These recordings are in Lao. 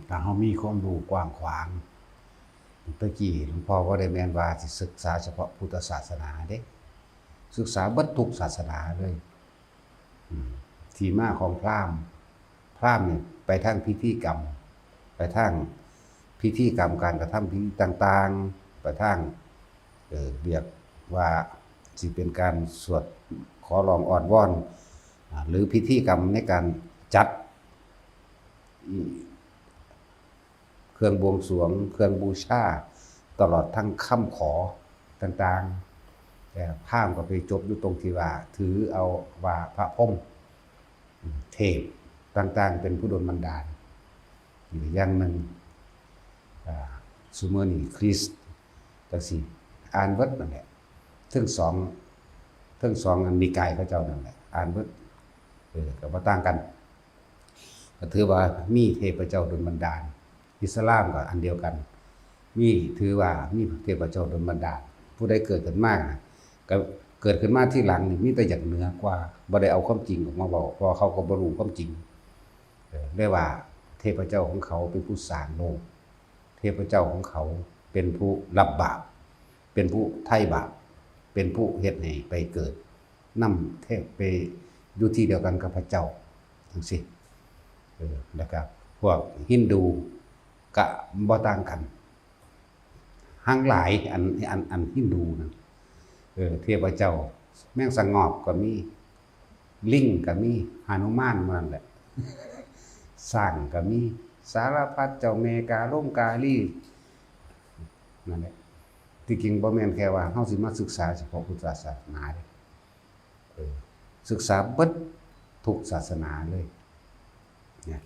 ຖ້າເຮົາມີຄວາມຮູ້ກວ້າງຂວາງ, ແຕ່ກີ້ຫຼວງພໍ່ບໍ່ໄດ້ແມ່ນວ່າຊິສຶກສາສະເພາະພຸດທະສາສະໜາເດ້, ສຶກສາເບິດທຸກສາສະໜາເລີຍ. ອືມ ທີ່ມາຂອງພຣາມ, ພຣາມນີ້ໄປທາງພິທີກຳ, ໄປທາງພິທີກຳການກະທຳພິທີຕ່າງໆ, ໄປທາງ ເອີ ຮຽກວ່າຊິເປັນການສວດຂໍຮ້ອງອ້ອນວອນ ອາ ຫຼື ພິທີກຳໃນການຈັດ ອືມ ເຄື່ອງບວງສວງ, ເຄື່ອງບູຊາ, ຕະຫຼອດທັງຄຳຂໍຕ່າງໆ. ແຕ່ພາມກໍໄປຈົບຢູ່ຕົງທີ່ວ່າ ຖືເອົາວ່າພະພົມ, ເທບຕ່າງໆ ເປັນຜູ້ດົນບັນດານ. ອີກຢ່າງໜຶ່ງ ອາ ຊຸມື້ນີ້ຄຣິສຈັ່ງຊີ້ ອ່ານເບິດນັ້ນແຫຼະ, ເຖິງສອງ ເຖິງສອງອັນນິກາຍເຂົາເຈົ້ານັ້ນແຫຼະ ອ່ານເບິດ, ເອີ ກໍບໍ່ຕ່າງກັນ. ກໍຖືວ່າມີເທບພະເຈົ້າດົນບັນດານ, ອິດສະລາມກໍອັນດຽວກັນ, ມີ ຖືວ່າມີເທບພະເຈົ້າດົນບັນດານ. ຜູ້ໃດເກີດຂຶ້ນມານະ ກໍເກີດຂຶ້ນມາທີຫຼັງນີ້ ມີແຕ່ຢາກເໜືອກວ່າ, ບໍ່ໄດ້ເອົາຄວາມຈິງອອກມາເວົ້າ, ເພາະວ່າເຂົາກໍບໍ່ຮູ້ຄວາມຈິງ. ເອີ ແລະວ່າເທບພະເຈົ້າຂອງເຂົາເປັນຜູ້ສ້າງໂລກ, ເທບພະເຈົ້າຂອງເຂົາເປັນຜູ້ຮັບບາບ, ເປັນຜູ້ໄຖ່ບາບ, ເປັນຜູ້ເຮັດໃຫ້ໄປເກີດນຳເທບ, ໄປຢູ່ທີ່ດຽວກັນກັບພະເຈົ້າ ຈັ່ງຊີ້. ເອີ ແລ້ວກໍພວກຮິນດູກໍບໍ່ຕ່າງກັນ. ຮັ່ງຫຼາຍ ອັນ ອັນ ອັນຮິນດູນັ້ນ ເອີ ເທບພະເຈົ້າ ແມງສະຫງອບກໍມີ, ລິງກໍມີ, ຫະນຸມານໝູ່ນັ້ນແຫຼະ, ຊ້າງກໍມີ, ສາລະພັດ ເຈົ້າແມ່ກາລົງກາລີ ນັ້ນແຫຼະ. ທີ່ຈິງບໍ່ແມ່ນແຄ່ວ່າເຮົາຊິມາສຶກສາສະເພາະພຸດທະສາສະໜາເດ້. ເອີ ສຶກສາເບິດທຸກສາສະໜາເລີຍນະ,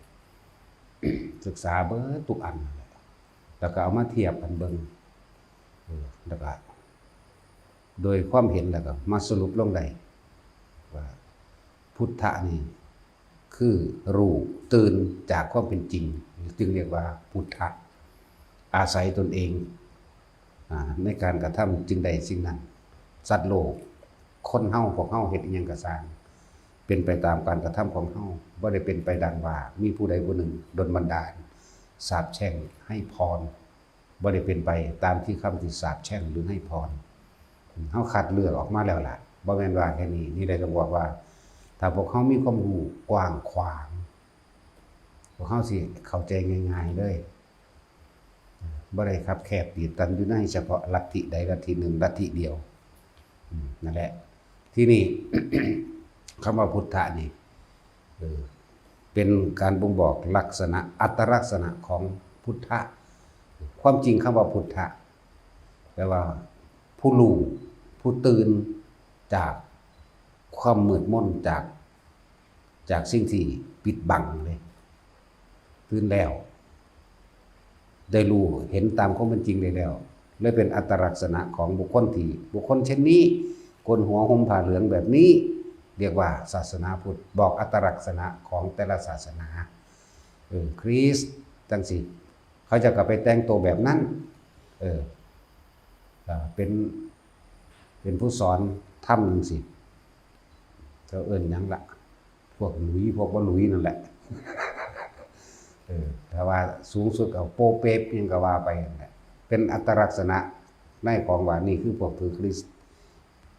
ສຶກສາເບິດທຸກອັນນັ້ນແຫຼະ ແລ້ວກໍເອົາມາທຽບກັນເບິ່ງ, ເອີ ແລ້ວກໍໂດຍຄວາມເຫັນ ແລ້ວກໍມາສະຫຼຸບລົງໄດ້ວ່າ ພຸດທະນີ້ຄືຮູ້ຕື່ນຈາກຄວາມເປັນຈິງ ຈຶ່ງຮຽກວ່າພຸດທະ, ອາໄສຕົນເອງ ອາ ໃນການກະທຳສິ່ງໃດສິ່ງນັ້ນ. ສັດໂລກ, ຄົນເຮົາ, ພວກເຮົາເຮັດອີ່ຫຍັງກໍຊ່າງ, ເປັນໄປຕາມການກະທຳຂອງເຮົາ, ບໍ່ໄດ້ເປັນໄປດັ່ງວ່າມີຜູ້ໃດຜູ້ໜຶ່ງດົນບັນດານ, ສາບແຊ່ງ, ໃຫ້ພອນ, ບໍ່ໄດ້ເປັນໄປຕາມທີ່ຄຳທີ່ສາບແຊ່ງ ຫຼື ໃຫ້ພອນ. ເຮົາຄັດເລືອກອອກມາແລ້ວລະ, ບໍ່ແມ່ນວ່າແຄ່ນີ້. ນີ້ແຫຼະ ຈະບອກວ່າ ຖ້າພວກເຮົາມີຄວາມຮູ້ກວ້າງຂວາງ, ພວກເຮົາຊິເຂົ້າໃຈງ່າຍໆເລີຍ. ບໍ່ໄດ້ຄັບແຄບຕີບຕັນຢູ່ໃນສະເພາະລັດທິໃດລັດທິໜຶ່ງ ລັດທິດຽວ. ອືມ ນັ້ນແຫຼະ. ທີນີ້ ຄຳວ່າພຸດທະນີ້ ເອີ ເປັນການບົ່ງບອກລັກສະນະ ອັດຕະລັກສະນະຂອງພຸດທະ. ຄວາມຈິງຄຳວ່າພຸດທະ ແປວ່າຜູ້ຮູ້, ຜູ້ຕື່ນຈາກຄວາມມືດມົນ, ຈາກ ຈາກສິ່ງທີ່ປິດບັງເດ້, ຕື່ນແລ້ວ, ໄດ້ຮູ້ເຫັນຕາມຄວາມເປັນຈິງໄດ້ແລ້ວ, ເລີຍເປັນອັດຕະລັກສະນະຂອງບຸກຄົນທີ່ ບຸກຄົນເຊັ່ນນີ້, ໂກນຫົວຫົ່ມຜ້າເຫຼືອງແບບນີ້, ຮຽກວ່າສາສະໜາພຸດ, ບອກອັດຕະລັກສະນະຂອງແຕ່ລະສາສະໜາ. ເອີ ຄຣິສຈັ່ງຊີ້, ເຂົາເຈົ້າກໍໄປແຕ່ງໂຕແບບນັ້ນ, ເອີ ເປັນ ເປັນຜູ້ສອນທຳຈັ່ງຊີ້, ເຂົາເອີ້ນຫຍັງລະ? ພວກຫຼຸຍ ພວກບໍ່ຫຼຸຍນັ້ນແຫຼະ. ເອີ ຖ້າວ່າສູງສຸດກໍໂປເປບຫຍັງກໍວ່າໄປນັ້ນແຫຼະ. ເປັນອັດຕະລັກສະນະໃນຂອງວ່ານີ້ຄືພວກຖືຄຣິສ,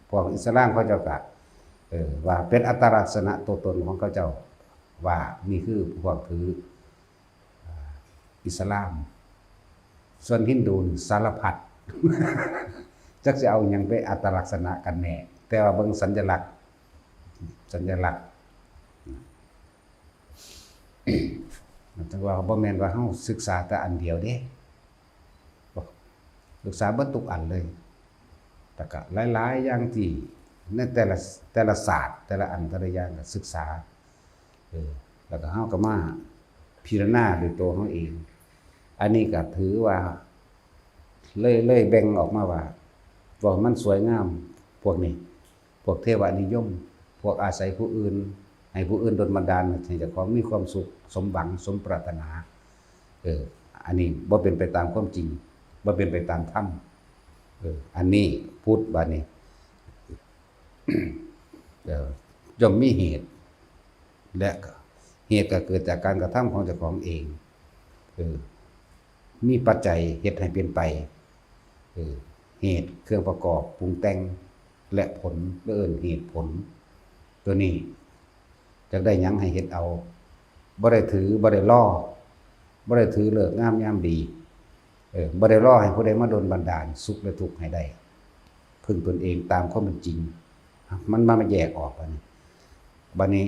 ພວກອິດສະລາມເຂົາເຈົ້າກໍ ເອີ ວ່າເປັນອັດຕະລັກສະນະຕົວຕົນຂອງເຂົາເຈົ້າ ວ່ານີ້ຄືພວກຖື ອ່າ ອິດສະລາມ. ສ່ວນຮິນດູນີ້ສາລະພັດ, ຈັກຊິເອົາຫຍັງໄປອັດຕະລັກສະນະກັນແນ່, ແຕ່ວ່າເບິ່ງສັນຍະລັກ, ສັນຍະລັກ. ແຕ່ວ່າບໍ່ແມ່ນວ່າເຮົາສຶກສາແຕ່ອັນດຽວເດ້, ສຶກສາເບິດທຸກອັນເລີຍ, ແລ້ວກະຫຼາຍໆຢ່າງທີ່ໃນແຕ່ລະ ແຕ່ລະສາດ, ແຕ່ລະອັນ ແຕ່ລະຢ່າງກໍສຶກສາ. ເອີ ແລ້ວກໍເຮົາກໍມາພິຈາລະນາດ້ວຍໂຕເຮົາເອງ. ອັນນີ້ກໍຖືວ່າເລີຍ ເລີຍແບ່ງອອກມາວ່າ ເວົ້າໃຫ້ມັນສວຍງາມ ພວກນີ້ ພວກເທວະນິຍົມ, ພວກອາໄສຜູ້ອື່ນ, ໃຫ້ຜູ້ອື່ນດົນບັນດານໃຫ້ເຈົ້າຂອງມີຄວາມສຸກ ສົມຫວັງ ສົມປາດຖະໜາ. ເອີ ອັນນີ້ບໍ່ເປັນໄປຕາມຄວາມຈິງ, ບໍ່ເປັນໄປຕາມທຳ. ເອີ ອັນນີ້ພຸດບາດນີ້ ເອີ ຍ່ອມມີເຫດ ແລະ ເຫດກໍເກີດຈາກການກະທຳຂອງເຈົ້າຂອງເອງ. ເອີ ມີປັດໄຈເຮັດໃຫ້ເປັນໄປ ເອີ ເຫດ ເຄື່ອງປະກອບປຸງແຕ່ງ ແລະ ຜົນ ເອີ້ນເຫດຜົນ ຕົວນີ້ ຢາກໄດ້ຫຍັງໃຫ້ເຮັດເອົາ ບໍ່ໄດ້ຖື ບໍ່ໄດ້ລໍ ບໍ່ໄດ້ຖືເລີກງາມຍາມດີ ເອີ ບໍ່ໄດ້ລໍໃຫ້ຜູ້ໃດມາດົນບັນດານສຸກ ແລະ ທຸກໃຫ້ໄດ້ ເພິ່ງຕົນເອງຕາມຄວາມເປັນຈິງ ມັນມາແຍກອອກບາດນີ້ ບາດນີ້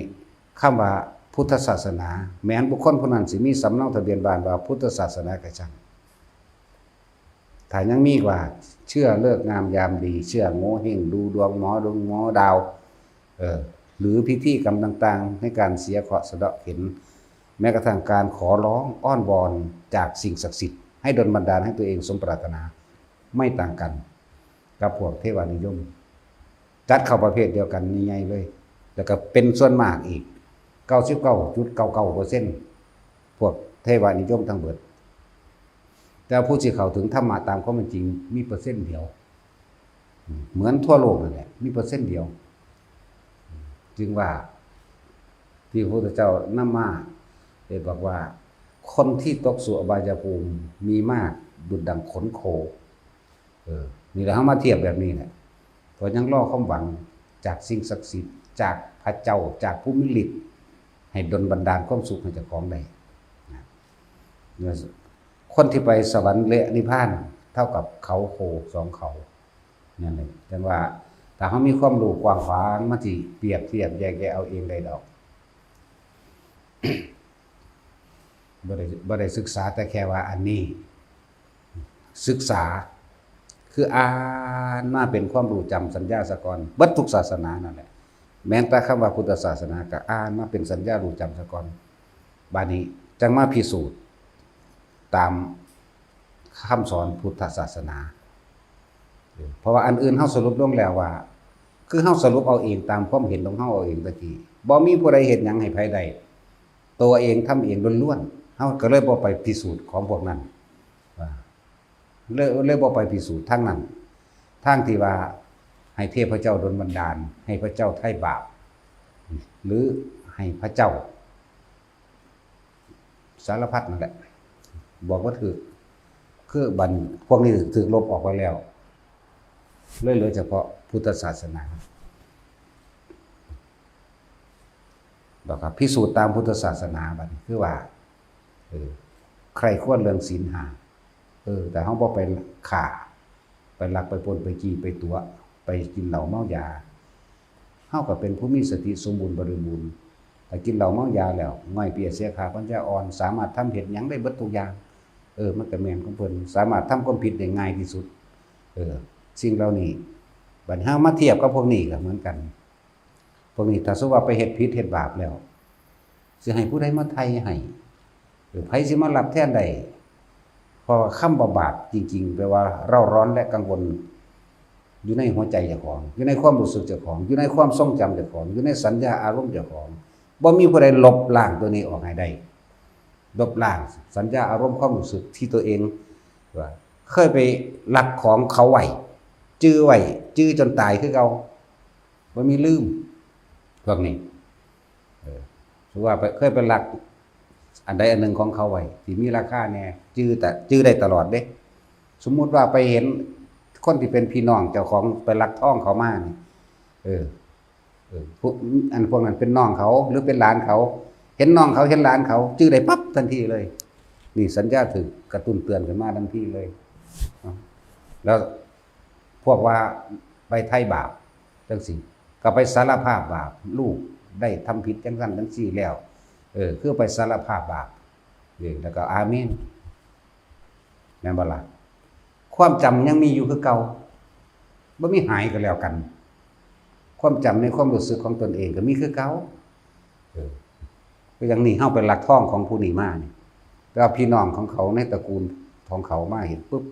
ຄຳວ່າພຸດທະສາສະໜາ ແມ່ນບຸກຄົນຜູ້ນັ້ນຊິມີສຳເນົາທະບຽນບ້ານວ່າພຸດທະສາສະໜາກະຊ່າງ ຖ້າຍັງມີວ່າເຊື່ອເລີກງາມຍາມດີ ເຊື່ອໂງເຮັງ ດູດວງ ໝໍດູໝໍດາວ ເອີ ຫຼື ພິທີກຳຕ່າງໆ ໃນການເສຍເຄາະສະເດາະເຂັນ ແມ້ກະທັ້ງການຂໍຮ້ອງອ້ອນວອນຈາກສິ່ງສັກສິດ ໃຫ້ດົນບັນດານໃຫ້ຕົວເອງສົມປາດຖະໜາ ໄມ່ຕ່າງກັນກັບພວກເທວະນິຍົມ ຈັດເຂົ້າປະເພດດຽວກັນໃຫຍ່ໆເລີຍ ແລ້ວກະເປັນສ່ວນມາກອີກ ເກົ້າສິບເກົ້າຈຸດເກົ້າເກົ້າເປີເຊັນ ພວກເທວະນິຍົມທັງເບິດ. ແຕ່ຜູ້ທີ່ເຂົ້າເຖິງທຳມະຕາມຄວາມເປັນຈິງມີເປີເຊັນດຽວ ເໝືອນທົ່ວໂລກນັ້ນແຫຼະ ມີເປີເຊັນດຽວ. ຈຶ່ງວ່າທີ່ພະພຸດທະເຈົ້ານຳມາໄດ້ບອກວ່າ ຄົນທີ່ຕົກສູ່ອະບາຍະພູມມີມາກດຸດດັ່ງຂົນໂຄ. ເອີ ນີ້ແຫຼະ ເຮົາມາທຽບແບບນີ້ແຫຼະ ເພາະຍັງລໍຄວາມຫວັງຈາກສິ່ງສັກສິດ ຈາກພະເຈົ້າ ຈາກຜູ້ມີລິດ ໃຫ້ດົນບັນດານຄວາມສຸກໃຫ້ເຈົ້າຂອງໄດ້ນະ. ຄົນທີ່ໄປສະຫວັນ ແລະ ນິບພານ ເທົ່າກັບເຂົາໂຄສອງເຂົາ ນັ້ນເອງ. ຈັ່ງວ່າ ຖ້າເຮົາມີຄວາມຮູ້ກວ້າງຂວາງ ມັນຊິປຽບທຽບແຍກແຍະເອົາເອງໄດ້ດອກ. ບໍ່ໄດ້ ບໍ່ໄດ້ສຶກສາແຕ່ແຄ່ວ່າອັນນີ້ ສຶກສາ ຄືອ່ານມາເປັນຄວາມຮູ້ຈຳສັນຍາສາກ່ອນ ເບິດທຸກສາສະໜານັ້ນແຫຼະ. ແມ່ນແຕ່ຄຳວ່າພຸດທະສາສະໜາ ກະອ່ານມາເປັນສັນຍາຮູ້ຈຳສາກ່ອນ ບາດນີ້ຈັ່ງມາພິສູດຕາມຄຳສອນພຸດທະສາສະໜາ. ເພາະວ່າອັນອື່ນເຮົາສະຫຼຸບລົງແລ້ວວ່າ ຄືເຮົາສະຫຼຸບເອົາເອງຕາມຄວາມເຫັນຂອງເຮົາເອົາເອງຕະກີ້ ບໍ່ມີຜູ້ໃດເຮັດຫຍັງໃຫ້ໃຜໄດ້ ຕົວເອງທຳເອງລ້ວນໆ ເຮົາກໍເລີຍບໍ່ໄປພິສູດຂອງພວກນັ້ນ ເລີຍ ເລີຍບໍ່ໄປພິສູດທາງນັ້ນ ທາງທີ່ວ່າໃຫ້ເທບພະເຈົ້າດົນບັນດານ ໃຫ້ພະເຈົ້າໄຖ່ບາບ ຫຼື ໃຫ້ພະເຈົ້າ ສາລະພັດນັ້ນແຫຼະ ບອກບໍ່ຖືກ ຄືບັດພວກນີ້ຖືກລົບອອກໄປແລ້ວ ເລີຍເຫຼືອສະເພາະພຸດທະສາສະໜາ ແລ້ວກໍພິສູດຕາມພຸດທະສາສະໜາ ບັດນີ້ຄືວ່າ ເອີ ໃຄ່ຄວນເລື່ອງສິນຫ້າ ເອີ ແຕ່ເຮົາບໍ່ໄປຂ້າ ໄປລັກ ໄປປຸ້ນ ໄປຈີ້ ໄປຕົວະ ໄປກິນເຫຼົ້າເມົາຢາ ເຮົາກໍເປັນຜູ້ມີສະຕິສົມບູນບໍລິບູນ. ຖ້າກິນເຫຼົ້າເມົາຢາແລ້ວ ງ່ອຍເປຍ ເສຍຂາ ປັນຍາອ່ອນ ສາມາດທຳເຮັດຫຍັງໄດ້ເບິດທຸກຢ່າງ ເອີ ມັນກໍແມ່ນຂອງເພິ່ນ ສາມາດທຳຄວາມຜິດໄດ້ງ່າຍທີ່ສຸດ. ເອີ ສິ່ງເຫຼົ່ານີ້ ບັດເຮົາມາທຽບກັບພວກນີ້ກໍເໝືອນກັນ. ພວກນີ້ຖ້າສົມມຸດວ່າໄປເຮັດຜິດເຮັດບາບແລ້ວ ຊິໃຫ້ຜູ້ໃດມາໄຖ່ໃຫ້? ເອີ ໃຜຊິມາຮັບແທນໄດ້? ເພາະວ່າຄຳວ່າບາບຈິງໆ ແປວ່າເຣົາຮ້ອນ ແລະ ກັງວົນ ຢູ່ໃນຫົວໃຈເຈົ້າຂອງ, ຢູ່ໃນຄວາມຮູ້ສຶກເຈົ້າຂອງ, ຢູ່ໃນຄວາມຊົງຈຳເຈົ້າຂອງ, ຢູ່ໃນສັນຍາອາລົມເຈົ້າຂອງ. ບໍ່ມີຜູ້ໃດລົບລ້າງຕົວນີ້ອອກໃຫ້ໄດ້. ລົບລ້າງສັນຍາອາລົມຄວາມຮູ້ສຶກທີ່ຕົວເອງວ່າເຄີຍໄປລັກຂອງເຂົາໄວ້, ຈື່ໄວ້, ຈື່ຈົນຕາຍຄືເກົ່າ. ບໍ່ມີລືມພວກນີ້. ເອີ ສົມມຸດວ່າໄປ ເຄີຍໄປລັກອັນໃດອັນໜຶ່ງຂອງເຂົາໄວ້ ທີ່ມີລາຄາແດ່ ຈື່ແຕ່ ຈື່ໄດ້ຕະຫຼອດເດ້. ສົມມຸດວ່າໄປເຫັນຄົນທີ່ເປັນພີ່ນ້ອງເຈົ້າຂອງໄປລັກທອງເຂົາມານີ້ ເອີ ເອີ ພວກ ອັນພວກນັ້ນເປັນນ້ອງເຂົາ ຫຼື ເປັນຫຼານເຂົາ. ເຫັນນ້ອງເຂົາ ເຫັນຫຼານເຂົາ ຈື່ໄດ້ປັບທັນທີເລີຍ. ນີ້ສັນຍາຖືກກະຕຸ້ນເຕືອນຂຶ້ນມາທັນທີເລີຍ. ແລ້ວ ພວກວ່າໄປໄຖ່ບາບຈັ່ງຊີ້ ກໍໄປສາລະພາບບາບ ລູກໄດ້ທຳຜິດຈັ່ງຊັ້ນຈັ່ງຊີ້ແລ້ວ ເອີ ຄືໄປສາລະພາບບາບ ເອີ ແລ້ວກໍອາເມນ ແມ່ນບໍ່ລະ? ຄວາມຈຳຍັງມີຢູ່ຄືເກົ່າ ບໍ່ມີຫາຍກໍແລ້ວກັນ. ຄວາມຈຳໃນຄວາມຮູ້ສຶກຂອງຕົນເອງກໍມີຄືເກົ່າ. ເອີ ຄືຢ່າງນີ້ ເຮົາໄປລັກທອງຂອງຜູ້ນີ້ມານີ້ ແຕ່ວ່າພີ່ນ້ອງຂອງເຂົາໃນຕະກູນຂອງເຂົາມາເຫັນປຶບ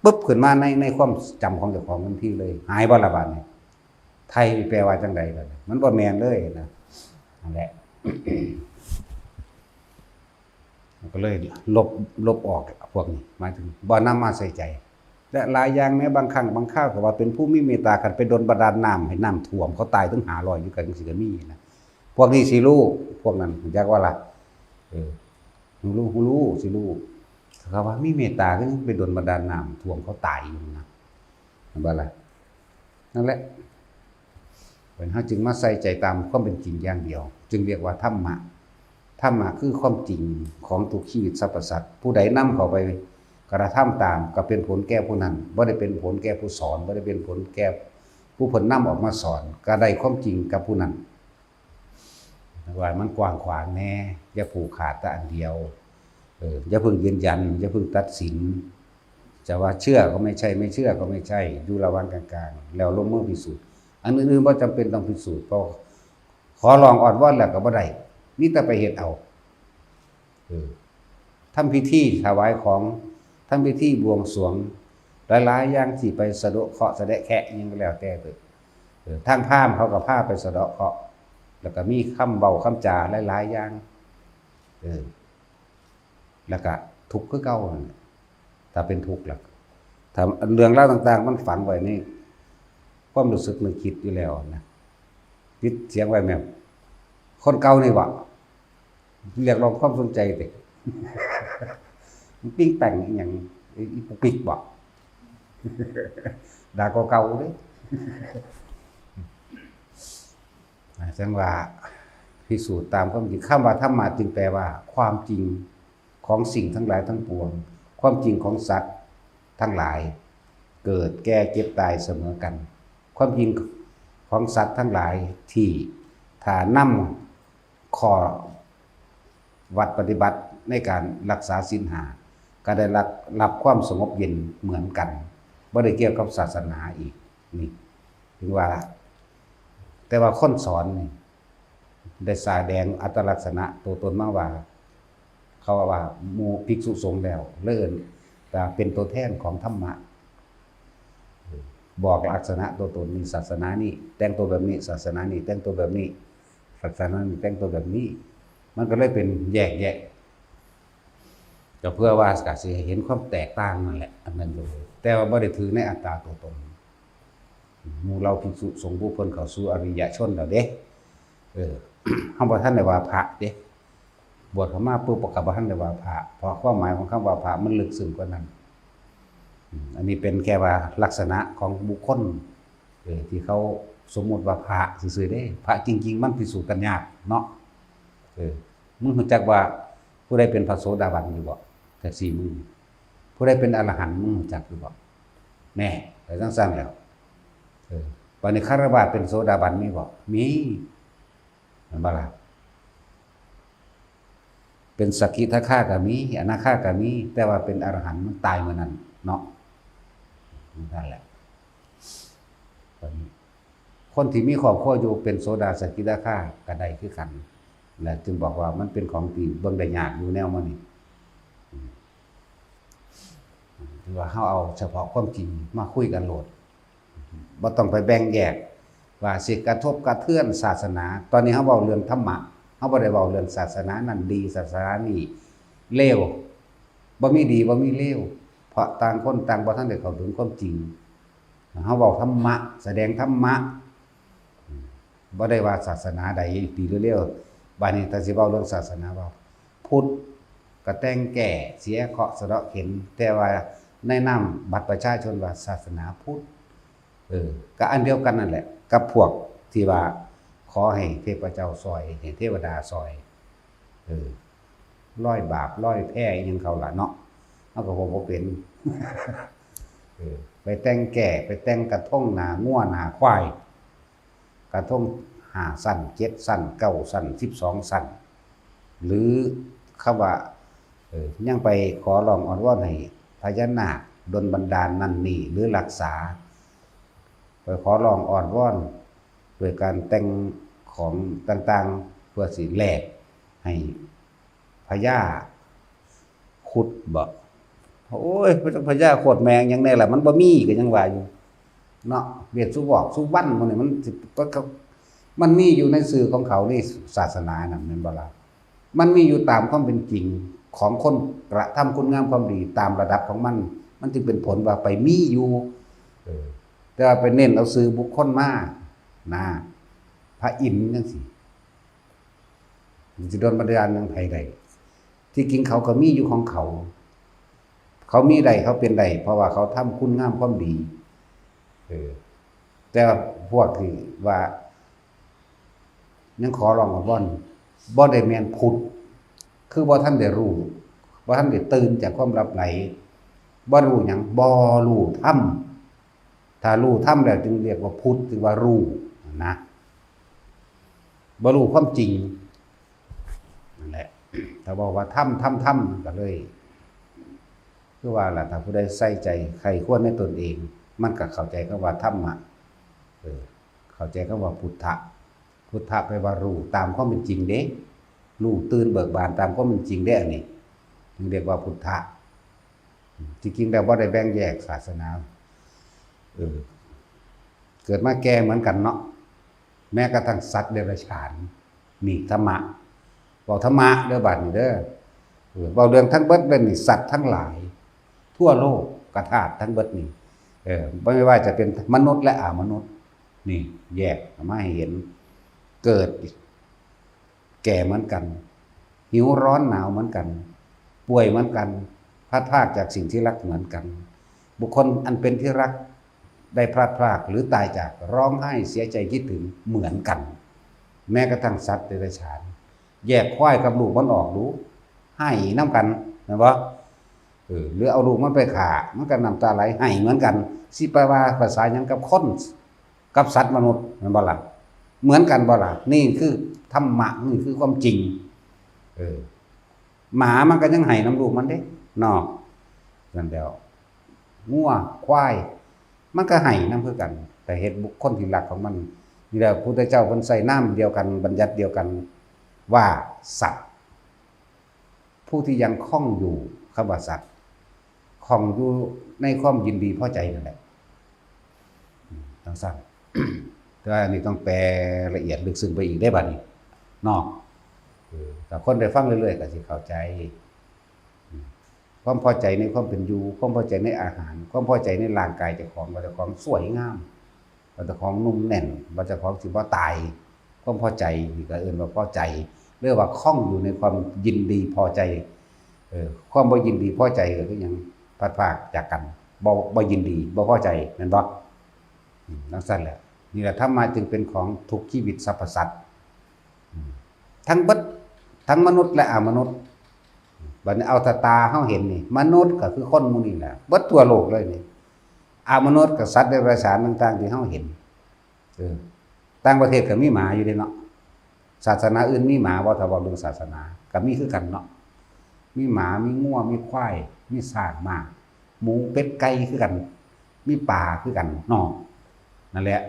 ປຶບຂຶ້ນມາໃນ ໃນຄວາມຈຳຂອງເຈົ້າຂອງທັນທີເລີຍ. ຫາຍບໍ່ລະບາດນີ້? ໄຖ່ແປວ່າຈັ່ງໃດບາດນີ້? ມັນບໍ່ແມ່ນເລີຍນະ. ນັ້ນແຫຼະ ມັນກໍເລີຍລົບ ລົບອອກພວກນີ້ ໝາຍເຖິງບໍ່ນຳມາໃສ່ໃຈ. ແລະ ຫຼາຍຢ່າງແມ້ ບາງຄັ້ງບາງຄາວກໍວ່າເປັນຜູ້ມີເມດຕາ ຄັນໄປດົນບັນດານນ້ຳໃຫ້ນ້ຳຖ້ວມ ເຂົາຕາຍເຖິງຫ້າຮ້ອຍຢູ່ກັນ ຈັ່ງຊີ້ກໍມີນະ. ພວກນີ້ຊິຮູ້ ພວກນັ້ນຮູ້ຈັກບໍ່ລະ? ເອີ ຮູ້ ຮູ້ ຮູ້ ຊິຮູ້ ຖ້າວ່າມີເມດຕາ ຄືຍັງໄປດົນບັນດານນ້ຳຖ້ວມເຂົາຕາຍຢູ່ນະ ເຫັນບໍ່ລະ? ນັ້ນແຫຼະ ເຮົາຈຶ່ງມາໃສ່ໃຈຕາມຄວາມເປັນຈິງຢ່າງດຽວ ຈຶ່ງຮຽກວ່າທຳມະ. ທຳມະຄືຄວາມຈິງຂອງທຸກຊີວິດສັບພະສັດ ຜູ້ໃດນຳເຂົ້າໄປກະທຳຕາມ ກໍເປັນຜົນແກ່ຜູ້ນັ້ນ ບໍ່ໄດ້ເປັນຜົນແກ່ຜູ້ສອນ ບໍ່ໄດ້ເປັນຜົນແກ່ຜູ້ເພິ່ນນຳອອກມາສອນ ກໍໄດ້ຄວາມຈິງກັບຜູ້ນັ້ນ. ວ່າມັນກວ້າງຂວາງແດ່ ຢ່າຜູກຂາດແຕ່ອັນດຽວ ເອີ ຢ່າເພິ່ງຢືນຢັນ ຢ່າເພິ່ງຕັດສິນ ຈະວ່າເຊື່ອກໍໄມ່ໃຊ່ ໄມ່ເຊື່ອກໍໄມ່ໃຊ່ ຢູ່ລະຫວ່າງກາງໆ ແລ້ວລົງມືພິສູດ. ອັນອື່ນໆບໍ່ຈຳເປັນຕ້ອງພິສູດ ເພາະຂໍຮ້ອງອ້ອນວອນແລ້ວກໍບໍ່ໄດ້ ມີແຕ່ໄປເຮັດເອົາ. ເອີ ທຳພິທີຖະຫວາຍຂອງ ທຳພິທີບວງສວງ ຫຼາຍໆຢ່າງ ທີ່ໄປສະເດາະເຄາະສະແດະແຄະຫຍັງກໍແລ້ວແຕ່ເທີ ເອີ ທາງພາມເຂົາກໍພາໄປສະເດາະເຄາະ ແລ້ວກໍມີຄຳເວົ້າຄຳຈາຫຼາຍໆຢ່າງ ເອີ ແລ້ວກໍທຸກຄືເກົ່ານັ້ນແຫຼະ. ຖ້າເປັນທຸກລະ ຖ້າເລື່ອງລາວຕ່າງໆມັນຝັງໄວ້ໃນຄວາມຮູ້ສຶກນຶກຄິດຢູ່ແລ້ວນະ ປິດສຽງໄວ້ແມ່ນ ຄົນເກົ່ານີ້ເບາະ ຮຽກຮ້ອງຄວາມສົນໃຈຕິ ປິງແປງອີ່ຫຍັງ ອີ່ປຸກປິກເບາະ ດາກວ່າເກົ່າເດ້. ຈັ່ງວ່າພິສູດຕາມຄວາມຈິງ ຄຳວ່າທຳມະຈຶ່ງແປວ່າຄວາມຈິງຂອງສິ່ງທັງຫຼາຍທັງປວງ ຄວາມຈິງຂອງສັດທັງຫຼາຍ ເກີດ ແກ່ ເຈັບ ຕາຍສະເໝີກັນ ຄວາມຈິງຂອງສັດທັງຫຼາຍທີ່ຖ້ານຳ ຂໍ້ວັດປະຕິບັດໃນການລັກສາສິນຫ້າ ກໍໄດ້ຮັບ ຮັບຄວາມສະຫງົບເຢັນເໝືອນກັນ ບໍ່ໄດ້ກ່ຽວກັບສາສະໜາອີກ. ນີ້ເຖິງວ່າ ແຕ່ວ່າຄົນສອນນີ້ໄດ້ສະແດງອັດຕະລັກສະນະໂຕຕົນມາວ່າ ເຂົາວ່າໝູ່ພິກສຸສົງແລ້ວ ເລີຍເອີ້ນວ່າເປັນຕົວແທນຂອງທຳມະ. ບອກລັກສະນະຕົວຕົນນີ້ ສາສະໜານີ້ແຕ່ງຕົວແບບນີ້ ສາສະໜານີ້ແຕ່ງຕົວແບບນີ້ ສາສະໜານີ້ແຕ່ງຕົວແບບນີ້ ມັນກໍເລີຍເປັນແຍກແຍະ ກໍເພື່ອວ່າກະຊິໃຫ້ເຫັນຄວາມແຕກຕ່າງນັ້ນແຫຼະ ອັນນັ້ນຢູ່ ແຕ່ວ່າບໍ່ໄດ້ຖືໃນອັດຕາຕົວຕົນ. ໝູ່ເຫຼົ່າພິກສຸສົງຜູ້ເພິ່ນເຂົ້າສູ່ອະລິຍະຊົນແລ້ວເດ້ ເອີ ເຮົາບໍ່ທັນໄດ້ວ່າພະເດ້ ບວດເຂົ້າມາປຸບກໍບໍ່ທັນໄດ້ວ່າພະ ເພາະຄວາມໝາຍຂອງຄຳວ່າພະມັນເລິກເຊິ່ງກວ່ານັ້ນ. ອັນນີ້ເປັນແຄ່ວ່າລັກສະນະຂອງບຸກຄົນ ເອີ ທີ່ເຂົາສົມມຸດວ່າພະຊື່ໆເດ້ ພະຈິງໆມັນພິສູດກັນຍາກເນາະ. ເອີ ມຶງຮູ້ຈັກວ່າຜູ້ໃດເປັນພະໂສດາບັນຢູ່ບໍ່? ແຕ່ສີ່ມື. ຜູ້ໃດເປັນອະລະຫັນ ມຶງຮູ້ຈັກຢູ່ບໍ່? ແນ່ ແລ້ວຈັ່ງຊັ້ນແລ້ວ ເອີ ບາດນີ້ຄາລະວາດເປັນໂສດາບັນມີບໍ່? ມີ ແມ່ນບໍ່ລະ? ເປັນສະກິທາຄາກໍມີ ອະນາຄາກໍມີ ແຕ່ວ່າເປັນອະລະຫັນມັນຕາຍມື້ນັ້ນເນາະ. ນັ້ນແຫຼະ ບາດນີ້ ຄົນທີ່ມີຄອບຄົວຢູ່ເປັນໂສດາສະກິທາຄາກໍໄດ້ຄືກັນ ແລະ ຈຶ່ງບອກວ່າມັນເປັນຂອງທີ່ເບິ່ງໄດ້ຍາກຢູ່ແນວໝູ່ນີ້. ອືມ ຖືວ່າເຮົາເອົາສະເພາະຄວາມຈິງມາຄຸຍກັນໂລດ ບໍ່ຕ້ອງໄປແບ່ງແຍກວ່າຊິກະທົບກະເທືອນສາສະໜາ. ຕອນນີ້ເຮົາເວົ້າເລື່ອງທຳມະ ເຮົາບໍ່ໄດ້ເວົ້າເລື່ອງສາສະໜານັ້ນດີ ສາສະໜານີ້ເລວ ບໍ່ມີດີ ບໍ່ມີເລວ ເພາະຕ່າງຄົນຕ່າງບໍ່ທັນໄດ້ເຂົ້າເຖິງຄວາມຈິງ. ເຮົາເວົ້າທຳມະ ສະແດງທຳມະ ບໍ່ໄດ້ວ່າສາສະໜາໃດດີຫຼືເລວ. ບາດນີ້ຖ້າຊິເວົ້າເລື່ອງສາສະໜາ ເວົ້າພຸດກໍແຕ່ງແກ້ເສຍເຄາະສະເດາະເຂັນ ແຕ່ວ່າໃນນາມບັດປະຊາຊົນວ່າສາສະໜາພຸດ. ເອີ ກໍອັນດຽວກັນນັ້ນແຫຼະ ກັບພວກທີ່ວ່າຂໍໃຫ້ເທບພະເຈົ້າຊ່ອຍ ໃຫ້ເທວະດາຊ່ອຍ ເອີ ລອຍບາບລອຍແພອີ່ຫຍັງເຂົາລະເນາະ ເຮົາກໍເວົ້າບໍ່ເປັນ. ເອີ ໄປແຕ່ງແກ້ ໄປແຕ່ງກະທົງໜ້າງົວໜ້າຄວາຍ ກະທົງຫ້າຊັ້ນ ເຈັດຊັ້ນ ເກົ້າຊັ້ນ ສິບສອງຊັ້ນ ຫຼື ຄຳວ່າ ເອີ ຍັງໄປຂໍຮ້ອງອ້ອນວອນໃຫ້ພະຍານາກດົນບັນດານນັ້ນນີ້ ຫຼື ຮັກສາ ໄປຂໍຮ້ອງອ້ອນວອນດ້ວຍການແຕ່ງຂອງຕ່າງໆ ເພື່ອຊິແລກໃຫ້ພະຍາຄຸດບໍ? ໂອ້ຍ ພະຍາໂຄດແມ່ງຫຍັງແດ່ລະ ມັນບໍ່ມີ ກໍຍັງວ່າຢູ່ເນາະ. ເວດສຸວອກສຸວັນໝູ່ນີ້ ມັນຊິ ມັນມີຢູ່ໃນຊື່ຂອງເຂົາໃນສາສະໜານັ້ນ ແມ່ນບໍ່ລະ? ມັນມີຢູ່ຕາມຄວາມເປັນຈິງຂອງຄົນກະທຳຄຸນງາມຄວາມດີຕາມລະດັບຂອງມັນ ມັນຈຶ່ງເປັນຜົນວ່າໄປມີຢູ່. ເອີ ແຕ່ວ່າໄປເນັ້ນເອົາຊື່ບຸກຄົນມານະ ພະອິນຈັ່ງຊີ້ ມັນຊິດົນບັນດານຫຍັງໃຜໄດ້? ທີ່ຈິງເຂົາກໍມີຢູ່ຂອງເຂົາ ເຂົາມີໄດ້ ເຂົາເປັນໄດ້ ເພາະວ່າເຂົາທຳຄຸນງາມຄວາມດີ. ເອີ ແຕ່ພວກທີ່ວ່າ ຍັງຂໍຮ້ອງວ່າບໍ່ ບໍ່ໄດ້ແມ່ນພຸດ ຄືບໍ່ທັນໄດ້ຮູ້ ບໍ່ທັນໄດ້ຕື່ນຈາກຄວາມຫຼັບໄຫຼ. ບໍ່ຮູ້ຫຍັງ? ບໍ່ຮູ້ທຳ. ຖ້າຮູ້ທຳແລ້ວຈຶ່ງຮຽກວ່າພຸດ ຖືວ່າຮູ້ນະ ບໍ່ຮູ້ຄວາມຈິງ. ນັ້ນແຫຼະ ຖ້າເວົ້າວ່າທຳ ທຳ ທຳ ມັນກໍເລີຍ ຄືວ່າລະ ຖ້າຜູ້ໃດໃສ່ໃຈໃຄ່ຄວນໃນຕົນເອງ ມັນກໍເຂົ້າໃຈຄຳວ່າທຳມະ ເອີ ເຂົ້າໃຈຄຳວ່າພຸດທະ. ພຸດທະແປວ່າຮູ້ຕາມຄວາມເປັນຈິງເດ້ ຮູ້ຕື່ນເບີກບານຕາມຄວາມເປັນຈິງເດ້ ອັນນີ້ຈຶ່ງຮຽກວ່າພຸດທະ. ທີ່ຈິງແລ້ວບໍ່ໄດ້ແບ່ງແຍກສາສະໜາ ເອີ ເກີດມາແກ່ເໝືອນກັນເນາະ ແມ້ກະທັ່ງສັດເດຍລະສານ. ນີ້ທຳມະ ເວົ້າທຳມະເດີບາດນີ້ເດີ ເອີ ເວົ້າເລື່ອງທັງເບິດເລີຍນີ້ ສັດທັງຫຼາຍທົ່ວໂລກກະທາດທັງເບິດນີ້ ເອີ ບໍ່ວ່າຈະເປັນມະນຸດ ແລະ ອະມະນຸດ ນີ້ແຍກອອກມາໃຫ້ເຫັນ ເກີດ ແກ່ເໝືອນກັນ ຫິວຮ້ອນໜາວເໝືອນກັນ ປ່ວຍເໝືອນກັນ ພລັດພາກຈາກສິ່ງທີ່ຮັກເໝືອນກັນ ບຸກຄົນອັນເປັນທີ່ຮັກໄດ້ພລັດພາກ ຫຼື ຕາຍຈາກ ຮ້ອງໄຫ້ເສຍໃຈຄິດເຖິງເໝືອນກັນ. ແມ້ກະທັ່ງສັດເດຍລະສານ ແຍກຄວາຍກັບລູກມັນອອກດູ ໄຫ້ນຳກັນ ແມ່ນບໍ່? ເອີ ຫຼື ເອົາລູກມັນໄປຂ້າ ມັນກໍນ້ຳຕາໄຫຼໄຫ້ເໝືອນກັນ ຊິໄປວ່າພາສາຫຍັງກັບຄົນ ກັບສັດມະນຸດ ແມ່ນບໍ່ລະ? ເໝືອນກັນບໍ່ລະ? ນີ້ຄືທຳມະ ນີ້ຄືຄວາມຈິງ. ເອີ ໝາມັນກໍຍັງໄຫ້ນຳລູກມັນເດ້ເນາະ. ນັ້ນແລ້ວ ງົວ ຄວາຍ ມັນກໍໄຫ້ນຳຄືກັນ ແຕ່ເຫັນບຸກຄົນທີ່ລັກຂອງມັນ. ນີ້ແຫຼະ ພຸດທະເຈົ້າເພິ່ນໃຊ້ນາມດຽວກັນ ບັນຍັດດຽວກັນວ່າສັດ. ຜູ້ທີ່ຍັງຂ້ອງຢູ່ ຄຳວ່າສັດ ຂ້ອງຢູ່ໃນຄວາມຍິນດີພໍໃຈນັ້ນແຫຼະ ອືມ ຈັ່ງຊັ້ນ. ແຕ່ວ່າອັນນີ້ຕ້ອງແປລະອຽດເລິກເຊິ່ງໄປອີກເດ້ບາດນີ້ເນາະ. ເອີ ຖ້າຄົນໄດ້ຟັງເລື້ອຍໆກໍຊິເຂົ້າໃຈ. ອືມ ຄວາມພໍໃຈໃນຄວາມເປັນຢູ່ ຄວາມພໍໃຈໃນອາຫານ ຄວາມພໍໃຈໃນຮ່າງກາຍເຈົ້າຂອງ ວ່າເຈົ້າຂອງສວຍງາມ ວ່າເຈົ້າຂອງໜຸ່ມແໜ້ນ ວ່າເຈົ້າຂອງຊິບໍ່ຕາຍ. ຄວາມພໍໃຈນີ້ກໍເອີ້ນວ່າພໍໃຈ ຫຼືວ່າຂ້ອງຢູ່ໃນຄວາມຍິນດີພໍໃຈ. ເອີ ຄວາມບໍ່ຍິນດີພໍໃຈກໍຄືຫຍັງ? ພັດພາກຈາກກັນ ບໍ່ ບໍ່ຍິນດີ ບໍ່ພໍໃຈ ແມ່ນບໍ່? ອືມ ຈັ່ງຊັ້ນແຫຼະ. ນີ້ແຫຼະ ທຳມະຈຶ່ງເປັນຂອງທຸກຊີວິດສັບພະສັດ ອືມ ທັງເບິດ ທັງມະນຸດ ແລະ ອະມະນຸດ. ບັດນີ້ເອົາແຕ່ຕາເຮົາເຫັນນີ້ ມະນຸດກໍຄືຄົນໝູ່ນີ້ແຫຼະ ເບິດທົ່ວໂລກເລີຍນີ້. ອະມະນຸດກໍສັດເດຍລະສານຕ່າງໆທີ່ເຮົາເຫັນ. ເອີ ຕ່າງປະເທດກໍມີໝາຢູ່ເດ້ເນາະ. ສາສະໜາອື່ນມີໝາບໍ່? ຖ້າເວົ້າເລື່ອງສາສະໜາກໍມີຄືກັນເນາະ. ມີໝາ ມີງົວ ມີຄວາຍ ມີຊ້າງ ມ້າ ໝູ ເປັດ ໄກ່ຄືກັນ ມີປາຄືກັນເນາະ. ນັ້ນແຫຼະ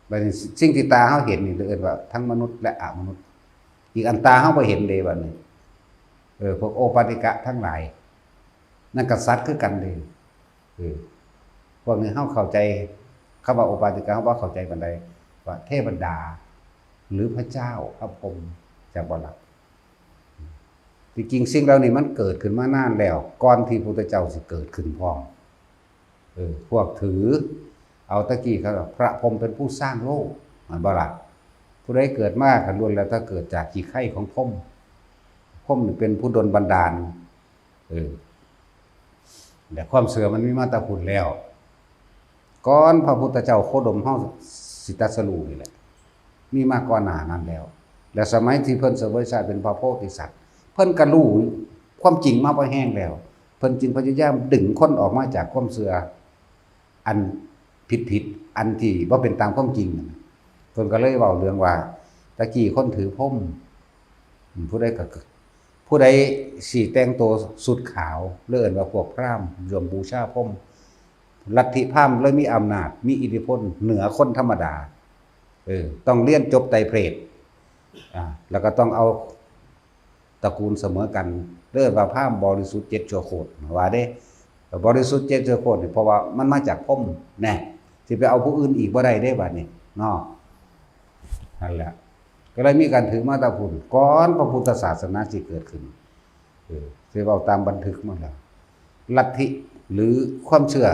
ບັດນີ້ ສິ່ງທີ່ຕາເຮົາເຫັນນີ້ເອີ້ນວ່າທັງມະນຸດ ແລະ ອະມະນຸດ. ອີກອັນຕາເຮົາບໍ່ເຫັນເດ້ບັດນີ້ ເອີ ພວກໂອປາຕິກະທັງຫຼາຍ ນັ້ນກໍສັດຄືກັນເດ້. ເອີ ພວກນີ້ເຮົາເຂົ້າໃຈ ຄຳວ່າໂອປາຕິກະ ເຮົາບໍ່ເຂົ້າໃຈປານໃດ ວ່າເທວະດາ ຫຼື ພະເຈົ້າ ພະພົມ ຈັກບໍ່ລະ? ທີ່ຈິງສິ່ງເຫຼົ່ານີ້ມັນເກີດຂຶ້ນມານານແລ້ວ ກ່ອນທີ່ພະພຸດທະເຈົ້າຊິເກີດຂຶ້ນພ້ອມ. ເອີ ພວກຖືເອົາແຕ່ກີ້ ເຂົາວ່າພະພົມເປັນຜູ້ສ້າງໂລກ ແມ່ນບໍ່ລະ? ຜູ້ໃດເກີດມາກໍລ້ວນແລ້ວແຕ່ເກີດຈາກຂີ້ໄຄຂອງພົມ ພົມນີ້ເປັນຜູ້ດົນບັນດານ. ເອີ ແລະ ຄວາມເຊື່ອມັນມີມາແຕ່ພຸ້ນແລ້ວ ກ່ອນພະພຸດທະເຈົ້າໂຄດົມເຮົາຊິຕັດສະຮູ້ນີ້ແຫຼະ ມີມາກ່ອນໜ້ານັ້ນແລ້ວ. ແລະ ສະໄໝທີ່ເພິ່ນສະເຫວີຍຊາດເປັນພະໂພທິສັດ ເພິ່ນກໍຮູ້ຄວາມຈິງມາພໍແຮງແລ້ວ ເພິ່ນຈຶ່ງພະຍາຍາມດຶງຄົນອອກມາຈາກຄວາມເຊື່ອອັນຜິດໆ ອັນທີ່ບໍ່ເປັນຕາມຄວາມຈິງ. ເພິ່ນກໍເລີຍເວົ້າເລື່ອງວ່າ ຕະກີ້ຄົນຖືພົມ ຜູ້ໃດກໍ ຜູ້ໃດຊິແຕ່ງໂຕຊຸດຂາວ ຫຼື ເອີ້ນວ່າພວກພຣາມ ລວມບູຊາພົມ ລັດທິພຣາມເລີຍມີອຳນາດ ມີອິດທິພົນເໜືອຄົນທຳມະດາ. ເອີ ຕ້ອງຮຽນຈົບໄຕເພດ ອາ ແລ້ວກໍຕ້ອງເອົາຕະກູນສະເໝີກັນ ເອີ້ນວ່າພຣາມບໍລິສຸດເຈັດຊົ່ວໂຄດ ວ່າເດ້. ບໍລິສຸດເຈັດຊົ່ວໂຄດນີ້ ເພາະວ່າມັນມາຈາກພົມແນ່ ຊິໄປເອົາຜູ້ອື່ນອີກບໍ່ໄດ້ເດ້ບາດນີ້ເນາະ. ນັ້ນແຫຼະ ກໍເລີຍມີການຖືມາແຕ່ພຸ້ນ ກ່ອນພະພຸດທະສາສະໜາຊິເກີດຂຶ້ນ. ເອີ ຊິເວົ້າຕາມບັນທຶກໝົດແລ້ວ ລັດທິ ຫຼື ຄວາມເຊື່ອ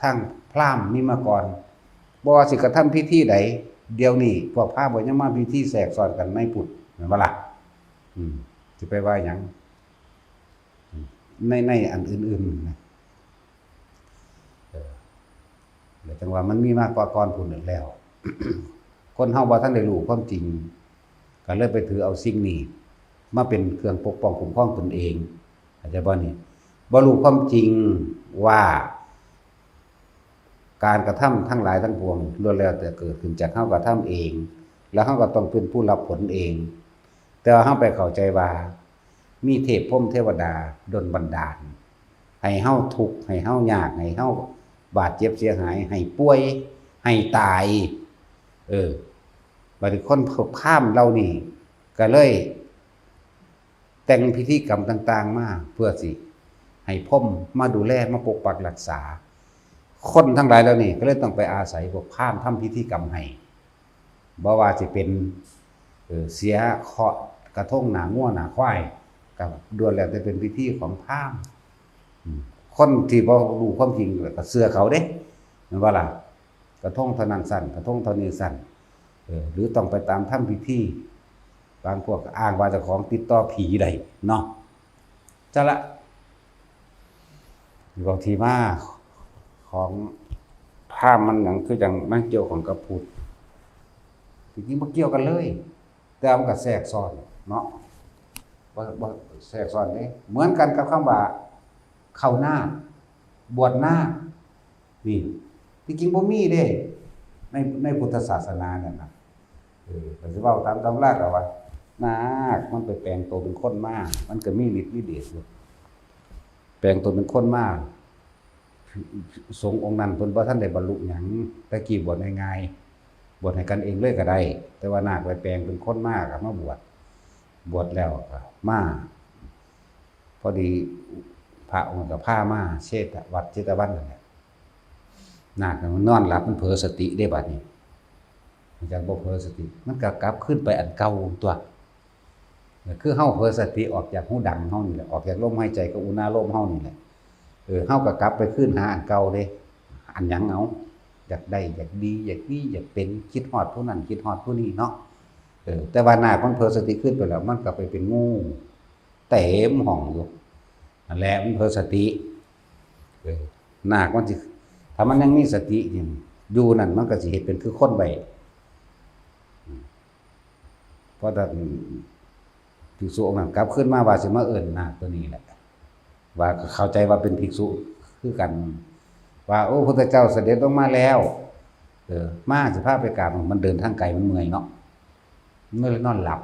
ທາງພຣາມມີມາກ່ອນ. ບໍ່ວ່າຊິກະທຳພິທີໃດ ດຽວນີ້ພວກພຣາມກໍຍັງມາພິທີແຊກຊ້ອນກັນໃນພຸດ ແມ່ນບໍ່ລະ? ອືມ ຊິໄປວ່າຫຍັງ? ໃນ ໃນອັນອື່ນໆນະ ເອີ ແລ້ວຈັ່ງວ່າມັນມີມາກວ່າກ່ອນພຸ້ນແລ້ວ ຄົນເຮົາບໍ່ທັນໄດ້ຮູ້ຄວາມຈິງ ກໍເລີຍໄປຖືເອົາສິ່ງນີ້ມາເປັນເຄື່ອງປົກປ້ອງຄຸ້ມຄອງຕົນເອງ ເຂົ້າໃຈບໍ່ນີ້? ບໍ່ຮູ້ຄວາມຈິງວ່າ ການກະທຳທັງຫຼາຍທັງປວງ ລ້ວນແລ້ວແຕ່ເກີດຂຶ້ນຈາກເຮົາກະທຳເອງ ແລ້ວເຮົາກໍຕ້ອງເປັນຜູ້ຮັບຜົນເອງ. ແຕ່ວ່າເຮົາໄປເຂົ້າໃຈວ່າ ມີເທບພົມເທວະດາດົນບັນດານ ໃຫ້ເຮົາທຸກ ໃຫ້ເຮົາຍາກ ໃຫ້ເຮົາບາດເຈັບເສຍຫາຍ ໃຫ້ປ່ວຍ ໃຫ້ຕາຍ. ເອີ ບາດນີ້ຄົນພາມເຫຼົ່ານີ້ກໍເລີຍ ແຕ່ງພິທີກຳຕ່າງໆມາ ເພື່ອຊິໃຫ້ພົມມາດູແລ ມາປົກປັກຮັກສາ. ຄົນທັງຫຼາຍເຫຼົ່ານີ້ກໍເລີຍຕ້ອງໄປອາໄສພວກພາມທຳພິທີກຳໃຫ້ ບໍ່ວ່າຊິເປັນ ເອີ ເສຍເຄາະກະທົງໜ້າງົວໜ້າຄວາຍ ກໍລ້ວນແລ້ວແຕ່ເປັນພິທີຂອງພາມ. ອືມ ຄົນທີ່ບໍ່ຮູ້ຄວາມຈິງກໍເຊື່ອເຂົາເດ້ ແມ່ນບໍ່ລະ? ກະທົງເທົ່ານັ້ນຊັ້ນ ກະທົງເທົ່ານີ້ຊັ້ນ ເອີ ຫຼືຕ້ອງໄປຕາມທຳພິທີ. ບາງພວກກໍອ້າງວ່າເຈົ້າຂອງຕິດຕໍ່ຜີໄດ້ເນາະ. ຈະລະ ເວົ້າທີ່ມາຂອງພາມມັນຫຍັງ ຄືຈັ່ງມາກ່ຽວຂ້ອງກັບພຸດ ທີ່ຈິງບໍ່ກ່ຽວກັນເລີຍ ແຕ່ວ່າມັນກໍແຊກຊ້ອນເນາະ ບໍ່ ບໍ່ແຊກຊ້ອນເດ້. ເໝືອນກັນກັບຄຳວ່າເຂົ້ານາກ ບວດນາກ ນີ້ ທີ່ຈິງບໍ່ມີເດ້ ໃນ ໃນພຸດທະສາສະໜານັ້ນນະ. ເອີ ກໍຊິເວົ້າຕາມຕຳລາກໍວ່າ ນາກມັນໄປແປງໂຕເປັນຄົນມາ ມັນກໍມີລິດມີເດດຢູ່ ແປງໂຕເປັນຄົນມາ. ສົງອົງນັ້ນເພິ່ນບໍ່ທັນໄດ້ບັນລຸຫຍັງ ແຕ່ກີ້ບວດງ່າຍໆ ບວດໃຫ້ກັນເອງເລີຍກໍໄດ້ ແຕ່ວ່ານາກໄປແປງເປັນຄົນມາກໍມາບວດ ບວດແລ້ວກໍມາ ພໍດີພະອົງກໍພາມາເຊຕະ ວັດເຊຕະວັນນັ້ນແຫຼະ. ນາກມັນນອນຫຼັບ ມັນເຜີສະຕິເດ້ບາດນີ້ ມັນຈັກບໍ່ເຜີສະຕິ ມັນກໍກັບຄືນໄປອັນເກົ່າຕົວະ. ຄືເຮົາເຜີສະຕິອອກຈາກຮູດັງເຮົານີ້ແຫຼະ ອອກຈາກລົມຫາຍໃຈກັບອຸນາລົມເຮົານີ້ແຫຼະ ເອີ ເຮົາກໍກັບໄປຄືນຫາອັນເກົ່າເດ້. ອັນຫຍັງເອົາ? ຢາກໄດ້ ຢາກດີ ຢາກມີ ຢາກເປັນ ຄິດຮອດຜູ້ນັ້ນ ຄິດຮອດຜູ້ນີ້ເນາະ. ເອີ ແຕ່ວ່ານາກມັນເຜີສະຕິຄືນໄປແລ້ວ ມັນກໍໄປເປັນງູ ເຕັມຫ້ອງຢູ່ ນັ້ນແຫຼະ ມັນເຜີສະຕິ. ເອີ ນາກມັນຊິ ຖ້າມັນຍັງມີສະຕິຢູ່ນັ້ນ ມັນກໍຊິເຮັດເປັນຄືຄົນໄວ້. ເພາະນັ້ນ ພິກສຸອົງນັ້ນກັບຄືນມາວ່າຊິມາເອີ້ນນາກຕົວນີ້ແຫຼະ ວ່າເຂົ້າໃຈວ່າເປັນພິກສຸຄືກັນ ວ່າ ໂອ້ ພຸດທະເຈົ້າສະເດັດລົງມາແລ້ວ ເອີ ມາ ຊິພາໄປກາບ ມັນເດີນທາງໄກ ມັນເມື່ອຍເນາະ ມັນເລີຍນອນຫຼັບ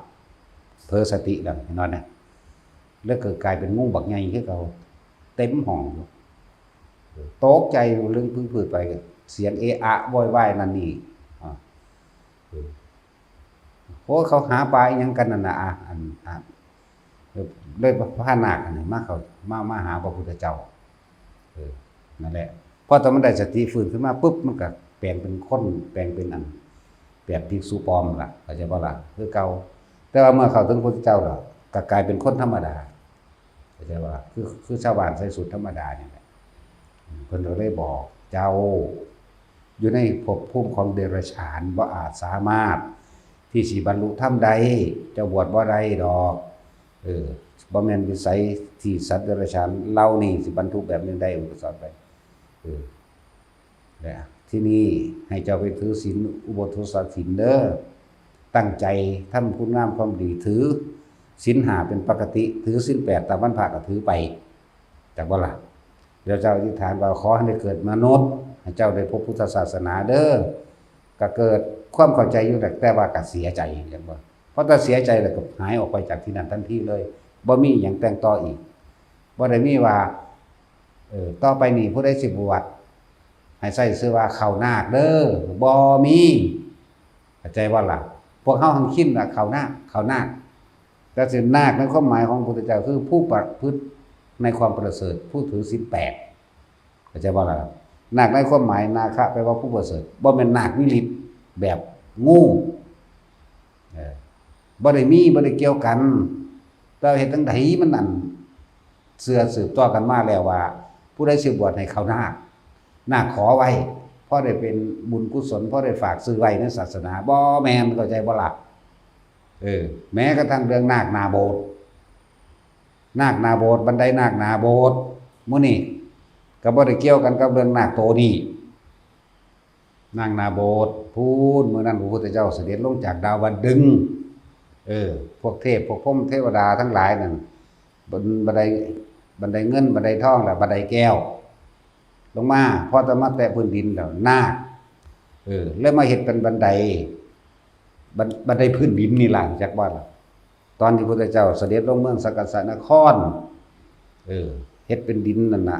ເຜີສະຕິແລ້ວນອນນະ ແລ້ວກໍກາຍເປັນງູບັກໃຫຍ່ຄືເກົ່າ ເຕັມຫ້ອງຢູ່. ເອີ ຕົກໃຈລຶ້ງພຶ້ງຜືດໄປ ສຽງເອອະໂວຍວາຍນັ້ນນີ້ ອາ ເອີ ໂອ້ ເຂົາຫາປາອີ່ຫຍັງກັນນັ້ນນະ ອາ ອັນ ອາ ເລີຍພານາກອັນນີ້ມາເຂົ້າ ມາ ມາຫາພະພຸດທະເຈົ້າ. ເອີ ນັ້ນແຫຼະ ພໍຕອນມັນໄດ້ສະຕິຟື້ນຂຶ້ນມາປຶບ ມັນກໍແປງເປັນຄົນ ແປງເປັນອັນ ແບບພິກສຸປອມລະ ເຂົ້າໃຈບໍ່ລະ? ຄືເກົ່າ. ແຕ່ວ່າເມື່ອເຂົ້າເຖິງພະພຸດທະເຈົ້າລະ ກໍກາຍເປັນຄົນທຳມະດາ ເຂົ້າໃຈບໍ່ລະ? ຄື ຄືຊາວບ້ານໃສ່ຊຸດທຳມະດານີ້ແຫຼະ. ເພິ່ນກໍເລີຍບອກ ເຈົ້າຢູ່ໃນພົບພູມຂອງເດຍລະສານ ບໍ່ອາດສາມາດທີ່ຊິບັນລຸທຳໄດ້ ເຈົ້າບວດບໍ່ໄດ້ດອກ. ເອີ ບໍ່ແມ່ນວິໄສທີ່ສັດເດຍລະສານເຫຼົ່ານີ້ຊິບັນທຸແບບໜຶ່ງໄດ້ ເພິ່ນກໍສອນໄປ. ເອີ ແລະ ທີນີ້ໃຫ້ເຈົ້າໄປຖືສິນອຸໂບສົດສິນເດີ ຕັ້ງໃຈທຳຄຸນງາມຄວາມດີ ຖືສິນຫ້າເປັນປົກກະຕິ ຖືສິນແປດຕາມວັນພະກໍຖືໄປ ຈັກບໍ່ລະ? ແລ້ວເຈົ້າອະທິຖານວ່າ ຂໍໃຫ້ໄດ້ເກີດມະນຸດ ໃຫ້ເຈົ້າໄດ້ພົບພຸດທະສາສະໜາເດີ ກໍເກີດຄວາມເຂົ້າໃຈຢູ່ແຫຼະ ແຕ່ວ່າກໍເສຍໃຈ ຈັກບໍ່? ເພາະຖ້າເສຍໃຈແລ້ວກໍຫາຍອອກໄປຈາກທີ່ນັ້ນທັນທີເລີຍ ບໍ່ມີຫຍັງແຕ່ງຕໍ່ອີກ ບໍ່ໄດ້ມີວ່າ ເອີ ຕໍ່ໄປນີ້ຜູ້ໃດຊິບວດ ໃຫ້ໃຊ້ຊື່ວ່າເຂົ້ານາກເດີ ບໍ່ມີ ເຂົ້າໃຈບໍ່ລະ? ພວກເຮົາຫັ້ນຄິດວ່າເຂົ້ານາກ ເຂົ້ານາກ ແຕ່ຊິນາກໃນຄວາມໝາຍຂອງພະພຸດທະເຈົ້າ ຄືຜູ້ປະພຶດໃນຄວາມປະເສີດ ຜູ້ຖືສິນແປດ ເຂົ້າໃຈບໍ່ລະ? ນາກໃນຄວາມໝາຍນາຄະ ແປວ່າຜູ້ປະເສີດ ບໍ່ແມ່ນນາກມີລິດແບບງູ ເອີ ບໍ່ໄດ້ມີ ບໍ່ໄດ້ກ່ຽວກັນ ແຕ່ເຮັດຈັ່ງໃດມັນອັນ ເຊື່ອສືບຕໍ່ກັນມາແລ້ວວ່າ ຜູ້ໃດຊິບວດໃຫ້ເຂົ້ານາກ ນາກຂໍໄວ້ ພໍໄດ້ເປັນບຸນກຸສົນ ພໍໄດ້ຝາກຊື່ໄວ້ໃນສາສະໜາ ບໍ່ແມ່ນ ເຂົ້າໃຈບໍ່ລະ? ເອີ ແມ້ກະທັ່ງເລື່ອງນາກໜ້າໂບດ ນາກໜ້າໂບດ, ບັນໄດນາກໜ້າໂບດ. ມື້ນີ້ກໍບໍ່ໄດ້ກ່ຽວກັນກັບເລື່ອງນາກໂຕນີ້. ນາກໜ້າໂບດ ພຸ້ນ, ມື້ນັ້ນພະພຸດທະເຈົ້າສະເດັດລົງຈາກດາວະດຶງ. ເອີ ພວກເທບ ພວກພົມເທວະດາທັງຫຼາຍນັ້ນ ບັນ ບັນໄດ ບັນໄດເງິນ ບັນໄດທອງ ແລະ ບັນໄດແກ້ວ ລົງມາ, ພໍແຕ່ມາແຕະພື້ນດິນແລ້ວ ນາກ ເອີ ເລີຍມາເຮັດເປັນບັນໄດ ບັນ ບັນໄດພື້ນດິນນີ້ລະ ຮູ້ຈັກບໍ່ລະ? ຕອນທີ່ພະພຸດທະເຈົ້າສະເດັດລົງເມືອງສັກກະສະນະຄອນ ເອີ ເຮັດເປັນດິນນັ້ນນະ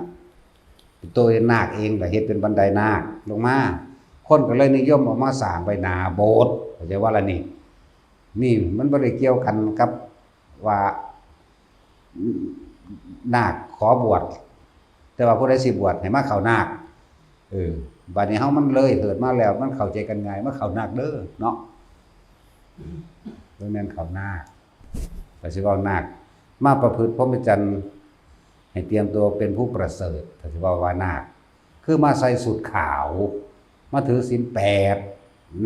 ເປັນໂຕເປັນນາກເອງ ແລ້ວເຮັດເປັນບັນໄດນາກລົງມາ. ຄົນກໍເລີຍນິຍົມເອົາມາສ້າງໄວ້ໜ້າໂບດ ເຂົ້າໃຈບໍ່ລະນີ້? ນີ້ມັນບໍ່ໄດ້ກ່ຽວກັນກັບວ່າ ນາກຂໍບວດ, ແຕ່ວ່າຜູ້ໃດຊິບວດໃຫ້ມາເຂົ້ານາກ. ເອີ ບາດນີ້ເຮົາມັນເລີຍເຖີດມາແລ້ວ ມັນເຂົ້າໃຈກັນງ່າຍ, ມາເຂົ້ານາກເດີເນາະ, ບໍ່ແມ່ນເຂົ້ານາກ. ກໍຊິເວົ້ານາກ ມາປະພຶດພົມມະຈັນ ໃຫ້ຕຽມຕົວເປັນຜູ້ປະເສີດ, ກໍຊິເວົ້າວ່ານາກ ຄືມາໃສ່ຊຸດຂາວ ມາຖືສິນແປດ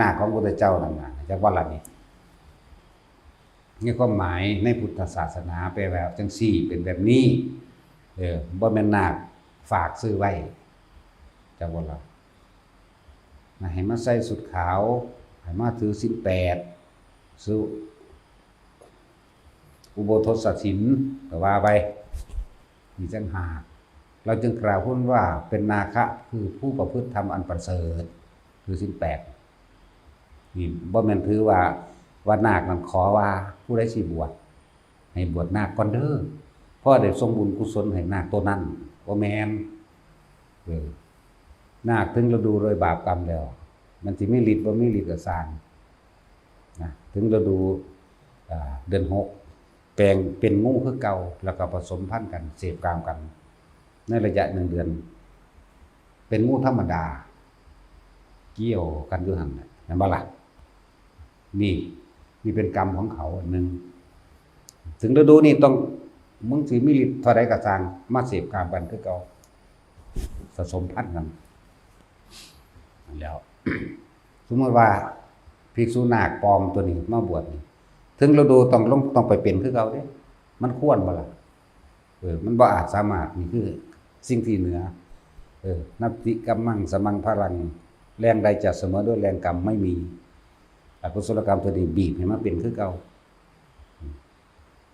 ນາກຂອງພະພຸດທະເຈົ້ານັ້ນນະ ຈັກວ່າລະນີ້. ໃນຄວາມໝາຍໃນພຸດທະສາສະໜາແປວ່າຈັ່ງຊີ້ ເປັນແບບນີ້. ເອີ ບໍ່ແມ່ນນາກຝາກຊື່ໄວ້ ຈັກວ່າລະ ໃຫ້ມາໃສ່ຊຸດຂາວ ໃຫ້ມາຖືສິນແປດ ສຸ ອຸໂບທົດສະສິນ ກໍວ່າໄປ ມີຈັກຫາກ ລາວຈຶ່ງກ່າວພຸ້ນວ່າເປັນນາຄະ ຄືຜູ້ປະພຶດທຳອັນປະເສີດ ຄືສິນແປດ. ນີ້ບໍ່ແມ່ນຖືວ່າ ວ່ານາກນັ້ນຂໍວ່າຜູ້ໃດຊິບວດ ໃຫ້ບວດນາກກ່ອນເດີ ເພາະໄດ້ສົ່ງບຸນກຸສົນໃຫ້ນາກໂຕນັ້ນ, ບໍ່ແມ່ນ. ເອີ ນາກເຖິງລະດູໂດຍບາບກຳແລ້ວ ມັນຊິມີລິດບໍ່ມີລິດກໍຊ່າງນະ, ເຖິງລະດູ ອາ ເດືອນຫົກ ແປງເປັນງູຄືເກົ່າ ແລ້ວກໍປະສົມພັນກັນ ເສບກາມກັນ ໃນໄລຍະໜຶ່ງເດືອນ ເປັນງູທຳມະດາ ກ່ຽວກັນຢູ່ຫັ້ນແຫຼະ ແມ່ນບໍ່ລະ? ນີ້ ນີ້ເປັນກຳຂອງເຂົາອັນໜຶ່ງ. ເຖິງລະດູນີ້ຕ້ອງ ມຶງຊິມີລິດເທົ່າໃດກໍຊ່າງ ມາເສບກາມກັນຄືເກົ່າ ປະສົມພັນກັນ. ແລ້ວ ສົມມຸດວ່າ ພິກສຸນາກປອມຕົວນີ້ມາບວດນີ້ ເຖິງລະດູຕ້ອງລົງ ຕ້ອງໄປເປັນຄືເກົ່າເດ້. ມັນຄວນບໍ່ລະ? ເອີ ມັນບໍ່ອາດສາມາດ. ນີ້ຄືສິ່ງທີ່ເໜືອ ເອີ ນັດຕິກຳມັງສະມັງພະລັງ ແລງໃດຈະສະເໝີດ້ວຍແລງກຳໄມ່ມີ. ອະກຸສົລະກຳຕົວນີ້ບີບໃຫ້ມາເປັນຄືເກົ່າ.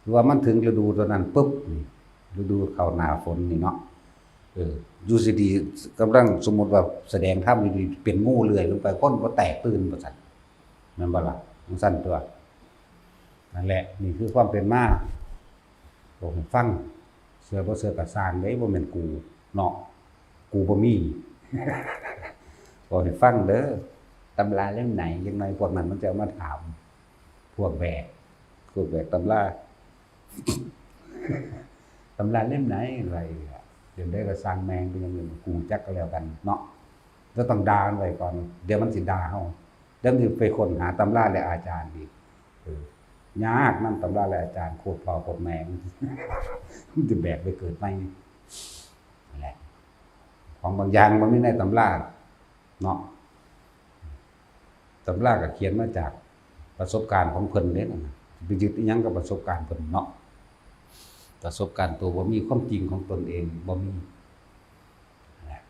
ຄືວ່າມັນເຖິງລະດູຕົວນັ້ນປຶບ ນີ້ ລະດູເຂົ້າໜ້າຝົນນີ້ເນາະ ເອີ ຢູ່ດີໆ ກຳລັງ ສົມມຸດວ່າສະແດງທຳຢູ່ດີ ເປັນງູເລື່ອຍລົງໄປ ຄົນບໍ່ແຕກຕື່ນວ່າຊັ້ນ ແມ່ນບໍ່ລະ? ຈັ່ງຊັ້ນຕົວະ. ນັ້ນແຫຼະ ນີ້ຄືຄວາມເປັນມາ. ເວົ້າໃຫ້ຟັງ ເຊື່ອບໍ່ເຊື່ອກໍຊ່າງເດ້ ບໍ່ແມ່ນກູເນາະ ກູບໍ່ມີ. ເວົ້າໃຫ້ຟັງເດີ ຕຳລາເຫຼັ້ມໃດ? ຈັກໜ່ອຍພວກນັ້ນມັນຈະເອົາມາຖາມ ພວກແບກ ພວກແບກຕຳລາ ຕຳລາເຫຼັ້ມໃດ? ວ່າອີກແລ້ວ ເຫຼັ້ມໃດກໍຊ່າງແມ່ງ ເປັນຫຍັງ ກູຈັກກໍແລ້ວກັນເນາະ. ລະຕ້ອງດ່າມັນໄວ້ກ່ອນ ດຽວມັນຊິດ່າເຮົາ ດຽວມັນຊິໄປຄົ້ນຫາຕຳລາ ແລະ ອາຈານອີກ. ເອີ ຍາກນຳຕຳລາ ແລະ ອາຈານ ໂຄດພໍ່ໂຄດແມ່ ມັນຈະແບກໄປເກີດໃໝ່. ນັ້ນແຫຼະ ຂອງບາງຢ່າງມັນມີໃນຕຳລາເນາະ. ຕຳລາກໍຂຽນມາຈາກປະສົບການຂອງເພິ່ນເດ້ ນັ້ນນະ ໄປຍຶດອີ່ຫຍັງກັບປະສົບການເພິ່ນເນາະ. ປະສົບການໂຕບໍ່ມີ ຄວາມຈິງຂອງຕົນເອງບໍ່ມີ. ນັ້ນແຫຼະ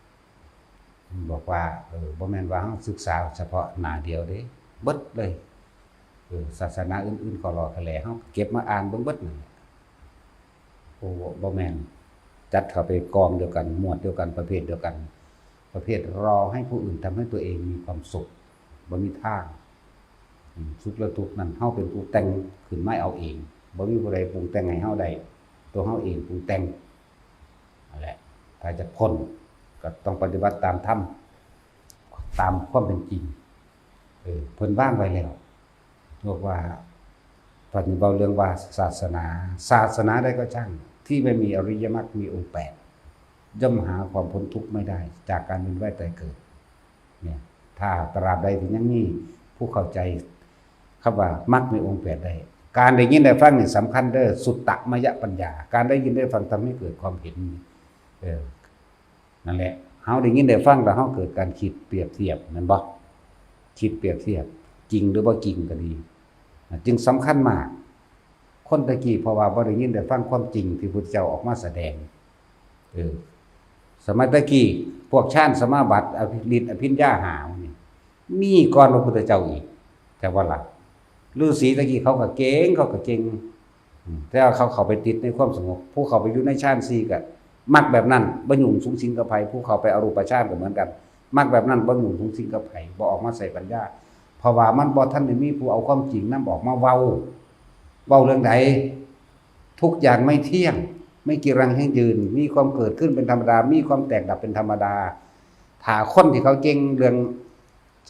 ເພິ່ນບອກວ່າ ເອີ ບໍ່ແມ່ນວ່າເຮົາສຶກສາສະເພາະໜ້າດຽວເດ້ ເບິດເລີຍ. ເອີ ສາສະໜາອື່ນໆກໍຫຼໍ່ກະແຫຼ ເຮົາເກັບມາອ່ານເບິ່ງເບິດນັ້ນແຫຼະ. ໂອ້ ບໍ່ແມ່ນ ຈັດເຂົ້າໄປກອງດຽວກັນ ໝວດດຽວກັນ ປະເພດດຽວກັນ ປະເພດລໍໃຫ້ຜູ້ອື່ນທຳໃຫ້ຕົວເອງມີຄວາມສຸກ ບໍ່ມີທາງ. ອືມ ສຸກ ແລະ ທຸກນັ້ນ ເຮົາເປັນຜູ້ແຕ່ງຂຶ້ນມາເອົາເອງ ບໍ່ມີຜູ້ໃດປຸງແຕ່ງໃຫ້ເຮົາໄດ້ ຕົວເຮົາເອງປຸງແຕ່ງ. ນັ້ນແຫຼະ ຖ້າຈະພົ້ນກໍຕ້ອງປະຕິບັດຕາມທຳ ຕາມຄວາມເປັນຈິງ. ເອີ ເພິ່ນວາງໄວ້ແລ້ວ ບອກວ່າ ຕອນນີ້ເວົ້າເລື່ອງວ່າສາສະໜາ ສາສະໜາໃດກໍຊ່າງ ທີ່ໄມ່ມີອະລິຍະມັກມີອົງແປດ ຍ່ອມຫາຄວາມພົ້ນທຸກໄມ່ໄດ້ ຈາກການວຽນວ່າຍຕາຍເກີດ. ເນຍ ຖ້າຕາບໃດທີ່ຍັງມີຜູ້ເຂົ້າໃຈຄຳວ່າມັກມີອົງແປດໄດ້ ການໄດ້ຍິນໄດ້ຟັງນີ້ສຳຄັນເດີ ສຸດຕະມະຍະປັນຍາ ການໄດ້ຍິນໄດ້ຟັງທຳໃຫ້ເກີດຄວາມເຫັນ. ເອີ ນັ້ນແຫຼະ ເຮົາໄດ້ຍິນໄດ້ຟັງແລ້ວ ເຮົາເກີດການຄິດປຽບທຽບ ແມ່ນບໍ່? ຄິດປຽບທຽບ ຈິງຫຼືບໍ່ຈິງກໍດີ ຈຶ່ງສຳຄັນມາກ. ຄ ຄົນແຕ່ກີ້ ເພາະວ່າບໍ່ໄດ້ຍິນໄດ້ຟັງຄວາມຈິງທີ່ພຸດທະເຈົ້າອອກມາສະແດງ. ເອີ ສະໄໝແຕ່ກີ້ ພວກຊານສະມາບັດ ອະພິ ລິດ ອະພິນຍາຫ້ານີ້ ມີກ່ອນພະພຸດທະເຈົ້າອີກ ແຕ່ວ່າລະ ລືສີແຕ່ກີ້ເຂົາກໍເກັ່ງ ເຂົາກໍເກັ່ງ ອືມ ແຕ່ວ່າເຂົາເຂົ້າໄປຕິດໃນຄວາມສະຫງົບ. ຜູ້ເຂົ້າໄປຢູ່ໃນຊານສີ່ກໍມັກແບບນັ້ນ ບໍ່ຫຍຸ້ງສຸງສິງກັບໃຜ. ຜູ້ເຂົ້າໄປອະຮູປະຊານກໍເໝືອນກັນ ມັກແບບນັ້ນ ບໍ່ຫຍຸ້ງສຸງສິງກັບໃຜ ບໍ່ອອກມາໃຊ້ປັນຍາ ເພາະວ່າມັນບໍ່ທັນໄດ້ມີຜູ້ເອົາຄວາມຈິງນຳອອກມາເວົ້າ. ເວົ້າເລື່ອງໃດ? ທຸກຢ່າງໄມ່ທ່ຽງ ໄມ່ກີ່ລັງຢັ້ງຢືນ ມີຄວາມເກີດຂຶ້ນເປັນທຳມະດາ ມີຄວາມແຕກດັບເປັນທຳມະດາ. ຖ້າຄົນທີ່ເຂົາເກັ່ງເລື່ອງ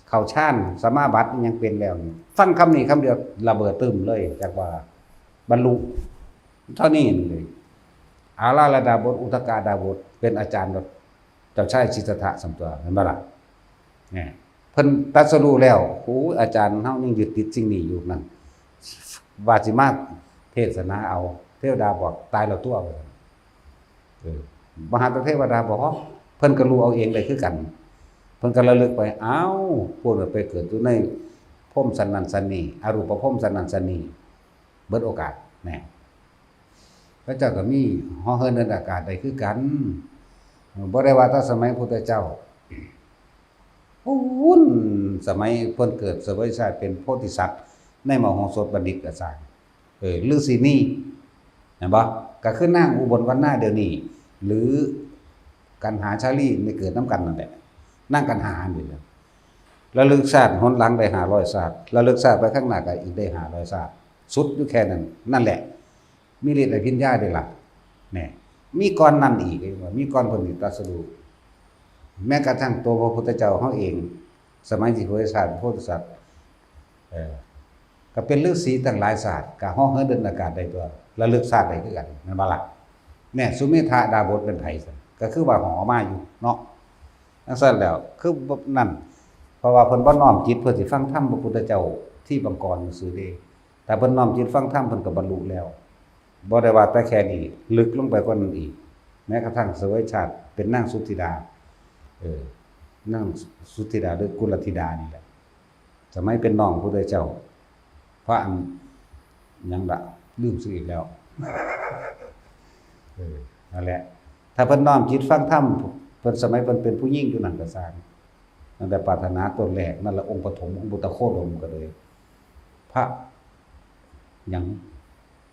ເຂົ້າຊານສະມາບັດອີ່ຫຍັງເປັນແລ້ວນີ້ ຟັງຄຳນີ້ຄຳດຽວລະເບີດຕຶ້ມເລີຍ ຈັກວ່າບັນລຸເທົ່ານີ້ເລີຍ. ອາລາລະດາບົດ ອຸທະກະດາບົດ ເປັນອາຈານເຈົ້າຊາຍສິດທັດຖະສ່ຳຕົວ ແມ່ນບໍ່ລະ? ແນ່ ເພິ່ນຕັດສະຮູ້ແລ້ວ ໂອ້ຍ ອາຈານເຮົາຍັງຍຶດຕິດສິ່ງນີ້ຢູ່ນັ້ນ ວ່າຊິມາເທດສະໜາເອົາ ເທວະດາບອກຕາຍແລ້ວຕົວ ວ່າຊັ້ນ. ເອີ ມະຫາຕະເທວະດາບອກ ເພິ່ນກໍຮູ້ເອົາເອງໄດ້ຄືກັນ. ເພິ່ນກໍລະລຶກໄປ ອ້າວ ພວກນັ້ນໄປເກີດຢູ່ໃນພົມຊັ້ນນັ້ນຊັ້ນນີ້ ອະຮູປະພົມຊັ້ນນັ້ນຊັ້ນນີ້ ເບິດໂອກາດ ແນ່ ເຂົາເຈົ້າກໍມີຫໍ່ເຫີນເດີນອາກາດໄດ້ຄືກັນ. ບໍ່ໄດ້ວ່າແຕ່ສະໄໝພຸດທະເຈົ້າ ພຸ້ນ ສະໄໝເພິ່ນເກີດສະເຫວີຍຊາດເປັນໂພທິສັດໃນມະໂຫສົດບັນດິດກໍຊ່າງ ເອີ ລືສີນີ ແມ່ນບໍ່? ກໍຄືນາງອຸບົນວັນນາດຽວນີ້ ຫຼື ກັນຫາຊາລີໄດ້ເກີດນຳກັນນັ້ນແຫຼະ ນາງກັນຫານີ້ແຫຼະ. ລະລຶກຊາດຫົນຫຼັງໄດ້ຫ້າຮ້ອຍຊາດ ລະລຶກຊາດໄປຂ້າງໜ້າກໍອີກໄດ້ຫ້າຮ້ອຍຊາດ ສຸດຢູ່ແຄ່ນັ້ນ ນັ້ນແຫຼະ ມີລິດອະພິນຍາເດ້ລະ ແນ່ ມີກ່ອນນັ້ນອີກ ມີກ່ອນເພິ່ນນີ້ຕັດສະຮູ້. ແມ້ກະທັ້ງຕົວພະພຸດທະເຈົ້າເຮົາເອງ ສະໄໝທີ່ພະໂພທິສັດ ເອີ ກໍເປັນລືສີຕັ້ງຫຼາຍຊາດ ກໍເຫີນເດີນອາກາດໄດ້ຕົວະ ລະລຶກຊາດໄດ້ຄືກັນ ແມ່ນບໍ່ລະ? ແນ່ ສຸເມທະດາບົດເປັນໃຜຊັ້ນ? ກໍຄືວ່າຫໍ່ມາຢູ່ເນາະ. ຈັ່ງຊັ້ນແລ້ວ ຄືນັ້ນ ເພາະວ່າເພິ່ນບໍ່ນ້ອມຈິດເພື່ອຊິຟັງທຳພະພຸດທະເຈົ້າທີ່ປາງກອນຊື່ເດ້. ຖ້າເພິ່ນນ້ອມຈິດຟັງທຳ ເພິ່ນກໍບັນລຸແລ້ວ. ບໍ່ໄດ້ວ່າແຕ່ແຄ່ນີ້ ເລິກລົງໄປກວ່ານັ້ນອີກ ແມ້ກະທັ່ງສະເຫວີຍຊາດເປັນນາງສຸທິດາ ເອີ ນາງສຸທິດາ ຫຼື ກຸລະທິດານີ້ແຫຼະ ສະໄໝເປັນນ້ອງພະພຸດທະເຈົ້າ ພະອັນຫຍັງລະ ລືມຊື່ອີກແລ້ວ ເອີ ນັ້ນແຫຼະ. ຖ້າເພິ່ນນ້ອມຈິດຟັງທຳ ເພິ່ນ ສະໄໝເພິ່ນເປັນຜູ້ຍິງຢູ່ນັ້ນກໍຊ່າງ ຕັ້ງແຕ່ປາຖະໜາຕົ້ນແລກນັ້ນລະ ອົງປະຖົມ ອົງບຸດຕະໂຄດົມກໍເລີຍ ພະຫຍັງ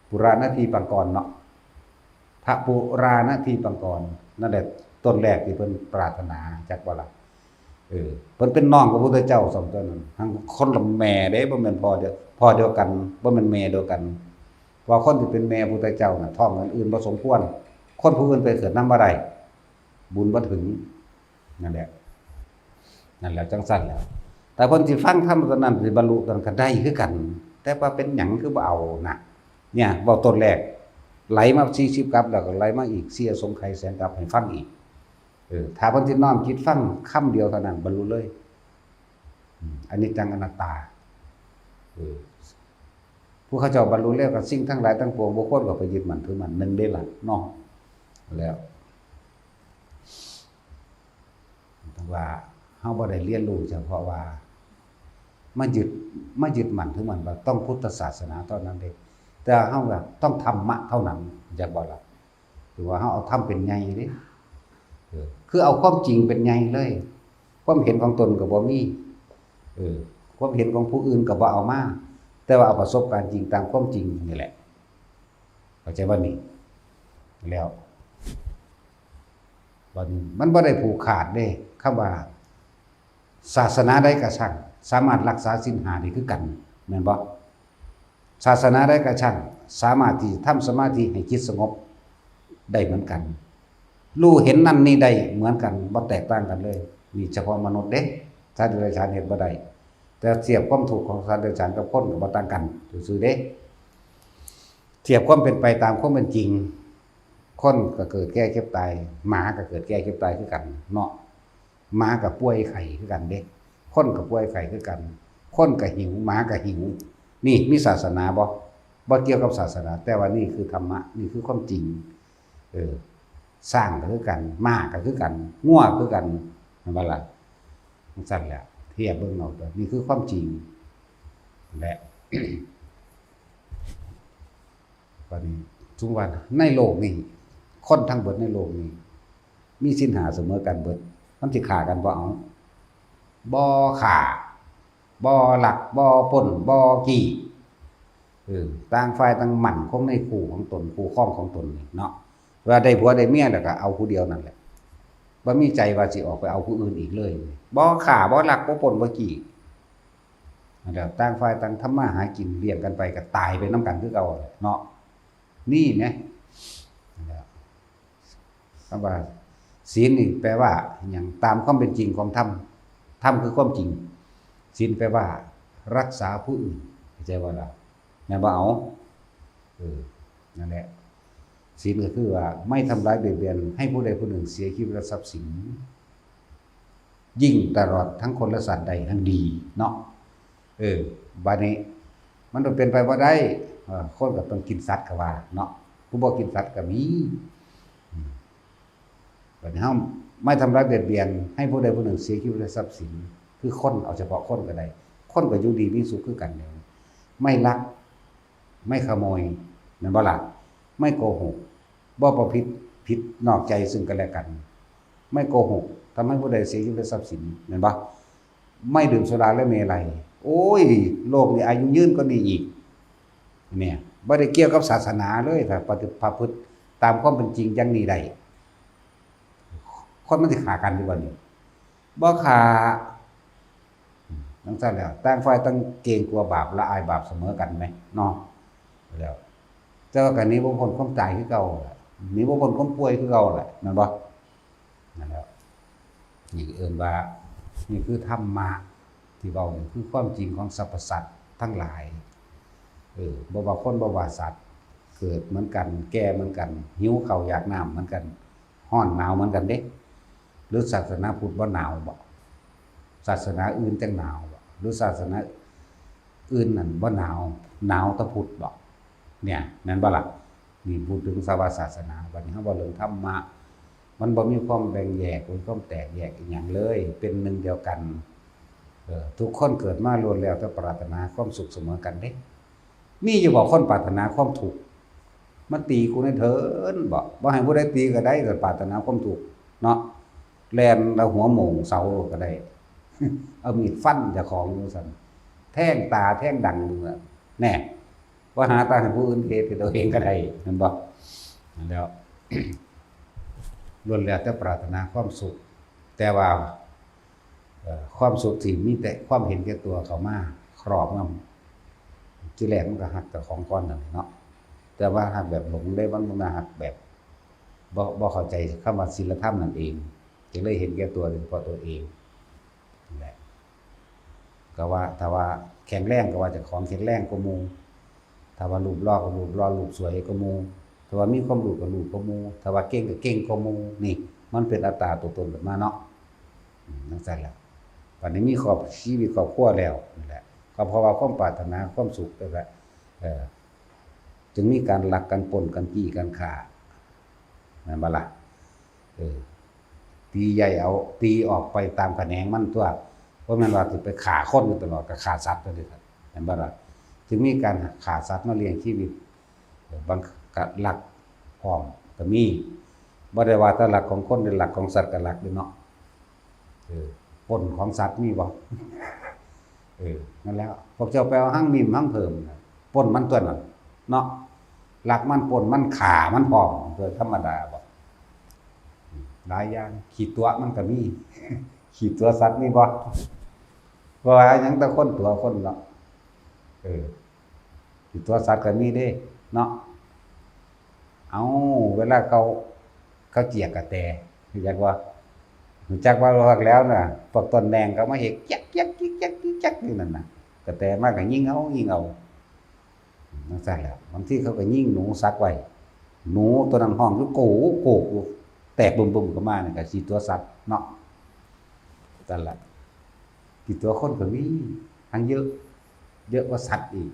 ປຸລານະທີປັງກອນເນາະ ພະປຸລານະທີປັງກອນ ນັ້ນແຫຼະ ຕົ້ນແລກທີ່ເພິ່ນປາຖະໜາ ຈັກບໍ່ລະ? ເອີ ເພິ່ນເປັນນ້ອງພະພຸດທະເຈົ້າຊ້ຳຕົວະນັ້ນ ທັງຄົນລະແມ່ເດ້ ບໍ່ແມ່ນພໍ່ດຽວ ພໍ່ດຽວກັນ ບໍ່ແມ່ນແມ່ດຽວກັນ ເພາະຄົນທີ່ເປັນແມ່ພຸດທະເຈົ້ານັ້ນ ທ້ອງອັນອື່ນບໍ່ສົມຄວນ ຄົນຜູ້ອື່ນໄປເກີດນຳບໍ່ໄດ້ ບຸນບໍ່ເຖິງ. ນັ້ນແຫຼະ ນັ້ນແຫຼະ ຈັ່ງຊັ້ນແຫຼະ ຖ້າເພິ່ນຊິຟັງທຳຕົວນັ້ນ ຊິບັນລຸຕົວນັ້ນກໍໄດ້ຄືກັນ ແຕ່ວ່າເປັນຫຍັງຄືບໍ່ເອົານະ? ເນຍ ເວົ້າຕົ້ນແລກ ໄຫຼມາສີ່ສິບກັບ ແລ້ວກໍໄຫຼມາອີກ ສີ່ອະສົງໄຂແສນກັບໃຫ້ຟັງອີກ. ເອີ ຖ້າເພິ່ນຊິນ້ອມຈິດຟັງຄຳດຽວເທົ່ານັ້ນ ບັນລຸເລີຍ ອານິດຈັງອະນັດຕາ. ເອີ ຜູ້ເຂົາເຈົ້າບັນລຸແລ້ວ ກໍສິ່ງທັງຫຼາຍທັງປວງບໍ່ຄວນເຂົ້າໄປຍຶດໝັ້ນຖືໝັ້ນ ໜຶ່ງເດ້ລະເນາະ ແລ້ວ ແຕ່ວ່າເຮົາບໍ່ໄດ້ຮຽນຮູ້ ສະເພາະວ່າມາຍຶດ ມາຍຶດໝັ້ນຖືໝັ້ນວ່າຕ້ອງພຸດທະສາສະໜາເທົ່ານັ້ນເດ້ ແຕ່ເຮົາກໍຕ້ອງທຳມະເທົ່ານັ້ນ ຈັກບໍ່ລະ? ຖືວ່າເຮົາເອົາທຳເປັນໃຫຍ່ເດ້ ເອີ ຄືເອົາຄວາມຈິງເປັນໃຫຍ່ເລີຍ ຄວາມເຫັນຂອງຕົນກໍບໍ່ມີ ເອີ ຄວາມເຫັນຂອງຜູ້ອື່ນກໍບໍ່ເອົາມາ ແຕ່ວ່າເອົາປະສົບການຈິງຕາມຄວາມຈິງນີ້ແຫຼະ ເຂົ້າໃຈບໍ່ນີ້? ແລ້ວ ບັດນີ້ມັນບໍ່ໄດ້ຜູກຂາດເດ້ ຄຳວ່າ ສາສະໜາໃດກໍຊ່າງ ສາມາດຮັກສາສິນຫ້າໄດ້ຄືກັນ ແມ່ນບໍ່? ສາສະໜາໃດກໍຊ່າງ ສາມາດທີ່ຈະທຳສະມາທິໃຫ້ຈິດສະຫງົບໄດ້ເໝືອນກັນ ຮູ້ເຫັນນັ້ນນີ້ໄດ້ເໝືອນກັນ ບໍ່ແຕກຕ່າງກັນເລີຍ. ນີ້ສະເພາະມະນຸດເດ້ ສັດເດຍລະສານເຮັດບໍ່ໄດ້ ແຕ່ທຽບຄວາມທຸກຂອງສັດເດຍລະສານກັບຄົນກໍບໍ່ຕ່າງກັນຊື່ໆເດ້. ທຽບຄວາມເປັນໄປຕາມຄວາມເປັນຈິງ ຄົນກໍເກີດແກ່ເຈັບຕາຍ ໝາກໍເກີດແກ່ເຈັບຕາຍຄືກັນເນາະ. ໝາກໍປ່ວຍໄຂ້ຄືກັນເດ້ ຄົນກໍປ່ວຍໄຂ້ຄືກັນ ຄົນກໍຫິວ ໝາກໍຫິວ. ນີ້ມີສາສະໜາບໍ່? ບໍ່ກ່ຽວກັບສາສະໜາ ແຕ່ວ່ານີ້ຄືທຳມະ ນີ້ຄືຄວາມຈິງ. ເອີ ຊ້າງກໍຄືກັນ ມ້າກໍຄືກັນ ງົວຄືກັນ ແມ່ນບໍ່ລະ? ຈັ່ງຊັ້ນແຫຼະ ທຽບເບິ່ງເອົາ ນີ້ຄືຄວາມຈິງແຫຼະ. ບາດນີ້ ສົມມຸດວ່າໃນໂລກນີ້ ຄົນທັງເບິດໃນໂລກນີ້ ມີສິນຫ້າສະເໝີກັນເບິດ ມັນຊິຂ້າກັນບໍ່? ເອົາ ບໍ່ຂ້າ ບໍ່ລັກ ບໍ່ປຸ້ນ ບໍ່ຈີ້ ເອີ ຕ່າງຝ່າຍຕ່າງໝັ້ນຄົງໃນຄູ່ຂອງຕົນ ຄູ່ຄອງຂອງຕົນນີ້ເນາະ ວ່າໄດ້ຜົວໄດ້ເມຍແລ້ວກໍເອົາຜູ້ດຽວນັ້ນແຫຼະ ບໍ່ມີໃຈວ່າຊິອອກໄປເອົາຜູ້ອື່ນອີກເລີຍ ບໍ່ຂ້າ ບໍ່ລັກ ບໍ່ປຸ້ນ ບໍ່ຈີ້ ແລ້ວຕ່າງຝ່າຍຕ່າງທຳມາຫາກິນລ້ຽງກັນໄປ ກໍຕາຍໄປນຳກັນຄືເກົ່າແຫຼະເນາະ ນີ້ແໝ ແລ້ວ ຄຳວ່າ ສິນນີ້ແປວ່າຫຍັງ? ຕາມຄວາມເປັນຈິງຂອງທຳ ທຳຄືຄວາມຈິງ ສິນແປວ່າ ຮັກສາຜູ້ອື່ນ ເຂົ້າໃຈບໍ່ລະ? ແມ່ນບໍ່? ເອົາ ເອີ ນັ້ນແຫຼະ ສິນກໍຄືວ່າ ໄມ່ທຳລາຍບຽດບຽນໃຫ້ຜູ້ໃດຜູ້ໜຶ່ງເສຍຊີວິດ ແລະ ຊັບສິນ ຍິ່ງຕະຫຼອດທັງຄົນ ແລະ ສັດໄດ້ ຫັ້ນດີເນາະ ເອີ ບາດນີ້ ມັນຕ້ອງເປັນໄປບໍ່ໄດ້ ເອີ ຄົນກໍຕ້ອງກິນສັດ ກໍວ່າເນາະ ຜູ້ບໍ່ກິນສັດກໍມີ ອືມ ບາດນີ້ເຮົາໄມ່ທຳລາຍບຽດບຽນໃຫ້ຜູ້ໃດຜູ້ໜຶ່ງເສຍຊີວິດ ແລະ ຊັບສິນ ຄືຄົນ ເອົາສະເພາະຄົນກໍໄດ້ ຄົນກໍຢູ່ດີມີສຸກຄືກັນ ໄມ່ລັກ ໄມ່ຂະໂມຍ ແມ່ນບໍ່ລະ? ໄມ່ໂກຫົກ ບໍ່ປະພຶດຜິດນອກໃຈຊຶ່ງກັນແລະກັນ ໄມ່ໂກຫົກ ທຳໃຫ້ຜູ້ໃດເສຍຊີວິດ ແລະ ຊັບສິນ ແມ່ນບໍ່? ໄມ່ດື່ມສຸລາ ແລະ ເມໄລ ໂອ້ຍ ໂລກນີ້ອາຍຸຍືນກວ່ານີ້ອີກ ແມ່ນ ບໍ່ໄດ້ກ່ຽວກັບສາສະໜາເລີຍ ຖ້າປະພຶດ ປະພຶດຕາມຄວາມເປັນຈິງຢ່າງນີ້ໄດ້ ຄົນມັນຊິຂ້າກັນຢູ່ບໍ່ນີ້? ບໍ່ຂ້າ ຈັ່ງຊັ້ນແຫຼະ ຕ່າງຝ່າຍຕ່າງເກງກົວບາບ ລະອາຍບາບສະເໝີກັນແໝ ເນາະ ແລ້ວ ແຕ່ວ່າກໍໜີບໍ່ພົ້ນຄວາມຕາຍຄືເກົ່າແຫຼະ ໜີບໍ່ພົ້ນຄວາມປ່ວຍຄືເກົ່າແຫຼະ ແມ່ນບໍ່? ນັ້ນແຫຼະ ນີ້ເອີ້ນວ່າ ນີ້ຄືທຳມະທີ່ເວົ້ານີ້ ຄືຄວາມຈິງຂອງສັບພະສັດທັງຫຼາຍ ເອີ ບໍ່ວ່າຄົນ ບໍ່ວ່າສັດ ເກີດເໝືອນກັນ ແກ່ເໝືອນກັນ ຫິວເຂົ້າຢາກນ້ຳເໝືອນກັນ ຮ້ອນໜາວເໝືອນກັນເດ້ ຫຼື ສາສະໜາພຸດບໍ່ໜາວບໍ? ສາສະໜາອື່ນຈັ່ງໜາວບໍ? ຫຼື ສາສະໜາອື່ນນັ້ນບໍ່ໜາວ ໜາວແຕ່ພຸດບໍ? ເນຍ ແມ່ນບໍ່ລະ? ນີ້ ເວົ້າເຖິງສາວາສາສະໜາ ບາດນີ້ເຮົາເວົ້າເລື່ອງທຳມະ ມັນບໍ່ມີຄວາມແບ່ງແຍກ ບໍ່ມີຄວາມແຕກແຍກອີ່ຫຍັງເລີຍ ເປັນໜຶ່ງດຽວກັນ ເອີ ທຸກຄົນເກີດມາລ້ວນແລ້ວແຕ່ປາດຖະໜາຄວາມສຸກສະເໝີກັນເດ້ ມີຢູ່ບໍ່ຄົນປາດຖະໜາຄວາມທຸກ? ມາຕີກູໃນເທີນບໍ? ບໍ່ໃຫ້ຜູ້ໃດຕີກໍໄດ້ ແຕ່ປາດຖະໜາຄວາມທຸກເນາະ ແລ່ນລະຫົວໂໝງເສົາໂລດກໍໄດ້ ເອົາມີດຟັນເຈົ້າຂອງຢູ່ຊັ້ນ ແທງຕາແທງດັງຢູ່ນັ້ນ ແນ່ ບໍ່ຫາຕາໃຫ້ຜູ້ອື່ນເຮັດ ເຮັດເອົາເອງກໍໄດ້ ແມ່ນບໍ່? ນັ້ນແຫຼະ ລ້ວນແລ້ວແຕ່ປາດຖະໜາຄວາມສຸກ ແຕ່ວ່າ ເອີ ຄວາມສຸກທີ່ມີແຕ່ຄວາມເຫັນແກ່ຕົວເຂົ້າມາຄອບງຳ ທີແລກມັນກໍຮັກເຈົ້າຂອງກ່ອນນັ້ນເນາະ ແຕ່ວ່າຮັກແບບຫຼົງເດ້ ມັນບໍ່ແມ່ນຮັກແບບ ບໍ່ ບໍ່ເຂົ້າໃຈຄຳວ່າສິນລະທຳນັ້ນເອງ ຈຶ່ງໄດ້ເຫັນແກ່ຕົວໂດຍສະເພາະຕົວເອງ ນັ້ນແຫຼະ ກໍວ່າ ຖ້າວ່າແຂງແຮງກໍວ່າເຈົ້າຂອງແຂງແຮງກວ່າໝູ່ ຖ້າວ່າຮູບຫຼໍ່ກໍຮູບຫຼໍ່ ຮູບສວຍກວ່າໝູ່ ຖ້າວ່າມີຄວາມຮູ້ກໍຮູ້ກວ່າໝູ່ ຖ້າວ່າເກັ່ງກໍເກັ່ງກວ່າໝູ່ ນີ້ມັນເປັນອັດຕາຕົວຕົນຂຶ້ນມາເນາະ ອືມ ຈັ່ງຊັ້ນແຫຼະ ບັດນີ້ມີຄອບ ຊີວິດຄອບຄົວແລ້ວ ນັ້ນແຫຼະ ກໍເພາະວ່າຄວາມປາດຖະໜາຄວາມສຸກ ແລ້ວກໍ ເອີ ຈຶ່ງມີການລັກກັນ ປຸ້ນກັນ ຈີ້ກັນ ຂ້າ ແມ່ນບໍ່ລະ? ເອີ ຕີໃຫຍ່ເອົາ ຕີອອກໄປຕາມຂະແໜງມັນຕົວະ ບໍ່ແມ່ນວ່າຊິໄປຂ້າຄົນຢູ່ຕະຫຼອດ ກໍຂ້າສັດຕົວະເດ ແມ່ນບໍ່ລະ? ຈຶ່ງມີການຂ້າສັດມາລ້ຽງຊີວິດ ບາງກໍລັກພ້ອມກໍມີ ບໍ່ໄດ້ວ່າແຕ່ລັກຂອງຄົນເດ ລັກຂອງສັດກໍລັກເດ້ເນາະ ເອີ ປຸ້ນຂອງສັດມີບໍ່? ເອີ ນັ້ນແຫຼະ ພວກເຈົ້າໄປເອົາຮັງມິ້ມຮັງເພີ່ມ ປຸ້ນມັນຕົວະນັ້ນເນາະ ລັກມັນ ປຸ້ນມັນ ຂ້າມັນພ້ອມ ໂດຍທຳມະດາບໍ? ຫຼາຍຢ່າງ ຂີ້ຕົວະມັນກໍມີ ຂີ້ຕົວະສັດມີບໍ່? ບໍ່ວ່າຫຍັງ ແຕ່ຄົນຕົວະຄົນເນາະ ເອີ ຂີ້ຕົວະສັດກໍມີເດ້ເນາະ ເອົາ ເວລາເຂົາ ເຂົາຈຽກກະແຕ ຮູ້ຈັກບໍ່? ຮູ້ຈັກບໍ່? ແລ້ວນະ ພວກຕົ້ນແມງເຂົາມາເຮັດຈັກໆໆໆຢູ່ນັ້ນນະ ກະແຕມາກໍຍິງເອົາ ຍິງເອົາ ຈັ່ງຊັ້ນແຫຼະ ບາງທີເຂົາກໍຍິງໜູສັດໄວ້ ໜູຕົວນັ້ນຮ້ອງຢູ່ໂກກໂກກຢູ່ ແຕກບຶ້ມໆຂຶ້ນມານີ້ກໍຂີ້ຕົວະສັດເນາະ ຊັ້ນລະ ຂີ້ຕົວະຄົນກໍມີ ທັງເຍາະ ເຍາະກວ່າສັດອີກ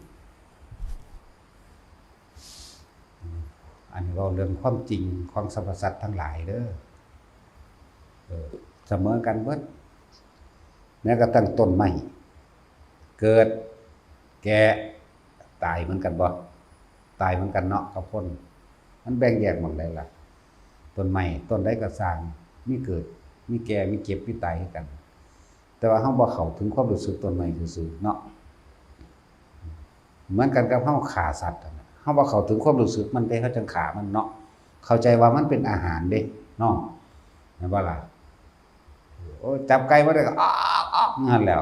ອັນນີ້ເວົ້າເລື່ອງຄວາມຈິງຂອງສັບພະສັດທັງຫຼາຍເດີ ເອີ ສະເໝີກັນເບິດ ແມ້ກະທັ່ງຕົ້ນໄມ້ ເກີດ ແກ່ ຕາຍເໝືອນກັນບໍ່? ຕາຍເໝືອນກັນເນາະກັບຄົນ. ມັນແບ່ງແຍກໝ່ອງໃດລະ? ຕົ້ນໄມ້ ຕົ້ນໃດກໍຊ່າງ ມີເກີດ ມີແກ່ ມີເຈັບ ມີຕາຍຄືກັນ. ແຕ່ວ່າເຮົາບໍ່ເຂົ້າເຖິງຄວາມຮູ້ສຶກຕົ້ນໄມ້ຊື່ໆເນາະ. ເໝືອນກັນກັບເຮົາຂ້າສັດຫັ້ນນະ ເຮົາບໍ່ເຂົ້າເຖິງຄວາມຮູ້ສຶກມັນເດ້ ເຮົາຈັ່ງຂ້າມັນເນາະ. ເຂົ້າໃຈວ່າມັນເປັນອາຫານເດ້ເນາະ ແມ່ນບໍ່ລະ? ໂອ້ ຈັບໄກ່ມາໄດ້ກໍອອກໆ ນັ້ນແຫຼ້ວ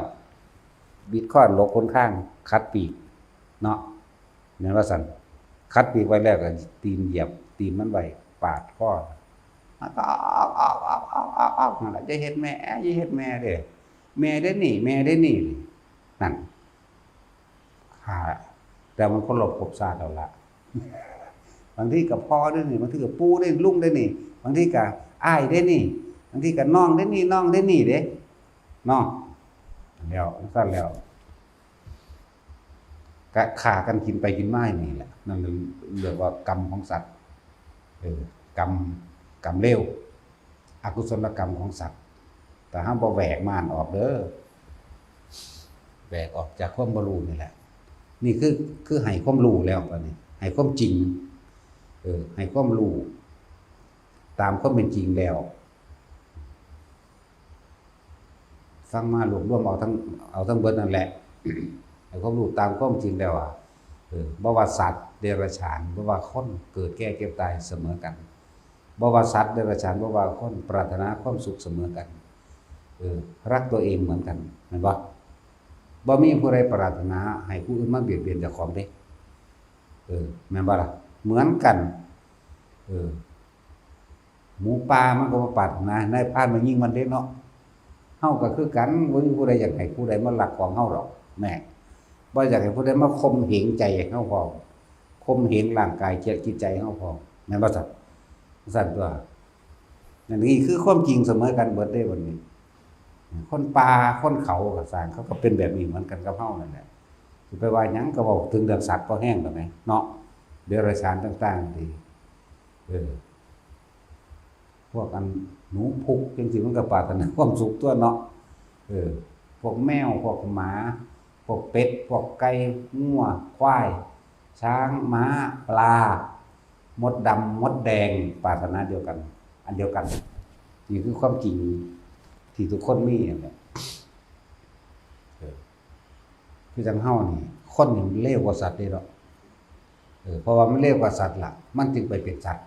ບິດຄ້ອນ ຫຼົກຫົນທາງ ຂັດປີກເນາະ ແມ່ນວ່າຊັ້ນ. ຂັດປີກໄວ້ແລ້ວກໍຕີນຢຽບຕີນມັນໄວ້ ປາດຄໍ ອອກໆໆໆ ນັ້ນລະ. ຢ່າເຮັດແມ່ ຢ່າເຮັດແມ່ເດ້ ແມ່ເດ້ນີ້ ແມ່ເດ້ນີ້ ນັ້ນ ຂ້າ ແຕ່ມັນຄົນລະພົບຊາດເອົາລະ. ບາງທີກໍພໍ່ເດ້ນີ້ ບາງທີກໍປູ່ເດ້ ລຸງເດ້ນີ້ ບາງທີກໍອ້າຍເດ້ນີ້ ບາງທີກໍນ້ອງເດ້ນີ້ ນ້ອງເດ້ນີ້ເດ້ເນາະ. ແລ້ວ ຊັ້ນແລ້ວ ກະຂ້າກັນກິນໄປກິນມາຢູ່ນີ້ແຫຼະ. ນັ້ນເອີ້ນວ່າກຳຂອງສັດ ເອີ ກຳ ກຳເລວ ອະກຸສົລະກຳຂອງສັດ. ຖ້າເຮົາບໍ່ແຫວກມ່ານອອກເດີ ແຫວກອອກຈາກຄວາມບໍ່ຮູ້ນີ້ແຫຼະ. ນີ້ຄື ຄືໃຫ້ຄວາມຮູ້ແລ້ວ ບາດນີ້ໃຫ້ຄວາມຈິງ ເອີ ໃຫ້ຄວາມຮູ້ຕາມຄວາມເປັນຈິງແລ້ວ. ຟັງມາລວບລວມເອົາທັງ ເອົາທັງເບິດນັ້ນແຫຼະ ໃຫ້ຄວາມຮູ້ຕາມຄວາມຈິງແລ້ວວ່າ ເອີ ບໍ່ວ່າສັດເດຍລະສານ ບໍ່ວ່າຄົນ ເກີດແກ່ເຈັບຕາຍສະເໝີກັນ. ບໍ່ວ່າສັດເດຍລະສານ ບໍ່ວ່າຄົນ ປາດຖະໜາຄວາມສຸກສະເໝີກັນ. ເອີ ຮັກຕົວເອງເໝືອນກັນ ແມ່ນບໍ່? ບໍ່ມີຜູ້ໃດປາດຖະໜາໃຫ້ຜູ້ອື່ນມາບຽດບຽນເຈົ້າຂອງເດ້. ເອີ ແມ່ນບໍ່ລະ? ເໝືອນກັນ ເອີ ໝູປ່າມັນກໍບໍ່ປາດຖະໜາໃຫ້ນາຍພານມາຍິງມັນເດ້ເນາະ. ເຮົາກໍຄືກັນ ບໍ່ມີຜູ້ໃດຢາກໃຫ້ຜູ້ໃດມາລັກຂອງເຮົາດອກ ແມ່ນ ບໍ່ຢາກໃຫ້ຜູ້ໃດມາຂົ່ມເຫງໃຈເຮົາພ້ອມ ຂົ່ມເຫງຮ່າງກາຍ ຈິດ ຈິດໃຈເຮົາພ້ອມ ແມ່ນບໍ່ຊັ້ນ? ຊັ້ນຕົວະ. ອັນນີ້ຄືຄວາມຈິງສະເໝີກັນເບິດເດ້ບັດນີ້. ຄົນປ່າຄົນເຂົາກໍຊ່າງ ເຂົາກໍເປັນແບບນີ້ເໝືອນກັນກັບເຮົານັ້ນແຫຼະ. ຊິໄປວ່າຫຍັງ ກໍເວົ້າເຖິງເລື່ອງສັດພໍແຮງແລ້ວແໝ ເນາະ ເດຍລະສານຕ່າງໆ ທີ່ ເອີ ພວກອັນໜູພຸກຈັ່ງຊີ້ ມັນກໍປາດຖະໜາຄວາມສຸກຕົວະເນາະ. ເອີ ພວກແມວ ພວກໝາ ພວກເປັດ ພວກໄກ່ ງົວ ຄວາຍ ຊ້າງ ມ້າ ປາ ມົດດຳ ມົດແດງ ປາດຖະໜາດຽວກັນ ອັນດຽວກັນ. ນີ້ຄືຄວາມຈິງທີ່ທຸກຄົນມີຫັ້ນແຫຼະ. ເອີ ຄືຈັ່ງເຮົານີ້ ຄົນນີ້ມັນເລວກວ່າສັດເດ້ເນາະ. ເອີ ເພາະວ່າມັນເລວກວ່າສັດລະ ມັນຈຶ່ງໄປເປັນສັດ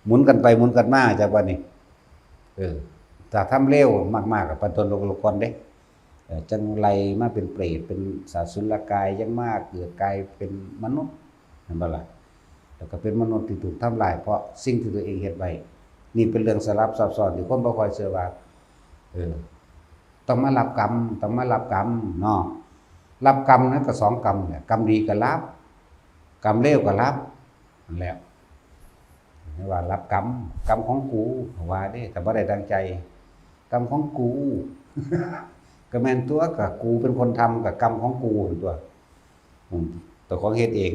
ໝູນກັນໄປໝູນກັນມາ ຈັກວ່ານີ້. ເອີ ຖ້າທຳເລວມາກໆ ກໍປັນຕົນລົງໆກ່ອນເດ້ ເອີ ຈັ່ງໄລ່ມາເປັນເປຣດ ເປັນອະສຸລະກາຍ ຍັງມາເກີດກາຍເປັນມະນຸດ ແມ່ນບໍ່ລະ? ແລ້ວກໍເປັນມະນຸດທີ່ຖືກທຳລາຍເພາະສິ່ງທີ່ຕົວເອງເຮັດໄວ້. ນີ້ເປັນເລື່ອງສະຫຼັບຊັບຊ້ອນທີ່ຄົນບໍ່ຄ່ອຍເຊື່ອວ່າ ເອີ ຕ້ອງມາຮັບກຳ ຕ້ອງມາຮັບກຳເນາະ. ຮັບກຳນັ້ນກໍສອງກຳແຫຼະ ກຳດີກໍຮັບ ກຳເລວກໍຮັບ ນັ້ນແຫຼະ. ເອີ້ນວ່າຮັບກຳ ກຳຂອງກູ ເຂົາວ່າເດ້ ຖ້າບໍ່ໄດ້ດັ່ງໃຈ ກຳຂອງກູ ກໍແມ່ນຕົວະ ກໍກູເປັນຄົນທຳ ກໍກຳຂອງກູນັ້ນຕົວະ ອືມ ເຈົ້າຂອງເຮັດເອງ.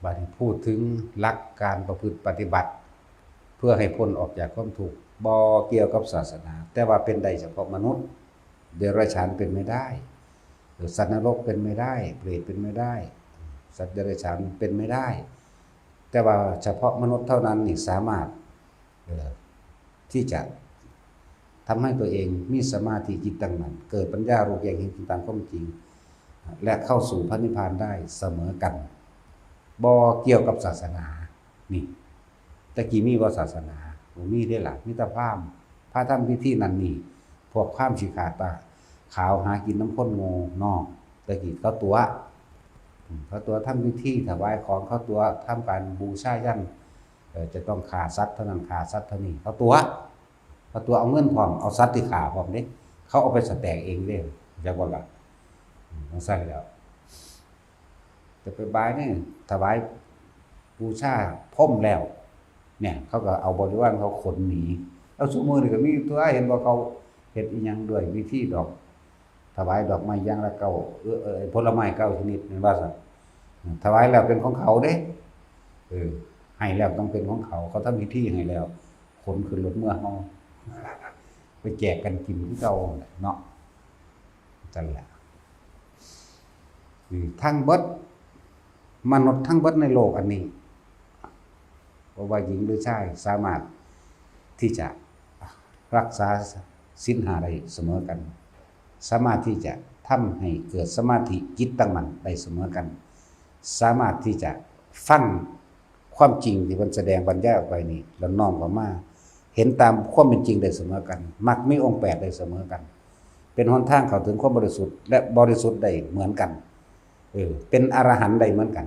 ບາດນີ້ ພູດເຖິງຫຼັກການປະພຶດປະຕິບັດ ເພື່ອໃຫ້ພົ້ນອອກຈາກຄວາມທຸກ ບໍ່ກ່ຽວກັບສາສະໜາ ແຕ່ວ່າເປັນໄດ້ສະເພາະມະນຸດ ເດຍລະສານເປັນໄມ່ໄດ້ ສັດນະລົກເປັນໄມ່ໄດ້ ເປຣດເປັນໄມ່ໄດ້ ສັດເດຍລະສານເປັນໄມ່ໄດ້ ແຕ່ວ່າສະເພາະມະນຸດເທົ່ານັ້ນນີ້ສາມາດ ເອີ ທີ່ຈະທຳໃຫ້ຕົວເອງມີສະມາທິຈິດຕັ້ງໝັ້ນ ເກີດປັນຍາຮູ້ແຈ້ງເຫັນຈິງຕາມຄວາມຈິງ ແລະ ເຂົ້າສູ່ພະນິບພານໄດ້ສະເໝີກັນ ບໍ່ກ່ຽວກັບສາສະໜາ. ນີ້ ແຕ່ກີ້ມີບໍ່ສາສະໜາ? ບໍ່ມີເດ້ລະ ມີແຕ່ພາມ ພາທຳພິທີນັ້ນນີ້ ພວກພາມສີຂາດຕາຂາວຫາກິນນຳຄົນໂງ່ເນາະ. ແຕ່ກີ້ເຂົາຕົວະ ເຂົາຕົວະທຳພິທີຖວາຍຂອງ ເຂົາຕົວະທຳການບູຊາຢັນ ເອີ ຈະຕ້ອງຂ້າສັດເທົ່ານັ້ນ ຂ້າສັດເທົ່ານີ້ ເຂົາຕົວະ ເຂົາຕົວະເອົາເງິນພ້ອມ ເອົາສັດທີ່ຂ້າພ້ອມເດ້ ເຂົາເອົາໄປສະແຕກເອງເດ້ ເຈົ້າບໍ່ລະ? ຈັ່ງຊັ້ນແລ້ວ ຈະໄປບາຍນີ້ ຖວາຍບູຊາພົມແລ້ວ ເນຍ ເຂົາກໍເອົາບໍລິວານເຂົາຂົນໜີ. ແລ້ວຊຸມື້ນີ້ກໍມີຕົວະ ເຫັນບໍ່ ເຂົາເຮັດອີ່ຫຍັງດ້ວຍວິທີດອກ ຖວາຍດອກໄມ້ຢ່າງລະເກົ້າ ເອີ ເອີ ຜົນລະໄມ້ເກົ້າຊະນິດ ແມ່ນວ່າຊັ້ນ. ຖວາຍແລ້ວເປັນຂອງເຂົາເດ້ ເອີ ໃຫ້ແລ້ວຕ້ອງເປັນຂອງເຂົາ ເຂົາທຳພິທີໃຫ້ແລ້ວ ຂົນຂຶ້ນລົດເມືອເຮົາ ໄປແຈກກັນກິນຄືເກົ່າແຫຼະເນາະ. ຊັ້ນແຫຼະ ນີ້ທັງເບິດ ມະນຸດທັງເບິດໃນໂລກອັນນີ້ ບໍ່ວ່າຍິງຫຼືຊາຍ ສາມາດທີ່ຈະຮັກສາສິນຫ້າໄດ້ສະເໝີກັນ, ສາມາດທີ່ຈະທຳໃຫ້ເກີດສະມາທິຈິດຕັ້ງໝັ້ນໄດ້ສະເໝີກັນ, ສາມາດທີ່ຈະຟັງຄວາມຈິງທີ່ເພິ່ນສະແດງບັນຍາຍອອກໄປນີ້ ແລ້ວນ້ອມເຂົ້າມາເຫັນຕາມຄວາມເປັນຈິງໄດ້ສະເໝີກັນ, ມັກມີອົງແປດໄດ້ສະເໝີກັນ, ເປັນຫົນທາງເຂົ້າເຖິງຄວາມບໍລິສຸດ ແລະ ບໍລິສຸດໄດ້ເໝືອນກັນ, ເອີ ເປັນອະລະຫັນໄດ້ເໝືອນກັນ.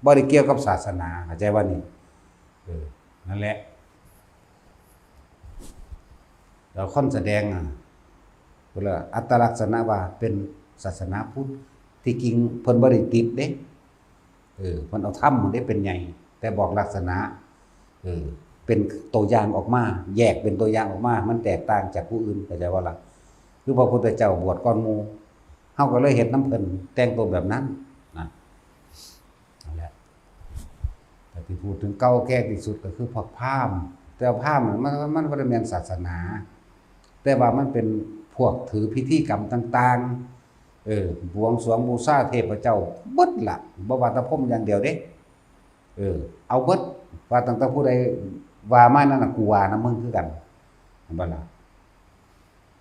ບໍ່ໄດ້ກ່ຽວກັບສາສະໜາ ເຂົ້າໃຈບໍ່ນີ້? ເອີ ນັ້ນແຫຼະ ແລ້ວຄົນສະແດງ ອາ ເພິ່ນວ່າອັດຕະລັກສະນະວ່າເປັນສາສະໜາພຸດ, ທີ່ຈິງເພິ່ນບໍ່ໄດ້ຕິດເດ້. ເອີ ເພິ່ນເອົາທຳເດ້ເປັນໃຫຍ່ ແຕ່ບອກລັກສະນະ ເອີ ເປັນຕົວຢ່າງອອກມາ ແຍກເປັນຕົວຢ່າງອອກມາ ມັນແຕກຕ່າງຈາກຜູ້ອື່ນ ເຂົ້າໃຈບໍ່ລະ? ຄືພະພຸດທະເຈົ້າບວດກ່ອນໝູ່ ເຮົາກໍເລີຍເຮັດນຳເພິ່ນ ແຕ່ງຕົວແບບນັ້ນນະ. ນັ້ນແຫຼະ ແຕ່ທີ່ພູດເຖິງເກົ່າແກ່ທີ່ສຸດກໍຄືພວກພາມ, ແຕ່ພາມມັນ ມັນບໍ່ໄດ້ແມ່ນສາສະໜາ ແຕ່ວ່າມັນເປັນພວກຖືພິທີກຳຕ່າງໆ ເອີ ບວງສວງບູຊາເທບພະເຈົ້າເບິດລະ, ບໍ່ວ່າແຕ່ພົມຢ່າງດຽວເດ້ ເອີ ເອົາເບິດ ວ່າຕັ້ງແຕ່ຜູ້ໃດວ່າມານັ້ນນະ ກູວ່ານຳມຶງຄືກັນ ແມ່ນບໍ່ລະ?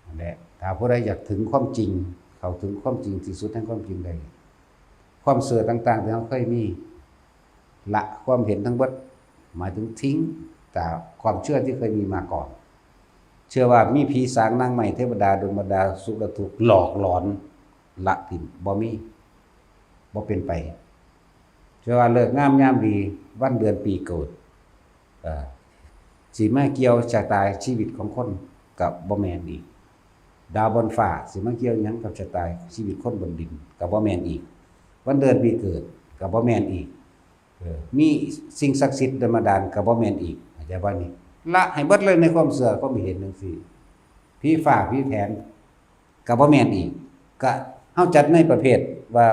ນັ້ນແຫຼະ ຖ້າຜູ້ໃດຢາກເຖິງຄວາມຈິງ ເຂົ້າເຖິງຄວາມຈິງທີ່ສຸດແຫ່ງຄວາມຈິງໄດ້ ຄວາມເຊື່ອຕ່າງໆທີ່ເຮົາເຄີຍມີ ລະຄວາມເຫັນທັງເບິດ ໝາຍເຖິງຖິ້ມຕາມຄວາມເຊື່ອທີ່ເຄີຍມີມາກ່ອນ. ເຊື່ອວ່າມີຜີສາງນາງໄມ້ ເທວະດາ ດົນບັນດາ ສຸກລະທຸກ ຫຼອກຫຼອນ ລະຖິ້ມ ບໍ່ມີ ບໍ່ເປັນໄປ. ເຊື່ອວ່າເລີກງາມຍາມດີ ວັນເດືອນປີເກີດ ເອີ ຊິມາກ່ຽວຊະຕາຊີວິດຂອງຄົນ ກໍບໍ່ແມ່ນອີກ. ດາວບົນຟ້າຊິມາກ່ຽວຫຍັງກັບຊະຕາຊີວິດຄົນບົນດິນ ກໍບໍ່ແມ່ນອີກ. ວັນເດືອນປີເກີດກໍບໍ່ແມ່ນອີກ. ເອີ ມີສິ່ງສັກສິດດົນບັນດານກໍບໍ່ແມ່ນອີກ. ເຂົ້າໃຈບໍ່ນີ້? ລະໃຫ້ເບິດເລີຍໃນຄວາມເຊື່ອຄວາມເຫັນຈັ່ງຊີ້. ຜີຟ້າຜີແຜນ ກໍບໍ່ແມ່ນອີກ. ກະເຮົາຈັດໃນປະເພດວ່າ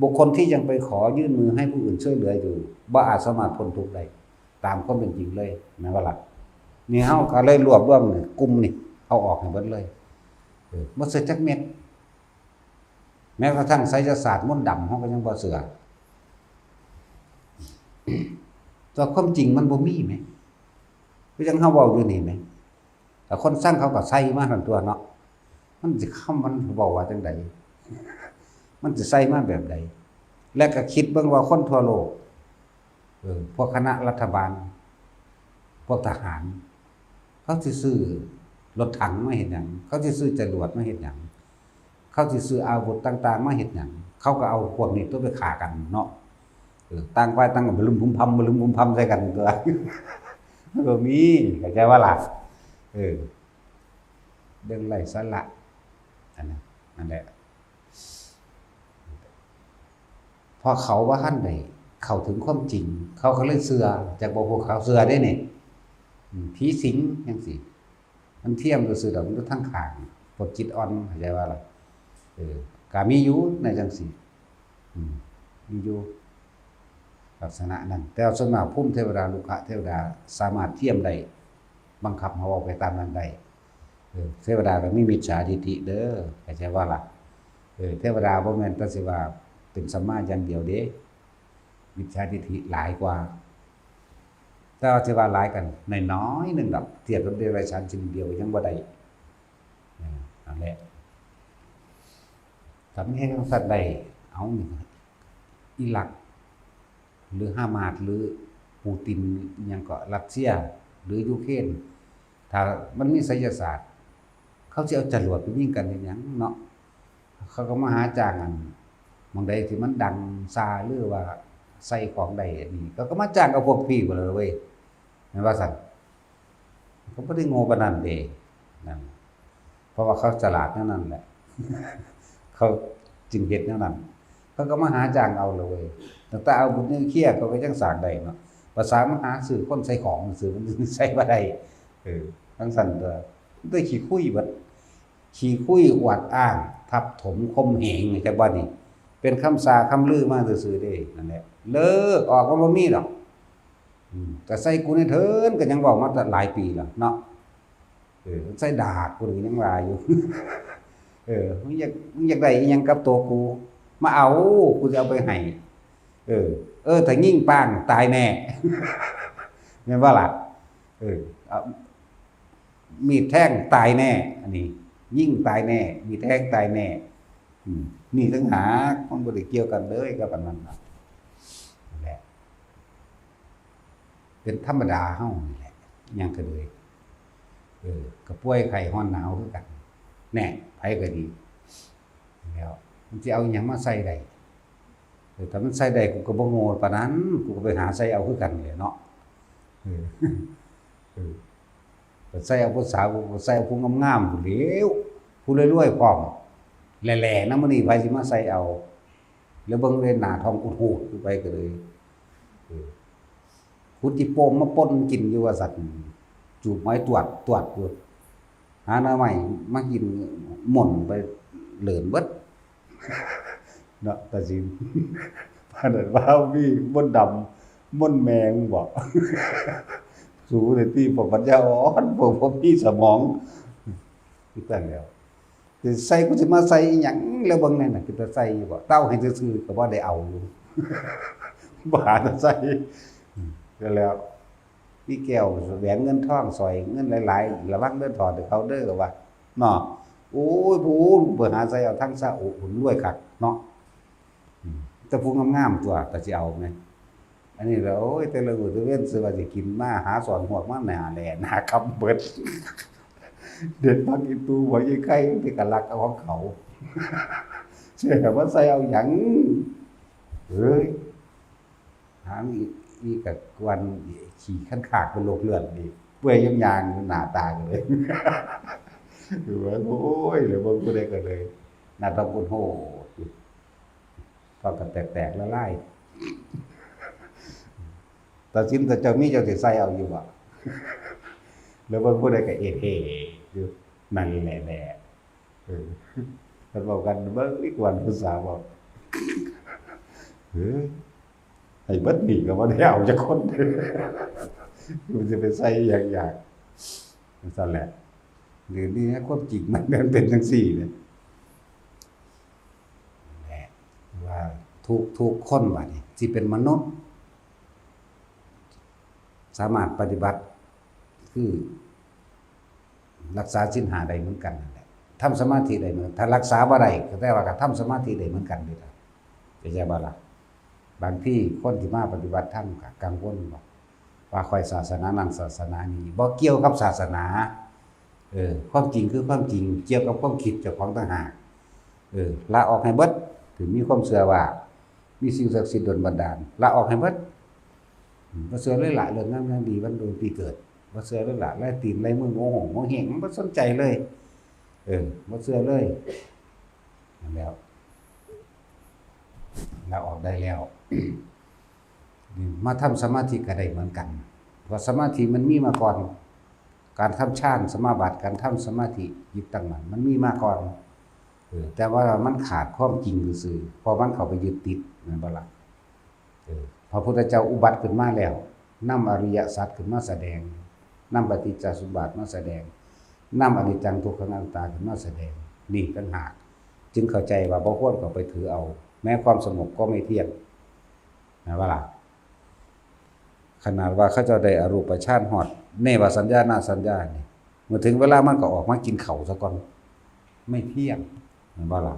ບຸກຄົນທີ່ຍັງໄປຂໍຍື່ນມືໃຫ້ຜູ້ອື່ນຊ່ວຍເຫຼືອຢູ່ ບໍ່ອາດສາມາດພົ້ນທຸກໄດ້ ຕາມຄວາມເປັນຈິງເລີຍ ແມ່ນບໍ່ລະ? ນີ້ເຮົາກໍເລີຍລວບລວມນີ້ ກຸ່ມນີ້ ເອົາອອກໃຫ້ເບິດເລີຍ ເອີ ບໍ່ເຊື່ອຈັກເມັດ. ແມ້ກະທັ່ງໄສຍະສາດມົນດຳ ເຮົາກໍຍັງບໍ່ເຊື່ອ. ແຕ່ຄວາມຈິງມັນບໍ່ມີແໝ ຄືຈັ່ງເຮົາເວົ້າຢູ່ນີ້ແໝ. ແລ້ວຄົນຊັງເຂົາກໍໃສ່ມາຫັ້ນຕົວະເນາະ. ມັນຊິ ຄຳມັນເວົ້າວ່າຈັ່ງໃດ? ມັນຊິໃສ່ມາແບບໃດ? ແລະກໍຄິດເບິ່ງວ່າຄົນທົ່ວໂລກ ເອີ ພວກຄະນະລັດຖະບານ ພວກທະຫານ ເຂົາຊິຊື້ລົດຖັງມາເຮັດຫຍັງ? ເຂົາຊິຊື້ຈະຫຼວດມາເຮັດຫຍັງ? ເຂົາຊິຊື້ອາວຸດຕ່າງໆມາເຮັດຫຍັງ? ເຂົາກໍເອົາພວກນີ້ຕົວະໄປຂ້າກັນເນາະ. ເອີ ຕ່າງຝ່າຍຕ່າງກໍບະລຶມຜຶມຜຳ ບະລຶມຜຶມຜຳໃສ່ກັນຕົວະ. ມັນບໍ່ມີ ເຂົ້າໃຈບໍ່ລະ? ເອີ ເລື່ອງໄຮ້ສາລະ ອັນນັ້ນ ນັ້ນແຫຼະ. ເພາະເຂົາບໍ່ທັນໄດ້ເຂົ້າເຖິງຄວາມຈິງ ເຂົາກໍເລີຍເຊື່ອ. ຈັກບໍ່ ພວກເຂົາເຊື່ອເດ້ນີ້ ອືມ ຜີສິງຈັ່ງຊີ້ ມັນທຽມຊື່ໆດອກ ມັນຢູ່ທາງຂ້າງ ພວກຈິດອ່ອນ ເຂົ້າໃຈວ່າລະ? ເອີ ກະມີຢູ່ໃນຈັ່ງຊີ້ ອືມ ມີຢູ່ລັກສະນະນັ້ນ. ແຕ່ວ່າສ່ວນມາກພູມເທວະດາ ລຸກຂະເທວະດາ ສາມາດທຽມໄດ້ ບັງຄັບໃຫ້ເວົ້າໄປຕາມນັ້ນໄດ້. ເອີ ເທວະດາກໍມີມິດສາທິດຖິເດີ ເຂົ້າໃຈບໍ່ລະ? ເອີ ເທວະດາບໍ່ແມ່ນແຕ່ຊິວ່າເປັນສຳມາຢ່າງດຽວເດ້ ມິດສາທິດຖິຫຼາຍກວ່າ. ແຕ່ວ່າຊິວ່າຫຼາຍກໍນ້ອຍໆໜຶ່ງດອກ ທຽບກັບເດໄລສານຊະນິດດຽວຍັງບໍ່ໄດ້. ເອີ ນັ້ນແຫຼະ ຖ້າມັນເຮັດຈັ່ງຊັ້ນໄດ້ ເອົາ ອີຣັກ ຫຼື ຮາມາດ ຫຼື ປູຕິນ ອີ່ຫຍັງເກາະ ຣັດເຊຍ ຫຼື ຢູເຄຣນ ຖ້າມັນມີໄສຍະສາດ ເຂົາຊິເອົາຈະຫຼວດໄປຍິງກັນເຮັດຫຍັງເນາະ? ເຂົາກໍມາຫາຈ້າງອັນ ໝ່ອງໃດທີ່ມັນດັງຊາ ຫຼືວ່າໃສ່ຂອງໄດ້ອັນນີ້ ເຂົາກໍມາຈ້າງເອົາພວກພີ້ພຸ້ນລະເວີຍ ແມ່ນວ່າຊັ້ນ? ເຂົາບໍ່ໄດ້ໂງ່ປານນັ້ນເດ້ ນັ້ນ ເພາະວ່າເຂົາສະຫຼາດແນວນັ້ນແຫຼະ ເຂົາຈຶ່ງເຮັດແນວນັ້ນ. ເຂົາກໍມາຫາຈ້າງເອົາລະເວີຍ ຕັ້ງແຕ່ອາວຸດນິວເຄຍເຂົາກໍຍັງສ້າງໄດ້ເນາະ ພາສາມາຫາຊື້ຄົນໃສ່ຂອງຊື່ໆ ມັນໃຊ້ບໍ່ໄດ້. ເອີ ຈັ່ງຊັ້ນຕົວະ ມີແຕ່ຂີ້ຄຸຍເບິດ ຂີ້ຄຸຍອວດອ້າງ ທັບຖົມຂົ່ມເຫງ ເຫັນບໍ່ນີ້? ເປັນຄຳສ້າຄຳລືມາຊື່ໆເດ້. ນັ້ນແຫຼະ ເລີກອອກມັນບໍ່ມີດອກ. ອືມ ກະໃສ່ກູໃນເທີນ ກະຍັງເວົ້າມາຕັ້ງຫຼາຍປີແລ້ວເນາະ. ເອີ ໃສ່ດາກກູນີ້ຍັງວ່າຢູ່ ເອີ ມຶງຢາກ ມຶງຢາກໄດ້ອີ່ຫຍັງກັບໂຕກູ ມາເອົາ ກູຊິເອົາໄປໃຫ້. ເອີ ເອີ ຖ້າຍິງປ້າງຕາຍແນ່ ແມ່ນບໍ່ລະ? ເອີ ເອົາ ມີດແທງຕາຍແນ່ ອັນນີ້ຍິງຕາຍແນ່ ມີດແທງຕາຍແນ່. ອືມ ນີ້ຕ່າງຫາກ ມັນບໍ່ໄດ້ກ່ຽວກັນເລີຍກັບອັນນັ້ນນະ ນັ້ນແຫຼະ ເປັນທຳມະດາເຮົານີ້ແຫຼະ ຫຍັງກະເລີຍ ເອີ ກະປ່ວຍໄຂ້ຮ້ອນໜາວຄືກັນ ແນ່ ໃຜກະດີ ແລ້ວມັນຊິເອົາອີ່ຫຍັງມາໃສ່ໄດ້? ເອີ ຖ້າມັນໃສ່ໄດ້ ກູກະບໍ່ໂງ່ປານນັ້ນ ກູກະໄປຫາໃສ່ເອົາຄືກັນແຫຼະເນາະ ເອີ ເອີ ໄປໃສ່ເອົາຜູ້ສາວ ກູກະໃສ່ເອົາຜູ້ງາມໆພຸ້ນແຫຼ້ວ ຜູ້ລວຍໆພ້ອມ ແຫຼ້ໆນຳມື້ນີ້ ໃຜຊິມາໃສ່ເອົາ? ແລ້ວເບິ່ງເດ້ ໜ້າທ້ອງອຸດຫູດຢູ່ ໃຜກະເລີຍ ເອີ ຂຸດຈີ່ໂປ່ມມາປົ່ນກິນຢູ່ວ່າຊັ້ນ ຈູບຫອຍຕວດໆຢູ່ ຫາໜໍ່ໄມ້ມາກິນ ໝົນໄປເລີນເບິດເນາະ ຕາຊິນ ປານນັ້ນວ່າມີມົນດຳ ມົນແມງບໍ ສູນີ້ຕິ ພວກປັນຍາອ່ອນ ພວກບໍ່ມີສະໝອງ ຄືກັນແລ້ວ ຊິໃສ່ ກູຊິມາໃສ່ອີ່ຫຍັງ ແລ້ວເບິ່ງແນ່ນະ ເປັນຕາໃສ່ຢູ່ບໍ? ເຕົ້າໃຫ້ຊື່ໆ ກະບໍ່ໄດ້ເອົາຢູ່ ບໍ່ຫາຕາໃສ່ ອືມ ກະແລ້ວ ມີແກ້ວແຫວນເງິນທອງ ສ້ອຍເງິນຫຼາຍໆ ລະວັງເດີຖອດໃຫ້ເຂົາເດີ ກະວ່າເນາະ ໂອ້ຍ ພຸ້ນ ໄປຫາໃສ່ເອົາທາງຊາອຸພຸ້ນ ລວຍຄັກເນາະ ອືມ ແຕ່ຜູ້ງາມໆຕົວະ ຕາຊິເອົາແມ່ນ ອັນນີ້ລະ ໂອ້ຍ ແຕ່ລະມື້ແຕ່ເວັນ ຊື່ວ່າຊິກິນ ມາຫາສອນຮວກມາໜ້າແຫຼ້ໜ້າຄຳເບິດ ເດັດຜັກອີ່ຕູ ຫົວໃຫຍ່ໄຂ່ ເປັນກະລັກເອົາຂອງເຂົາ ຊິໃຫ້ມາໃສ່ເອົາຫຍັງ ເອີຍ ຫາງອີກ ອີກກະກວນຂີ້ຄັນຄາກເປັນໂລກເລືອດອີກ ເປື່ອຍຍາງໆ ໜ້າຕາກະເລີຍ ໂອ້ຍ ແລ້ວເບິ່ງຜູ້ໃດກະເລີຍ ໜ້າຕາໂກນໂຫດ ທ້ອງກະແຕກໆລະລາຍ ຕາຊິນ ຖ້າເຈົ້າມີ ເຈົ້າຊິໃສ່ເອົາຢູ່ບໍ? ແລ້ວເບິ່ງຜູ້ໃດກະເອເທຢູ່ ນັ້ນແຫຼະແຫຼະ ເອີ ເພິ່ນເວົ້າກັນເບິ່ງອີກວັນ ຜູ້ສາວເວົ້າ ເອີ ໃຫ້ເບິດນີ້ກະບໍ່ໄດ້ເອົາຈັກຄົນ ມັນຊິໄປໃສ່ຫຍັງຢາກ ຈັ່ງຊັ້ນແຫຼະ ດຽວນີ້ຄວາມຈິງມັນເປັນຈັ່ງຊີ້ເດ ແຫຼະ ວ່າທຸກໆຄົນບາດນີ້ຊິເປັນມະນຸດ ສາມາດປະຕິບັດ ຄື ລັກສາສິນຫ້າໄດ້ເໝືອນກັນນັ້ນແຫຼະ ທຳສະມາທິໄດ້ເໝືອນ ຖ້າລັກສາບໍ່ໄດ້ ກະແຕ່ວ່າກະທຳສະມາທິໄດ້ເໝືອນກັນເດ້ ເຂົ້າໃຈບໍ່ລະ? ບາງທີຄົນທີ່ມາປະຕິບັດທຳກະກັງວົນວ່າ ວ່າຂ້ອຍສາສະໜານັ້ນສາສະໜານີ້ ບໍ່ກ່ຽວກັບສາສະໜາ ເອີ ຄວາມຈິງຄືຄວາມຈິງ ກ່ຽວກັບຄວາມຄິດເຈົ້າຂອງຕ່າງຫາກ ເອີ ລະອອກໃຫ້ເບິດ ຖືມີຄວາມເຊື່ອວ່າມີສິ່ງສັກສິດດົນບັນດານ ລະອອກໃຫ້ເບິດ ອືມ ບໍ່ເຊື່ອເລີຍລະ ເລື່ອງງາມຍາມດີ ວັນເດືອນປີເກີດ ບໍ່ເຊື່ອເລີຍລະ ລາຍຕີນລາຍມື ໂງ່ເຮັງໂງ່ເຮັງ ບໍ່ສົນໃຈເລີຍ ເອີ ບໍ່ເຊື່ອເລີຍ ນັ້ນແຫຼ້ວ ລາອອກໄດ້ແລ້ວ ມາທຳສະມາທິກະໄດ້ເໝືອນກັນ ເພາະສະມາທິມັນມີມາກ່ອນ ການທຳຊານສະມາບັດ ການທຳສະມາທິຈິດຕັ້ງໝັ້ນ ມັນມີມາກ່ອນ ເອີ ແຕ່ວ່າມັນຂາດຄວາມຈິງຊື່ໆ ເພາະມັນເຂົ້າໄປຍຶດຕິດ ແມ່ນບໍ່ລະ? ເອີ ພະພຸດທະເຈົ້າອຸບັດຂຶ້ນມາແລ້ວ ນຳອະລິຍະສັດຂຶ້ນມາສະແດງ ນຳປະຕິດຈະສະມຸບາດມາສະແດງ ນຳອະນິດຈັງ ທຸກຂັງ ອະນັດຕາຂຶ້ນມາສະແດງ ນີ້ຕ່າງຫາກ ຈຶ່ງເຂົ້າໃຈວ່າບໍ່ຄວນເຂົ້າໄປຖືເອົາ ແມ້ຄວາມສະຫງົບກໍໄມ່ທ່ຽງ ແມ່ນບໍ່ລະ? ຂະໜາດວ່າເຂົາເຈົ້າໄດ້ອະຮູປະຊານ ຮອດເນວະສັນຍາ ນະສັນຍານີ້ ເມື່ອເຖິງເວລາມັນກໍອອກມາກິນເຂົ້າຊະກ່ອນ ໄມ່ທ່ຽງ ແມ່ນບໍ່ລະ?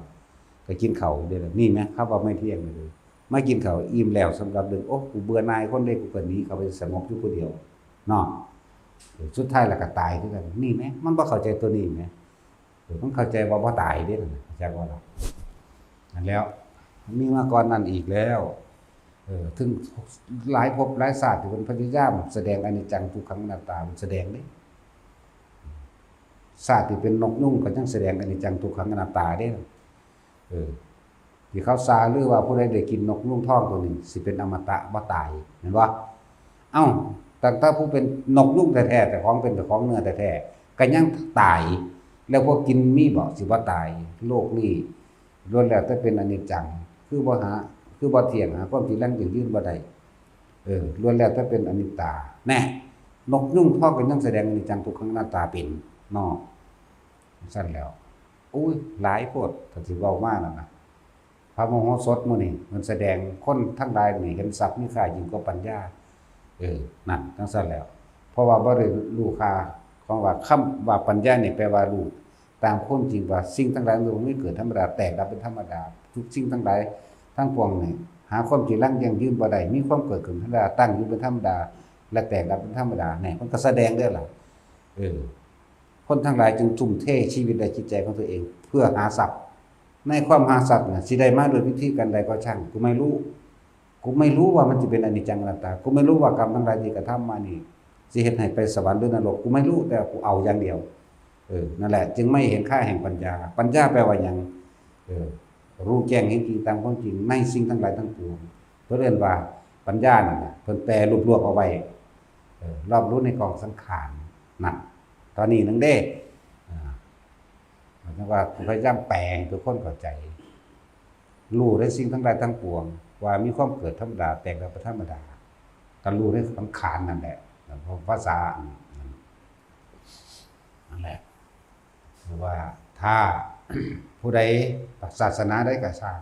ກໍກິນເຂົ້າຢູ່ເດ້ ນີ້ແມະ ຄຳວ່າໄມ່ທ່ຽງນີ້ເດ້ ມາກິນເຂົ້າອີ່ມແລ້ວສຳລັບເລື່ອງ ໂອ້ ກູເບື່ອໜ່າຍຄົນເດ້ ກູກໍໜີເຂົ້າໄປສະຫງົບຢູ່ຜູ້ດຽວເນາະ ເອີ ສຸດທ້າຍແລ້ວກໍຕາຍຄືກັນ ນີ້ແມະ ມັນບໍ່ເຂົ້າໃຈໂຕນີ້ແມະ ເອີ ມັນເຂົ້າໃຈວ່າບໍ່ຕາຍເດ້ ເຂົ້າໃຈບໍ່ລະ? ນັ້ນແຫຼ້ວ ມັນມີມາກ່ອນນັ້ນອີກແລ້ວ ເອີ ເຖິງຫຼາຍພົບຫຼາຍຊາດທີ່ເພິ່ນພະຍາຍາມສະແດງອະນິດຈັງ ທຸກຂັງ ອະນັດຕາ ມັນສະແດງເດ້ ຊາດທີ່ເປັນນົກຍຸງກໍຍັງສະແດງອະນິດຈັງ ທຸກຂັງ ອະນັດຕາເດ້ ເອີ ທີ່ເຂົາຊ່າລືວ່າຜູ້ໃດໄດ້ກິນນົກຍຸງທອງໂຕນີ້ຊິເປັນອະມະຕະ ບໍ່ຕາຍ ແມ່ນບໍ່? ເອົ້າ ຕັ້ງແຕ່ຜູ້ເປັນນົກຍຸງແທ້ໆ ເຈົ້າຂອງເປັນເຈົ້າຂອງເນື້ອແທ້ໆ ກໍຍັງຕາຍ ແລ້ວພວກກິນມີບໍ່ ຊິບໍ່ຕາຍ? ໂລກນີ້ ລ້ວນແລ້ວແຕ່ເປັນອະນິດຈັງ ຄືບໍ່ຫາ ຄືບໍ່ທ່ຽງ ຫາຄວາມຈີລັງຢັ້ງຢືນບໍ່ໄດ້ ເອີ ລ້ວນແລ້ວແຕ່ເປັນອະນິດຕາ ແນ່ ນົກຍຸງທອງກໍຍັງສະແດງອະນິດຈັງ ທຸກຂັງ ອະນັດຕາເປັນເນາະ ຊັ້ນແລ້ວ ໂອ້ຍ ຫຼາຍໂພດ ຖ້າຊິເວົ້າມານັ້ນນະ ພະໂມໂຫສົດມື້ນີ້ ເພິ່ນສະແດງຄົນທັງຫຼາຍນີ້ເຫັນຊັບມີຄ່າຍິ່ງກວ່າປັນຍາ. ເອີ ນັ້ນ ຈັ່ງຊັ້ນແລ້ວ. ເພາະວ່າບໍ່ໄດ້ຮູ້ຄ່າຂອງວ່າ ຄຳວ່າປັນຍານີ້ແປວ່າຮູ້ຕາມຄວາມຈິງວ່າ ສິ່ງທັງຫຼາຍທັງປວງມີເກີດທຳມະດາ ແຕກດັບເປັນທຳມະດາ. ທຸກສິ່ງທັງຫຼາຍທັງປວງນີ້ ຫາຄວາມຈີລັງຢັ້ງຢືນບໍ່ໄດ້. ມີຄວາມເກີດຂຶ້ນທຳມະດາ ຕັ້ງຢູ່ເປັນທຳມະດາ ແລະ ແຕກດັບເປັນທຳມະດາ. ແນ່ ເພິ່ນກໍສະແດງເດີລະ. ເອີ ຄົນທັງຫຼາຍຈຶ່ງທຸ່ມເທຊີວິດ ແລະ ຈິດໃຈຂອງຕົວເອງເພື່ອຫາຊັບ. ໃນຄວາມຫາຊັບນະ ຊິໄດ້ມາດ້ວຍວິທີການໃດກໍຊ່າງ ກູໄມ່ຮູ້. ກູໄມ່ຮູ້ວ່າມັນຊິເປັນອະນິດຈັງອະນັດຕາ. ກູໄມ່ຮູ້ວ່າກຳທັງຫຼາຍທີ່ກະທຳມານີ້ ຊິເຮັດໃຫ້ໄປສະຫວັນ ຫຼື ນະລົກ. ກູໄມ່ຮູ້, ແຕ່ກູເອົາຢ່າງດຽວ. ເອີ ນັ້ນແຫຼະ ຈຶ່ງໄມ່ເຫັນຄ່າແຫ່ງປັນຍາ. ປັນຍາແປວ່າຫຍັງ? ເອີ ຮູ້ແຈ້ງເຫັນຈິງຕາມຄວາມຈິງໃນສິ່ງທັງຫຼາຍທັງປວງ. ເພິ່ນເອີ້ນວ່າປັນຍານັ້ນນະ. ເພິ່ນແປລວບໆເອົາໄວ້ ເອີ ລອບຮູ້ໃນກອງສັງຂານນັ້ນ. ຕອນນີ້ໜຶ່ງເດ້ ອ່າ ແຕ່ວ່າພະຍາຍາມແປໃຫ້ທຸກຄົນເຂົ້າໃຈ ຮູ້ໃນສິ່ງທັງຫຼາຍທັງປວງ ວ່າມີຄວາມເກີດທຳມະດາ ແຕກດັບເປັນທຳມະດາ ກໍຮູ້ໃນສັງຂານນັ້ນແຫຼະ. ພາສາອັນນັ້ນແຫຼະ ຫຼືວ່າຖ້າຜູ້ໃດ ສາສະໜາໃດກໍຊ່າງ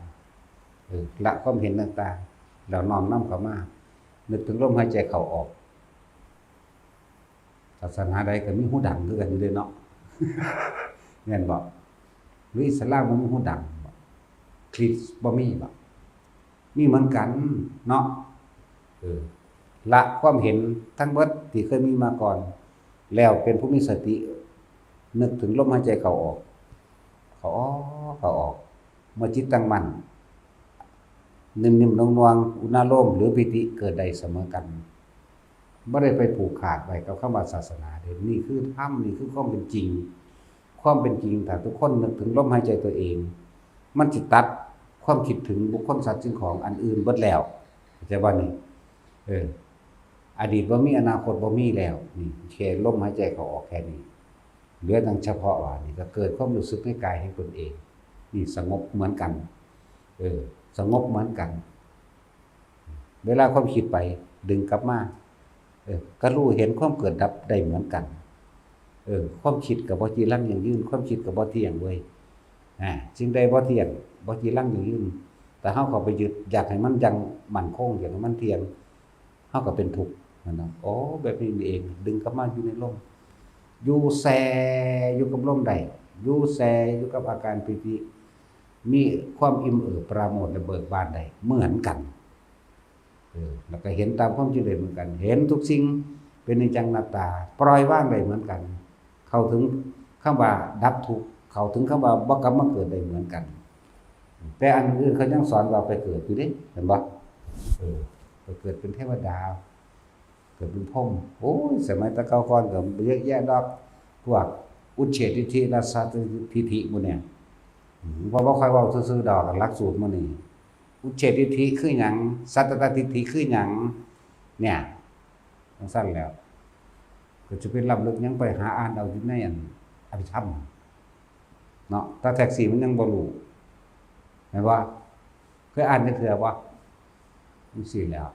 ເອີ ລະຄວາມເຫັນຕ່າງໆ ແລ້ວນ້ອມນຳເຂົ້າມາ ນຶກເຖິງລົມຫາຍໃຈເຂົ້າອອກ. ສາສະໜາໃດກໍມີຫູດັງຄືກັນຢູ່ເດ້ເນາະ ແມ່ນບໍ່? ຫຼືອິດສະລາມບໍ່ມີຫູດັງບໍ? ຄຣິດບໍ່ມີບໍ? ມີເໝືອນກັນເນາະ. ເອີ ລະຄວາມເຫັນທັງເບິດທີ່ເຄີຍມີມາກ່ອນ ແລ້ວເປັນຜູ້ມີສະຕິ ນຶກເຖິງລົມຫາຍໃຈເຂົ້າອອກ ເຂົ້າອອກ ເຂົ້າອອກ. ເມື່ອຈິດຕັ້ງໝັ້ນ ໜຶ່ງໆໜ່ວງໆ ອຸນາໂລມ ຫຼືປີຕິເກີດໄດ້ສະເໝີກັນ. ບໍ່ໄດ້ໄປຜູກຂາດໄວ້ກັບຄຳວ່າສາສະໜາເດ້. ນີ້ຄືທຳ ນີ້ຄືຄວາມເປັນຈິງ. ຄວາມເປັນຈິງ ຖ້າທຸກຄົນນຶກເຖິງລົມຫາຍໃຈຕົວເອງ ມັນຊິຕັດຄວາມຄິດເຖິງບຸກຄົນ ສັດ ສິ່ງຂອງອັນອື່ນເບິດແລ້ວ. ເຂົ້າໃຈບໍ່ນີ້? ເອີ ອະດີດບໍ່ມີ ອະນາຄົດບໍ່ມີແລ້ວ. ນີ້ແຄ່ລົມຫາຍໃຈເຂົ້າອອກແຄ່ນີ້ ເຫຼືອແຕ່ສະເພາະວ່ານີ້ ກໍເກີດຄວາມຮູ້ສຶກໃນກາຍແຫ່ງຕົນເອງ. ນີ້ສະຫງົບເໝືອນກັນ. ເອີ ສະຫງົບເໝືອນກັນ. ເວລາຄວາມຄິດໄປ ດຶງກັບມາ ເອີ ກໍຮູ້ເຫັນຄວາມເກີດດັບໄດ້ເໝືອນກັນ. ເອີ ຄວາມຄິດກໍບໍ່ຈີລັງຢັ້ງຢືນ, ຄວາມຄິດກໍບໍ່ທ່ຽງເວີຍ. ອາ ສິ່ງໃດບໍ່ທ່ຽງ ບໍ່ຈີລັງຢັ້ງຢືນ, ແຕ່ເຮົາເຂົ້າໄປຍຶດ ຢາກໃຫ້ມັນຢັ້ງໝັ້ນຄົງ, ຢາກໃຫ້ມັນທ່ຽງ, ເຮົາກໍເປັນທຸກ. ແມ່ນບໍ່? ໂອ້ ແບບນີ້ນີ້ເອງ. ດຶງກັບມາຢູ່ໃນລົມ, ຢູ່ແຊ່ຢູ່ກັບລົມໄດ້, ຢູ່ແຊ່ຢູ່ກັບອາການປີຕິ, ມີຄວາມອີ່ມເອີ່ປຣາໂມດ ແລະ ເບີກບານໄດ້ເໝືອນກັນ. ເອີ ແລ້ວກໍເຫັນຕາມຄວາມຈິງໄດ້ເໝືອນກັນ, ເຫັນທຸກສິ່ງເປັນອະນິດຈັງອະນັດຕາ, ປ່ອຍວາງໄດ້ເໝືອນກັນ, ເຂົ້າເຖິງຄຳວ່າດັບທຸກ, ເຂົ້າເຖິງຄຳວ່າບໍ່ກັບມາເກີດໄດ້ເໝືອນກັນ. ແຕ່ອັນອື່ນເຂົາຍັງສອນວ່າໄປເກີດຢູ່ເດ້, ເຫັນບໍ່? ເອີ ໄປເກີດເປັນເທວະດາ, ເກີດເປັນພົມ. ໂອ້ຍ ສະໄໝແຕ່ເກົ່າກ່ອນກໍເຍອະແຍະດອກ, ພວກອຸດເສດທິດຖິ ລະສັດທິດຖິໝູ່ນີ້. ອືມ ເພາະບໍ່ຄ່ອຍເວົ້າຊື່ໆດອກ ຫຼັກສູດມື້ນີ້. ອຸດເສດທິດຖິຄືຫຍັງ? ສັດຕະທິດຖິຄືຫຍັງ? ເນີ້ຍ ຈັ່ງຊັ້ນແລ້ວ ກໍຈະໄປລ້ຳເລິກຫຍັງ? ໄປຫາອ່ານເອົາຢູ່ໃນອັນ ອະພິທຳເນາະ. ແຕ່ແທັກຊີມັນຍັງບໍ່ຮູ້ ແມ່ນບໍ່? ເຄີຍອ່ານຈັກເທື່ອບໍ່? ຈັ່ງຊີ້ແຫຼ້ວ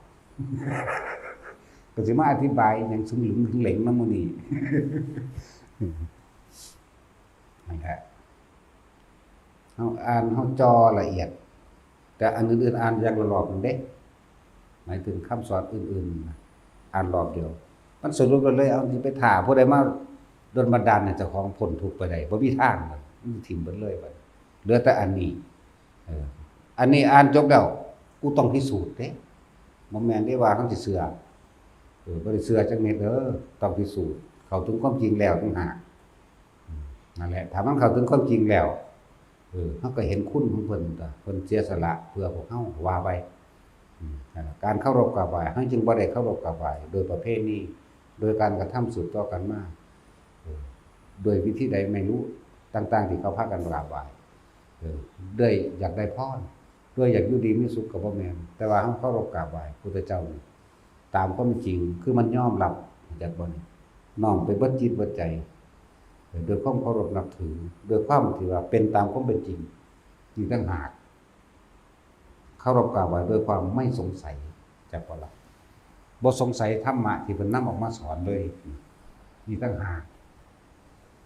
ກໍຊິມາອະທິບາຍຫຍັງຊຸມຫຼຶມເຫຼັງນຳມື້ນີ້. ນັ້ນແຫຼະ ເຮົາອ່ານ ເຮົາຈໍ່ລະອຽດ, ແຕ່ອັນອື່ນໆອ່ານຢ່າງລອບໆໜຶ່ງເດ້, ໝາຍເຖິງຄຳສອນອື່ນໆ ອ່ານລອບດຽວ ມັນສະຫຼຸບໄດ້ເລີຍ. ເອົາ ຊິໄປຖ້າຜູ້ໃດມາດົນບັນດານໃຫ້ເຈົ້າຂອງພົ້ນທຸກໄປໄດ້? ບໍ່ມີທາງເລີຍ, ມັນຖິ້ມເບິດເລີຍ. ບັດເຫຼືອແຕ່ອັນນີ້. ເອີ ອັນນີ້ອ່ານຈົບແລ້ວ ກູຕ້ອງພິສູດເດ້, ບໍ່ແມ່ນເດ້ວ່າເຮົາຊິເຊື່ອ. ເອີ ບໍ່ໄດ້ເຊື່ອຈັກເມັດເດີ, ຕ້ອງພິສູດ, ເຂົ້າເຖິງຄວາມຈິງແລ້ວຕ່າງຫາກ. ອືມ ນັ້ນແຫຼະ ຖ້າມັນເຂົ້າເຖິງຄວາມຈິງແລ້ວ ເອີ ເຮົາກໍເຫັນຄຸນຂອງເພິ່ນຕົວະ, ເພິ່ນເສຍສະຫຼະເພື່ອພວກເຮົາ ວ່າໄປ. ອືມ ນັ້ນແຫຼະ ການເຄົາລົບກາບໄຫວ້ ເຮົາຈຶ່ງບໍ່ໄດ້ເຄົາລົບກາບໄຫວ້ໂດຍປະເພນີ, ໂດຍການກະທຳສືບຕໍ່ກັນມາ, ເອີ ດ້ວຍວິທີໃດໄມ່ຮູ້ ຕ່າງໆ ທີ່ເຂົາພາກັນກາບໄຫວ້. ເອີ ດ້ວຍຢາກໄດ້ພອນ, ດ້ວຍຢາກຢູ່ດີມີສຸກກໍບໍ່ແມ່ນ, ແຕ່ວ່າເຮົາເຄົາລົບກາບໄຫວ້ພຸດທະເຈົ້ານີ້ ຕາມຄວາມເປັນຈິງ ຄືມັນຍອມຮັບ, ຮູ້ຈັກບໍ່ນີ້? ນ້ອມໄປເບິດຈິດເບິດໃຈ ເອີ ດ້ວຍຄວາມເຄົາລົບນັບຖື, ດ້ວຍຄວາມທີ່ວ່າເປັນຕາມຄວາມເປັນຈິງ. ນີ້ຕ່າງຫາກ ເຄົາລົບກາບໄຫວ້ດ້ວຍຄວາມໄມ່ສົງໄສ, ຈັກບໍ່ລະ? ບໍ່ສົງໄສທຳມະທີ່ເພິ່ນນຳອອກມາສອນເລີຍ. ນີ້ຕ່າງຫາກ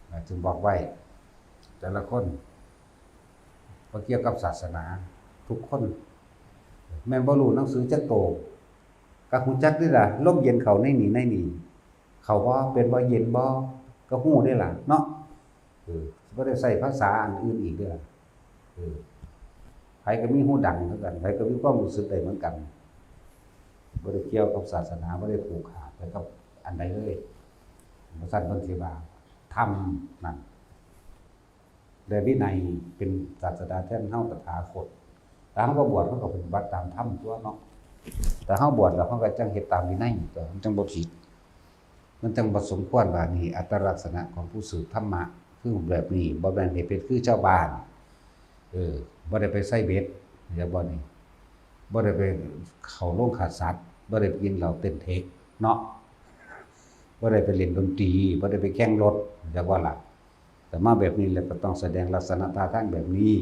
ແລະ ຈຶ່ງບອກໄວ້ ແຕ່ລະຄົນ ບໍ່ກ່ຽວກັບສາສະໜາ, ທຸກຄົນ ແມ່ນບໍ່ຮູ້ໜັງສືຈັກໂຕ ກໍຮູ້ຈັກເດ້ລະ ລົມເຢັນເຂົ້າໃນນີ້ໃນນີ້ ເຂົ້າບໍ່ ເປັນບໍ່ ເຢັນບໍ່ ກໍຮູ້ເດ້ລະເນາະ. ເອີ ບໍ່ໄດ້ໃຊ້ພາສາອັນອື່ນອີກເດ້ລະ. ເອີ ໃຜກໍມີຫູດັງຄືກັນ ໃຜກໍມີຄວາມຮູ້ສຶກໄດ້ເໝືອນກັນ ບໍ່ໄດ້ກ່ຽວກັບສາສະໜາ ບໍ່ໄດ້ຜູກຂາດໄປກັບອັນໃດເລີຍ. ບໍ່ຊັ້ນເພິ່ນຊິວ່າທຳນັ້ນ ແລະ ວິໄນເປັນສາດສະດາແທນເຮົາຕະຖາຄົດ. ຖ້າເຮົາບໍ່ບວດ ເຮົາກໍປະຕິບັດຕາມທຳຕົວເນາະ. ຖ້າເຮົາບວດແລ້ວ ເຮົາກໍຈັ່ງເຮັດຕາມວິໄນຕົວະ ມັນຈັ່ງບໍ່ຜິດ. ມັນຈັ່ງບໍ່ສົມຄວນວ່າ ນີ້ອັດຕະລັກສະນະຂອງຜູ້ສືບທຳມະ ຄືແບບນີ້ ບໍ່ແມ່ນໃຫ້ເປັນຄືຊາວບ້ານ. ເອີ ບໍ່ໄດ້ໄປໃສ່ເບັດ ເຫັນບໍ່ນີ້ ບໍ່ໄດ້ໄປເຂົ້າໂລງຂ້າສັດ ບໍ່ໄດ້ໄປກິນເຫຼົ້າເຕັນເທັກເນາະ ບໍ່ໄດ້ໄປຫຼິ້ນດົນຕີ ບໍ່ໄດ້ໄປແຂ່ງລົດ ເຫັນບໍ່ລະ? ແຕ່ມາແບບນີ້ແລ້ວກໍຕ້ອງສະແດງລັກສະນະທ່າທາງແບບນີ້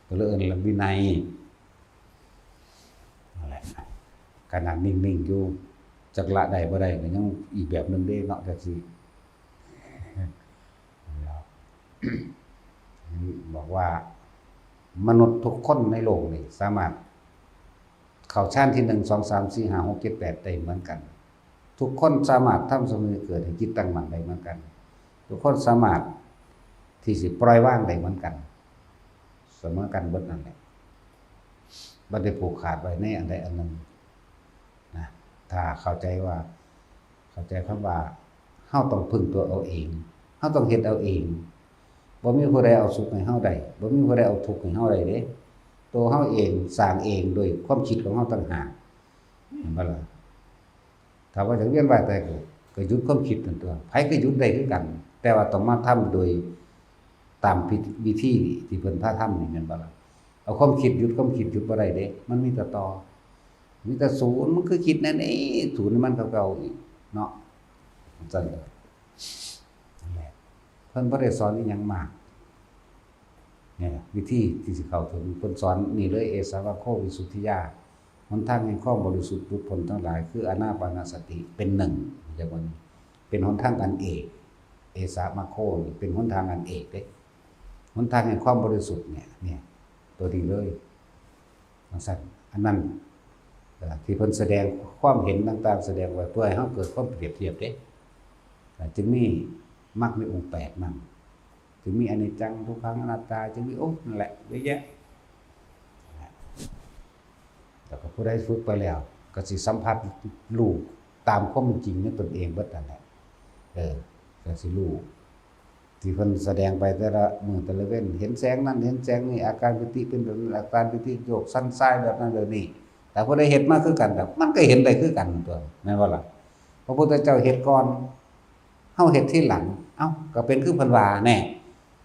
ກໍເລີຍເອີ້ນວ່າວິໄນ. ນັ້ນແຫຼະ ຂະໜາດນິ່ງໆຢູ່ ຈັກລະໄດ້ບໍ່ໄດ້ກໍຍັງອີກແບບໜຶ່ງເດ້ເນາະ ຈັ່ງຊີ້. ບອກວ່າມະນຸດທຸກຄົນໃນໂລກນີ້ສາມາດເຂົ້າຊານທີໜຶ່ງ ສອງ ສາມ ສີ່ ຫ້າ ຫົກ ເຈັດ ແປດ ໄດ້ເໝືອນກັນ. ທຸກຄົນສາມາດທຳສະມາທິເກີດໃຫ້ຈິດຕັ້ງໝັ້ນໄດ້ເໝືອນກັນ. ທຸກຄົນສາມາດທີ່ຊິປ່ອຍວາງໄດ້ເໝືອນກັນ ສະເໝີກັນເບິດນັ້ນແຫຼະ. ບໍ່ໄດ້ຜູກຂາດໄວ້ໃນອັນໃດອັນໜຶ່ງນະ. ຖ້າເຂົ້າໃຈວ່າ ເຂົ້າໃຈຄຳວ່າເຮົາຕ້ອງເພິ່ງຕົວເອົາເອງ ເຮົາຕ້ອງເຮັດເອົາເອງ. ບໍ່ມີຜູ້ໃດເອົາສຸກໃຫ້ເຮົາໄດ້ ບໍ່ມີຜູ້ໃດເອົາທຸກໃຫ້ເຮົາໄດ້ເດ້. ໂຕເຮົາເອງສ້າງເອງໂດຍຄວາມຄິດຂອງເຮົາຕ່າງຫາກ ແມ່ນບໍ່ລະ? ຖ້າວ່າຢາກວຽນວ່າຍຕາຍເກີດ ກໍຢຸດຄວາມຄິດນັ້ນຕົວະ. ໃຜກໍຢຸດໄດ້ຄືກັນ ແຕ່ວ່າຕ້ອງມາທຳໂດຍຕາມພິ ວິທີທີ່ເພິ່ນພາທຳນີ້ ແມ່ນບໍ່ລະ? ເອົາຄວາມຄິດຢຸດຄວາມຄິດ ຢຸດບໍ່ໄດ້ເດ້ ມັນມີແຕ່ຕໍ່ ມີແຕ່ສູນ. ມັນຄືຄິດແນວນີ້ ສູນໃຫ້ມັນເກົ່າໆອີກເນາະ ຈັ່ງຊັ້ນ. ນັ້ນແຫຼະ ເພິ່ນບໍ່ໄດ້ສອນອີ່ຫຍັງມາກ. ນີ້ແຫຼະ ວິທີທີ່ຊິເຂົ້າເຖິງ ເພິ່ນສອນນີ້ເລີຍ ເອສາວາໂຄ ວິສຸດທິຍາ ຫົນທາງແຫ່ງຄວາມບໍລິສຸດຫຼຸດພົ້ນທັງຫຼາຍ ຄືອານາປານະສະຕິເປັນໜຶ່ງ ເປັນຫົນທາງອັນເອກ. ເອສາວາໂຄນີ້ເປັນຫົນທາງອັນເອກເດ້ ຫົນທາງແຫ່ງຄວາມບໍລິສຸດນີ້ ນີ້ ຕົວນີ້ເລີຍ ຈັ່ງຊັ້ນ. ອັນນັ້ນ ເອີ ທີ່ເພິ່ນສະແດງຄວາມເຫັນຕ່າງໆ ສະແດງໄວ້ເພື່ອໃຫ້ເຮົາເກີດຄວາມປຽບທຽບເດ້. ເອີ ຈຶ່ງມີມັກມີອົງແປດນຳ ຈຶ່ງມີອະນິດຈັງ ທຸກຂັງ ອະນັດຕາ ຈຶ່ງມີ ໂອ້ ນັ້ນແຫຼະ ເຍອະແຍະ. ແລ້ວກໍຜູ້ໃດຝຶກໄປແລ້ວ ກໍຊິສຳຜັດຮູ້ຕາມຄວາມເປັນຈິງໃນຕົນເອງເບິດນັ້ນແຫຼະ. ເອີ ກໍຊິຮູ້ ທີ່ເພິ່ນສະແດງໄປແຕ່ລະມື້ແຕ່ລະເວັນ ເຫັນແສງນັ້ນເຫັນແສງນີ້ ອາການປີຕິເປັນແບບນັ້ນ ອາການປີຕິໂຍກສັ່ນຊາຍແບບນັ້ນແບບນີ້. ຖ້າຜູ້ໃດເຮັດມາຄືກັນ ມັນກໍເຫັນໄດ້ຄືກັນຕົວະ ແມ່ນບໍ່ລະ? ພະພຸດທະເຈົ້າເຮັດກ່ອນ ເຮົາເຮັດທີຫຼັງ ເອົ້າ ກໍເປັນຄືເພິ່ນວ່າແນ່.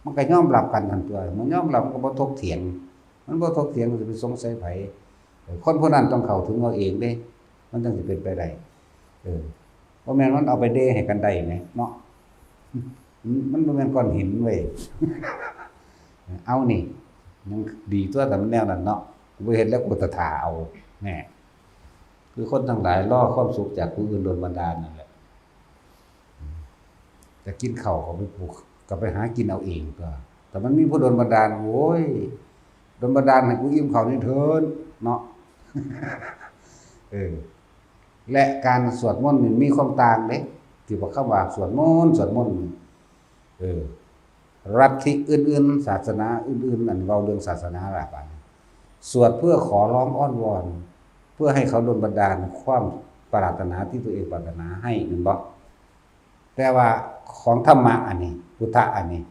ມັນກໍຍອມຮັບກັນຫັ້ນຕົວະ ມັນຍອມຮັບ ມັນກໍບໍ່ຖົກຖຽງ ມັນບໍ່ຖົກຖຽງ ມັນຊິໄປສົງໄສໃຜ? ເອີ ຄົນຜູ້ນັ້ນຕ້ອງເຂົ້າເຖິງເອົາເອງເດ້ ມັນຈັ່ງຊິເປັນໄປໄດ້. ເອີ ບໍ່ແມ່ນມັນເອົາໄປເດໃຫ້ກັນໄດ້ແໝເນາະ ມັນ ມັນບໍ່ແມ່ນກ້ອນຫີນເວີຍ. ເອົານີ້ ຍັງດີຕົວະ ຖ້າມັນແນວນັ້ນເນາະ ກູບໍ່ເຮັດແລ້ວ ກູຕະຖາເອົາແນ່. ຄືຄົນທັງຫຼາຍລໍຄວາມສຸກຈາກຜູ້ອື່ນດົນບັນດານນັ້ນແຫຼະ. ຈະກິນເຂົ້າກໍໄປປູກ ກໍໄປຫາກິນເອົາເອງຕົວະ ແຕ່ມັນມີຜູ້ດົນບັນດານ ໂອ້ຍ ດົນບັນດານໃຫ້ກູອີ່ມເຂົ້ານີ້ເທີ້ນເນາະ. ເອີ ແລະ ການສວດມົນນີ້ມີຄວາມຕ່າງເດ້ ທີ່ວ່າຄຳວ່າສວດມົນ ສວດມົນ ເອີ ລັດທິອື່ນໆ ສາສະໜາອື່ນໆ ອັນເວົ້າເລື່ອງສາສະໜາລະບາດນີ້ ສວດເພື່ອຂໍຮ້ອງອ້ອນວອນ ເພື່ອໃຫ້ເຂົາດົນບັນດານຄວາມປາດຖະໜາທີ່ຕົວເອງປາດຖະໜາໃຫ້ ແມ່ນບໍ່? ແຕ່ວ່າຂອງທຳມະອັນນີ້ ພຸດທະອັນນີ້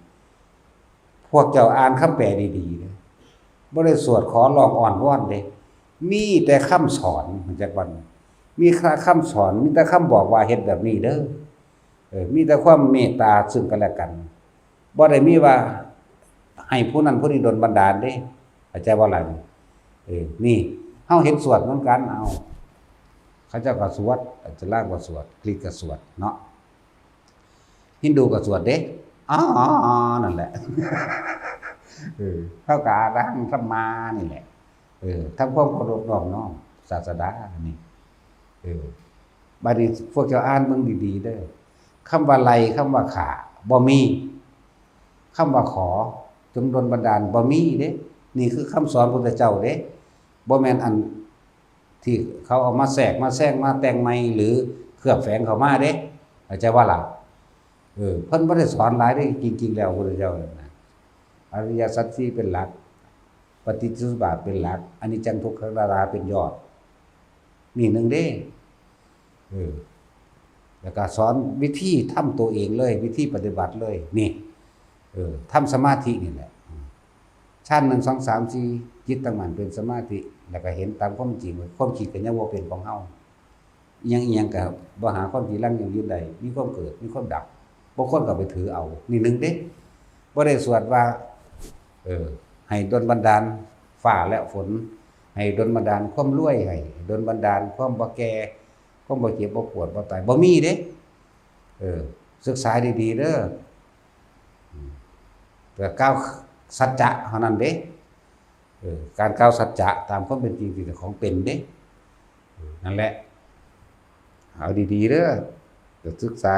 ພວກເຈົ້າອ່ານຄຳແປດີໆເດີ້ ບໍ່ໄດ້ສວດຂໍຮ້ອງອ້ອນວອນເດ້ ມີແຕ່ຄຳສອນ ຮູ້ຈັກບໍ່? ມີຄະ ຄຳສອນ ມີແຕ່ຄຳບອກວ່າເຮັດແບບນີ້ເດີ້ ເອີ ມີແຕ່ຄວາມເມດຕາຊຶ່ງກັນແລະກັນ ບໍ່ໄດ້ມີວ່າໃຫ້ຜູ້ນັ້ນຜູ້ນີ້ດົນບັນດານເດ້ ເຂົ້າໃຈບໍ່ລະ? ເອີ ນີ້ ເຮົາເຫັນສວດເໝືອນກັນ ເອົາ ເຂົາເຈົ້າກໍສວດ ອິດສະລາມກໍສວດ ຄຣິດກໍສວດເນາະ ຮິນດູກໍສວດເດ້ ອໍ ນັ້ນແຫຼະ ເອີ ເຮົາກໍອະລະຫັງສຳມານີ້ແຫຼະ ເອີ ທຳຄວາມເຄົາລົບນອບນ້ອມສາດສະດານີ້ ເອີ ບາດນີ້ພວກເຈົ້າອ່ານເບິ່ງດີໆເດີ້ ຄຳວ່າໄລ່ ຄຳວ່າຂ້າ ບໍ່ມີ ຄຳວ່າຂໍ ຈົ່ງດົນບັນດານ ບໍ່ມີເດ້ ນີ້ຄືຄຳສອນພະພຸດທະເຈົ້າເດ້ ບໍ່ແມ່ນອັນທີ່ເຂົາເອົາມາແຊກມາແຊງມາແຕ່ງໃໝ່ ຫຼື ເຄື່ອນແຝງເຂົ້າມາເດ້ ເຂົ້າໃຈບໍ່ລະ? ເອີ ເພິ່ນບໍ່ໄດ້ສອນຫຼາຍເດ້ ຈິງໆແລ້ວພະພຸດທະເຈົ້ານັ້ນນະ ອະລິຍະສັດສີ່ເປັນຫຼັກ ປະຕິດຈະສະມຸດປາດເປັນຫຼັກ ອະນິດຈັງ ທຸກຂັງ ອະນັດຕາເປັນຍອດ ນີ້ໜຶ່ງເດ້ ເອີ ແລ້ວກໍສອນວິທີທຳຕົວເອງເລີຍ ວິທີປະຕິບັດເລີຍ ນີ້ ເອີ ທຳສະມາທິນີ້ແຫຼະ ຊານໜຶ່ງ ສອງ ສາມ ສີ່ ຈິດຕັ້ງໝັ້ນເປັນສະມາທິ ແລ້ວກໍເຫັນຕາມຄວາມຈິງວ່າຄວາມຄິດກໍຍັງບໍ່ເປັນຂອງເຮົາ ອີ່ຫຍັງໆກໍບໍ່ຫາຄວາມຈີລັງຢັ້ງຢືນໄດ້ ມີຄວາມເກີດ ມີຄວາມດັບ ບາງຄົນກໍໄປຖືເອົາ ນີ້ໜຶ່ງເດ້ ບໍ່ໄດ້ສວດວ່າ ເອີ ໃຫ້ດົນບັນດານຟ້າແລະຝົນ ໃຫ້ດົນບັນດານຄວາມລວຍ ໃຫ້ດົນບັນດານຄວາມບໍ່ແກ່ ຄວາມບໍ່ເຈັບ ບໍ່ປວດ ບໍ່ຕາຍ ບໍ່ມີເດ້ ເອີ ສຶກສາດີໆເດີ ເພື່ອກ່າວສັດຈະເທົ່ານັ້ນເດ້ ເອີ ການກ່າວສັດຈະຕາມຄວາມເປັນຈິງທີ່ເຈົ້າຂອງເປັນເດ້ ເອີ ນັ້ນແຫຼະ ເອົາດີໆເດີ ຈະສຶກສາ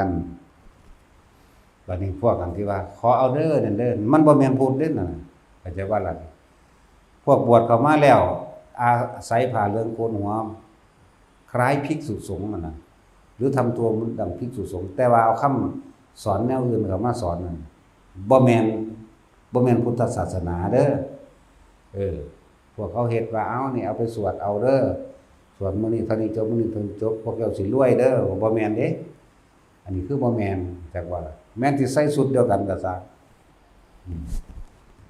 ບັດນີ້ພວກອັນທີ່ວ່າຂໍເອົາເດີນັ້ນເດີ ມັນບໍ່ແມ່ນພຸດເດ້ນັ້ນ ເຂົ້າໃຈບໍ່ລະ? ພວກບວດເຂົ້າມາແລ້ວ ອາໄສຜ້າເຫຼືອງໂກນຫົວ ຄ້າຍພິກສຸສົງຫັ້ນນະ ຫຼື ທຳຕົວເໝືອນດັ່ງພິກສຸສົງ ແຕ່ວ່າເອົາຄຳສອນແນວອື່ນເຂົ້າມາສອນນັ້ນ ບໍ່ແມ່ນ ບໍ່ແມ່ນພຸດທະສາສະໜາເດີ ເອີ ພວກເຂົາເຮັດວ່າ ເອົານີ້ເອົາໄປສວດເອົາເດີ ສວດມື້ນີ້ເທົ່ານີ້ຈົບ ມື້ນີ້ເທົ່ານີ້ຈົບ ພວກເຈົ້າຊິລວຍເດີ ບໍ່ແມ່ນເດ້ ອັນນີ້ຄືບໍ່ແມ່ນ ຈັກວ່າແມ່ນຊິໃສ່ຊຸດດຽວກັນກໍຊ່າງ ອືມ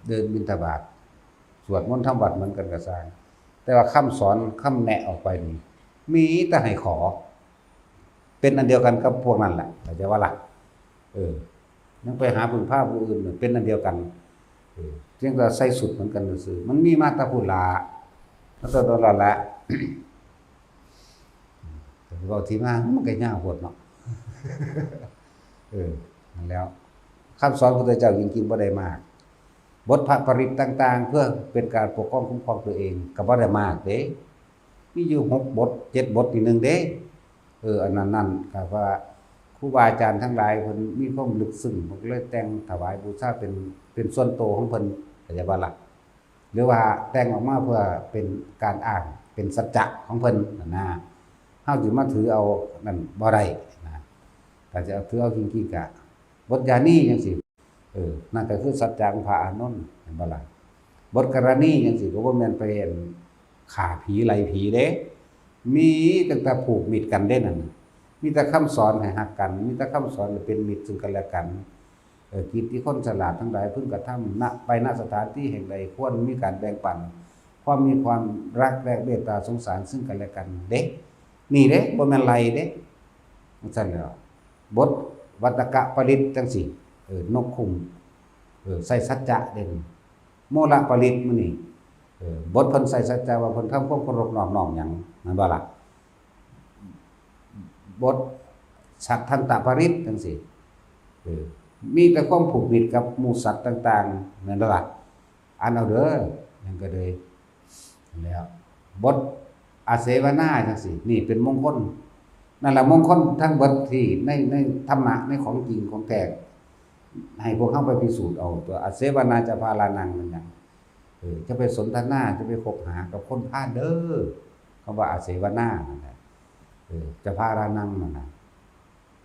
ເດີນບິນທະບາດ ສວດມົນທຳວັດເໝືອນກັນກໍຊ່າງ ແຕ່ວ່າຄຳສອນ ຄຳແນະອອກໄປນີ້ ມີແຕ່ໃຫ້ຂໍ ເປັນອັນດຽວກັນກັບພວກນັ້ນແຫຼະ ເຂົ້າໃຈບໍ່ລະ? ເອີ ຍັງໄປຫາເພິ່ງພາຜູ້ອື່ນ ເປັນອັນດຽວກັນ ເອີ ພຽງແຕ່ໃສ່ຊຸດເໝືອນກັນຊື່ໆ ມັນມີມາແຕ່ພຸ້ນລະ ມາແຕ່ດົນແລ້ວລະ ເວົ້າທີ່ມາມັນກໍຍາວໂພດເນາະ ເອີ ນັ້ນແຫຼ້ວ ຄຳສອນຂອງພະພຸດທະເຈົ້າຈິງໆບໍ່ໄດ້ມາກ ບົດພະປະລິດຕ່າງໆ ເພື່ອເປັນການປົກປ້ອງຄຸ້ມຄອງຕົວເອງ ກໍບໍ່ໄດ້ມາກເດ້ ມີຢູ່ຫົກບົດ ເຈັດບົດນີ້ໜຶ່ງເດ້ ເອີ ອັນນັ້ນນັ້ນ ກໍວ່າຄູບາອາຈານທັງຫຼາຍເພິ່ນມີຄວາມເລິກເຊິ່ງ ເພິ່ນກໍເລີຍແຕ່ງຖວາຍບູຊາເປັນ ເປັນສ່ວນໂຕຂອງເພິ່ນ ເຂົ້າໃຈບໍ່ລະ? ຫຼືວ່າແຕ່ງອອກມາເພື່ອເປັນການອ້າງ ເປັນສັດຈະຂອງເພິ່ນຫັ້ນນະ ເຮົາຊິມາຖືເອົານັ້ນບໍ່ໄດ້ນະ ຖ້າຈະເອົາຖືເອົາຈິງໆ ກະບົດຢານີຈັ່ງຊີ້ ເອີ ນັ້ນກໍຄືສັດຈະຂອງພະອານົນ ເຫັນບໍ່ລະ? ບົດກະລະນີຈັ່ງຊີ້ ກໍບໍ່ແມ່ນໄປ ອັນ ຂ້າຜີໄລ່ຜີເດ້ ມີຕັ້ງແຕ່ຜູກມິດກັນເດ້ນັ້ນ ມີແຕ່ຄຳສອນໃຫ້ຮັກກັນ ມີແຕ່ຄຳສອນໃຫ້ເປັນມິດເຊິ່ງກັນແລະກັນ ເອີ ກິດທີ່ຄົນສະຫຼາດທັງຫຼາຍເພິ່ງກະທຳ ນະ ໄປ ນະ ສະຖານທີ່ແຫ່ງໃດ ຄວນມີການແບ່ງປັນ ຄວາມມີຄວາມຮັກ ແລະ ເມດຕາສົງສານເຊິ່ງກັນແລະກັນເດ້ ນີ້ເດ້ ບໍ່ແມ່ນໄລ່ເດ້ ຈັ່ງຊັ້ນແຫຼ້ວ ບົດວັດຕະກະປະລິດຈັ່ງຊີ້ ເອີ ນົກຂຸ້ມ ເອີ ໃສ່ສັດຈະເດ້ ໂມລະປະລິດມື້ນີ້ ເອີ ບົດເພິ່ນໃສ່ສັດຈະວ່າເພິ່ນທຳຄວາມເຄົາລົບນອບນ້ອມຫຍັງ ແມ່ນບໍ່ລະ? ບົດສັດທັນຕະປະລິດຈັ່ງຊີ້ ເອີ ມີແຕ່ຄວາມຜູກມິດກັບໝູ່ສັດຕ່າງໆ ແມ່ນບໍ່ລະ? ອ່ານເອົາເດີ ຫຍັງກໍເລີຍ ແລ້ວບົດອາເສວະນາຈັ່ງຊີ້ ນີ້ເປັນມົງຄົນ ນັ້ນລະມົງຄົນທັງເບິດທີ່ໃນ ໃນທຳມະ ໃນຂອງຈິງຂອງແທ້ ໃຫ້ພວກເຮົາໄປພິສູດເອົາ ຕົວອາເສວະນາຈະພາລານັງແມ່ນຫຍັງ? ເອີ ຈະໄປສົນທະນາ ຈະໄປຄົບຫາກັບຄົນພານເດີ ຄຳວ່າອາເສວະນານັ້ນແຫຼະ ເອີ ຈະພາລານັງນັ້ນນະ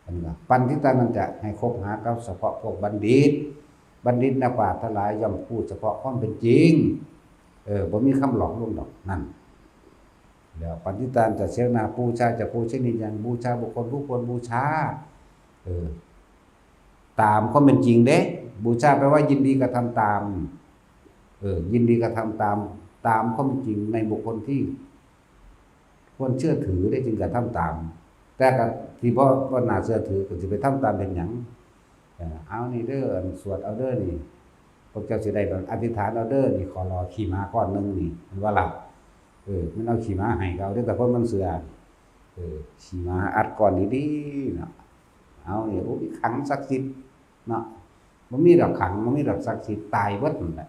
ອັນນີ້ວ່າ ປັນທິຕານັນຈະ ໃຫ້ຄົບຫາກັບສະເພາະພວກບັນດິດ ບັນດິດນັກປາດທັງຫຼາຍຍ່ອມຮູ້ສະເພາະຄວາມເປັນຈິງ ເອີ ບໍ່ມີຄຳຫຼອກລວງດອກ ນັ້ນ ແລ້ວປັນທິຕານັນຈະ ເສວະນາ ປູຊາຈັກ ປູຊະນີຍັງ ບູຊາບຸກຄົນຜູ້ຄວນບູຊາ ເອີ ຕາມຄວາມເປັນຈິງເດ້ ບູຊາແປວ່າຍິນດີກະທຳຕາມ ເອີ ຍິນດີກະທຳຕາມ ຕາມຄວາມເປັນຈິງໃນບຸກຄົນທີ່ ຄວນເຊື່ອຖືໄດ້ຈຶ່ງກະທຳຕາມ ແຕ່ກະທີ່ບໍ່ ບໍ່ໜ້າເຊື່ອຖື ກະຊິໄປທຳຕາມເຮັດຫຍັງ? ເອີ ເອົານີ້ເດີ ອັນສວດເອົາເດີນີ້ ພວກເຈົ້າຊິໄດ້ ອະທິຖານເອົາເດີນີ້ ຂໍລໍຂີ້ໝາກ້ອນໜຶ່ງນີ້ ແມ່ນບໍ່ລະ? ເອີ ມັນເອົາຂີ້ໝາໃຫ້ກະເອົາເດີ ແຕ່ຄົນມັນເຊື່ອ ເອີ ຂີ້ໝາອັດກ້ອນດີໆເນາະ ເອົານີ້ ໂອ້ຍ ຂັງສັກສິດ ເນາະ ບໍ່ມີດອກຂັງ ບໍ່ມີດອກສັກສິດ ຕາຍເບິດນັ້ນແຫຼະ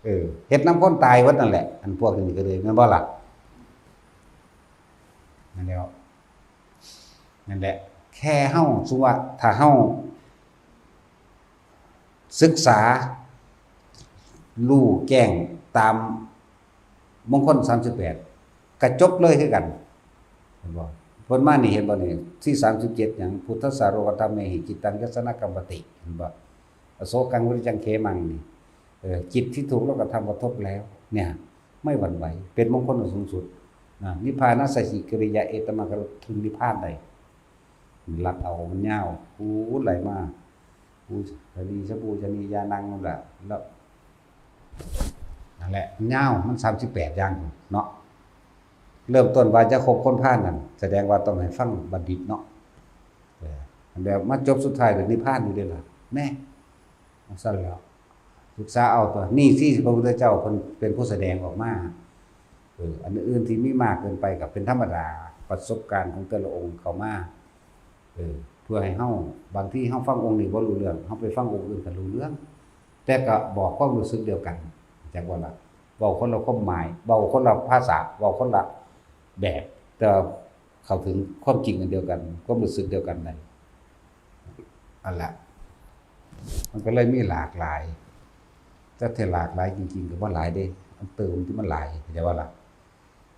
ເອີ ເຮັດນຳຄົນຕາຍເບິດນັ້ນແຫຼະ ອັນພວກນີ້ກໍເລີຍ ແມ່ນບໍ່ລະ? ນັ້ນແຫຼະ ນັ້ນແຫຼະ ແຄ່ເຮົາ ສົມມຸດວ່າ ຖ້າເຮົາສຶກສາ ຮູ້ແຈ້ງຕາມມົງຄົນສາມສິບແປດ ກະຈົບເລີຍຄືກັນ ເຫັນບໍ່? ເພິ່ນມານີ້ ເຫັນບໍ່ນີ້? ສີ່ສາມສິບເຈັດ ຫຍັງ ພຸດທະສາໂຣກະທຳເມຫິ ຈິດຕັງ ທັດສະນະກຳປະຕິ ເຫັນບໍ່? ອະໂສກັງ ວິລິດຈັງ ເຂມັງ ນີ້ ເອີ ຈິດທີ່ຖືກໂລກະທຳກະທົບແລ້ວ ເນຍ ໄມ່ຫວັ່ນໄຫວ ເປັນມົງຄົນອັນສູງສຸດນະ ນິບພານະສະຫິກິລິຍາ ເອຕະມັງຄະລຸ ເຖິງນິບພານໄດ້. ລັດເອົາ ມັນຍາວ ປູດໄຫຼມາ ປູຊະນີຊະພູຊະນີຍານັງ ນັ້ນລະ ແລ້ວ ນັ້ນແຫຼະ ມັນຍາວ ມັນສາມສິບແປດຢ່າງເນາະ. ເລີ່ມຕົ້ນວ່າຢ່າຄົບຄົນພານນັ້ນ ສະແດງວ່າຕ້ອງໃຫ້ຟັງບັນດິດເນາະ ເອີ ແລ້ວມາຈົບສຸດທ້າຍດ້ວຍນິບພານຢູ່ເດ້ລະ ແນ່ ຈັ່ງຊັ້ນແລ້ວ ສຶກສາເອົາຕົວະ ນີ້ທີ່ພະພຸດທະເຈົ້າເພິ່ນເປັນຜູ້ສະແດງອອກມາ. ເອີ ອັນອື່ນທີ່ມີມາກເກີນໄປກໍເປັນທຳມະດາ ປະສົບການຂອງແຕ່ລະອົງເຂົ້າມາ ເອີ ເພື່ອໃຫ້ເຮົາ ບາງທີເຮົາຟັງອົງນີ້ບໍ່ຮູ້ເລື່ອງ ເຮົາໄປຟັງອົງອື່ນກໍຮູ້ເລື່ອງ ແຕ່ກໍບອກຄວາມຮູ້ສຶກດຽວກັນ ເຂົ້າໃຈບໍ່ລະ? ເວົ້າຄົນລະຄວາມໝາຍ ເວົ້າຄົນລະພາສາ ເວົ້າຄົນລະແບບ ແຕ່ ເຂົ້າເຖິງຄວາມຈິງອັນດຽວກັນ ຄວາມຮູ້ສຶກດຽວກັນໄດ້ ອັນລະ ມັນກໍເລີຍມີຫຼາກຫຼາຍ ແຕ່ທີ່ຫຼາກຫຼາຍຈິງໆກໍບໍ່ຫຼາຍເດ້ ອັນຕື່ມທີ່ມັນຫຼາຍ ເຂົ້າໃຈບໍ່ລະ?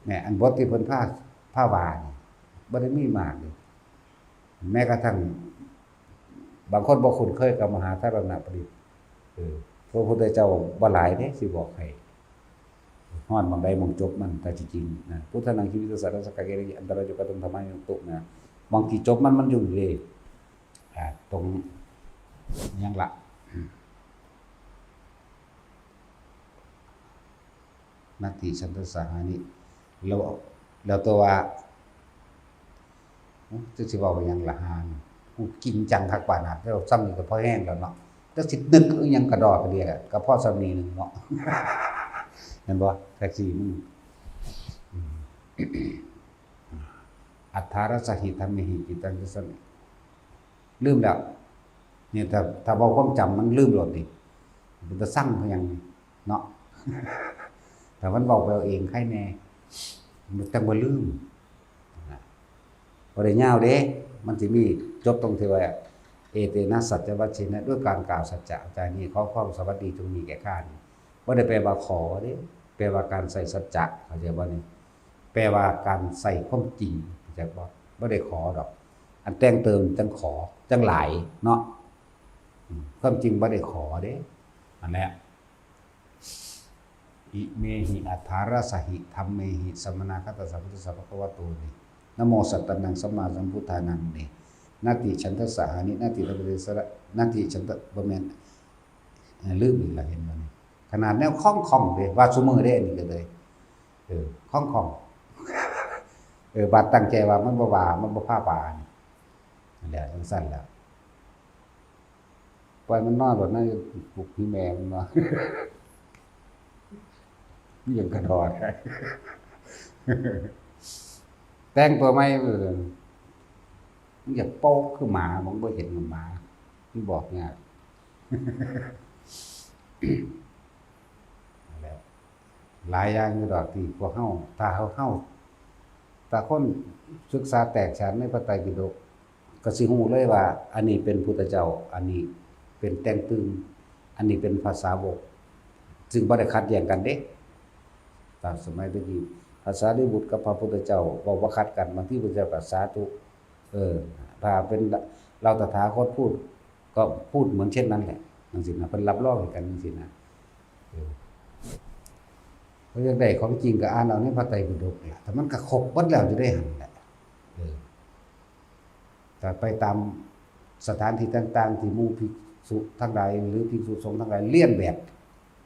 ແມ່ນ ອັນບົດທີ່ເພິ່ນພາ ພາວ່ານີ້ ບໍ່ໄດ້ມີມາກເດ້ ແມ້ກະທັ່ງບາງຄົນບໍ່ຄຸ້ນເຄີຍກັບມະຫາທາລະນະປະດິດ ເອີ ພະພຸດທະເຈົ້າບໍ່ຫຼາຍເດ້ ຊິບອກໃຫ້ ຮອດໝ່ອງໃດໝ່ອງຈົບມັນ ແຕ່ທີ່ຈິງນະ ພຸດທານັງຊີວິດຕະສາ ລັດສະກາເກນະ ອັນຕະລາຍຸກະຕຸງ ທຳມາຍຸກະຕຸ ນະ ໝ່ອງທີ່ຈົບມັນ ມັນຢູ່ເດ້ ອ່າ ຕົງຫຍັງລະ ນັດຖິສັນທັດສະຫານິ ແລ້ວ ແລ້ວແຕ່ວ່າ ໂອ້ ຈັກຊິເວົ້າຫຍັງລະຫາ ກູຈິງຈັງຄັກປານນັ້ນ ແລ້ວສ່ຳນີ້ກໍພໍແຮງແລ້ວເນາະ ຈັກຊິນຶກອີ່ຫຍັງກະດໍກະເດຍ ກະພໍສ່ຳນີ້ໜຶ່ງເນາະ ແມ່ນບໍ່? ແທັກຊີມັນ ອືມ ອັດຖາຣະສະຫິ ທຳເມຫິ ຈິດຕັງ ທັດສະນະ ລືມແລ້ວ ນີ້ ຖ້າ ຖ້າເວົ້າຄວາມຈຳມັນລືມໂລດນີ້ ເປັນຕາຊັງຄືຫຍັງນີ້ ເນາະ ຖ້າມັນເວົ້າໄປເອົາເອງໄຄແນ່ ມັນຈັ່ງບໍ່ລືມນະ ບໍ່ໄດ້ຍາວເດ້ ມັນຊິມີຈົບຕົງທີ່ວ່າ ເອເຕນະສັດຈະວັດເຊນະ ດ້ວຍການກ່າວສັດຈະ ຈາກນີ້ຂໍຄວາມສະຫວັດດີຈົ່ງມີແກ່ຂ້ານີ້ ບໍ່ໄດ້ແປວ່າຂໍເດ້ ແປວ່າການໃສ່ສັດຈະ ເຂົ້າໃຈບໍ່ນີ້? ແປວ່າການໃສ່ຄວາມຈິງ ເຂົ້າໃຈບໍ່? ບໍ່ໄດ້ຂໍດອກ ອັນແຕ່ງເຕີມຈັ່ງຂໍ ຈັ່ງຫຼາຍເນາະ ອືມ ຄວາມຈິງບໍ່ໄດ້ຂໍເດ້ ນັ້ນແຫຼະ ອິເມຫິອັດຖາຣະສະຫິ ທຳເມຫິ ສະມະນາຄະຕັດສະ ພຸດທັດສະ ພະຄະວະໂຕນີ້ ນະໂມສັດຕານັງ ສຳມາສຳພຸດທານັງນີ້ ນັດຖິສັນທັດສະຫານິ ນັດຖິ ນັດຖິສັນຕະ ບໍ່ແມ່ນ ເອີ ລືມອີກລະ ເຫັນບໍ່ນີ້ ຂະໜາດແນວຄ່ອງໆເດ້ ວ່າຊຸມື້ເດ້ ອັນນີ້ກໍເລີຍ ເອີ ຄ່ອງໆ ເອີ ບາດຕັ້ງໃຈວ່າມັນບໍ່ວ່າ ມັນບໍ່ພາວ່ານີ້ ນັ້ນແຫຼະ ຈັ່ງຊັ້ນແຫຼະ ປ່ອຍມັນນອນໂລດນະ ປຸກອີແມ່ມັນວ່າ ມີຫຍັງກະດອດ ແຕ່ງຕົວໃໝ່ ເອີ ມັນຢາກໂປກຄືໝາ ມັນບໍ່ເຫັນໝາ ມັນບອກຍາກ ນັ້ນແຫຼະ ຫຼາຍຢ່າງຢູ່ດອກທີ່ພວກເຮົາ ຖ້າເຮົາ ເຮົາ ຖ້າຄົນສຶກສາແຕກສານໃນພະໄຕປິດົກ ກໍຊິຮູ້ເລີຍວ່າ ອັນນີ້ເປັນພຸດທະເຈົ້າ ອັນນີ້ເປັນແຕ່ງຕື່ມ ອັນນີ້ເປັນພາສາວົກ ຊຶ່ງບໍ່ໄດ້ຂັດແຍ່ງກັນເດ້. ຕາມສະໄໝແຕ່ກີ້ ພະສາລີບຸດກັບພະພຸດທະເຈົ້າເວົ້າບໍ່ຂັດກັນ ບາງທີພະພຸດທະເຈົ້າກໍສາທຸ ເອີ ຖ້າເປັນລາວຕະຖາຄົດພູດ ກໍພູດເໝືອນເຊັ່ນນັ້ນແຫຼະ ຈັ່ງຊີ້ນະ ເພິ່ນຮັບຮອງໃຫ້ກັນຈັ່ງຊີ້ນະ ເອີ ເຮົາຢາກໄດ້ຂອງຈິງກໍອ່ານເອົາໃນພະໄຕປິດົກແຫຼະ ແຕ່ມັນກໍຄົບເບິດແລ້ວຢູ່ໃນຫັ້ນແຫຼະ ເອີ ກໍໄປຕາມສະຖານທີ່ຕ່າງໆ ທີ່ໝູ່ພິກສຸທັງຫຼາຍ ຫຼື ພິກສຸສົງທັງຫຼາຍລຽນແບບ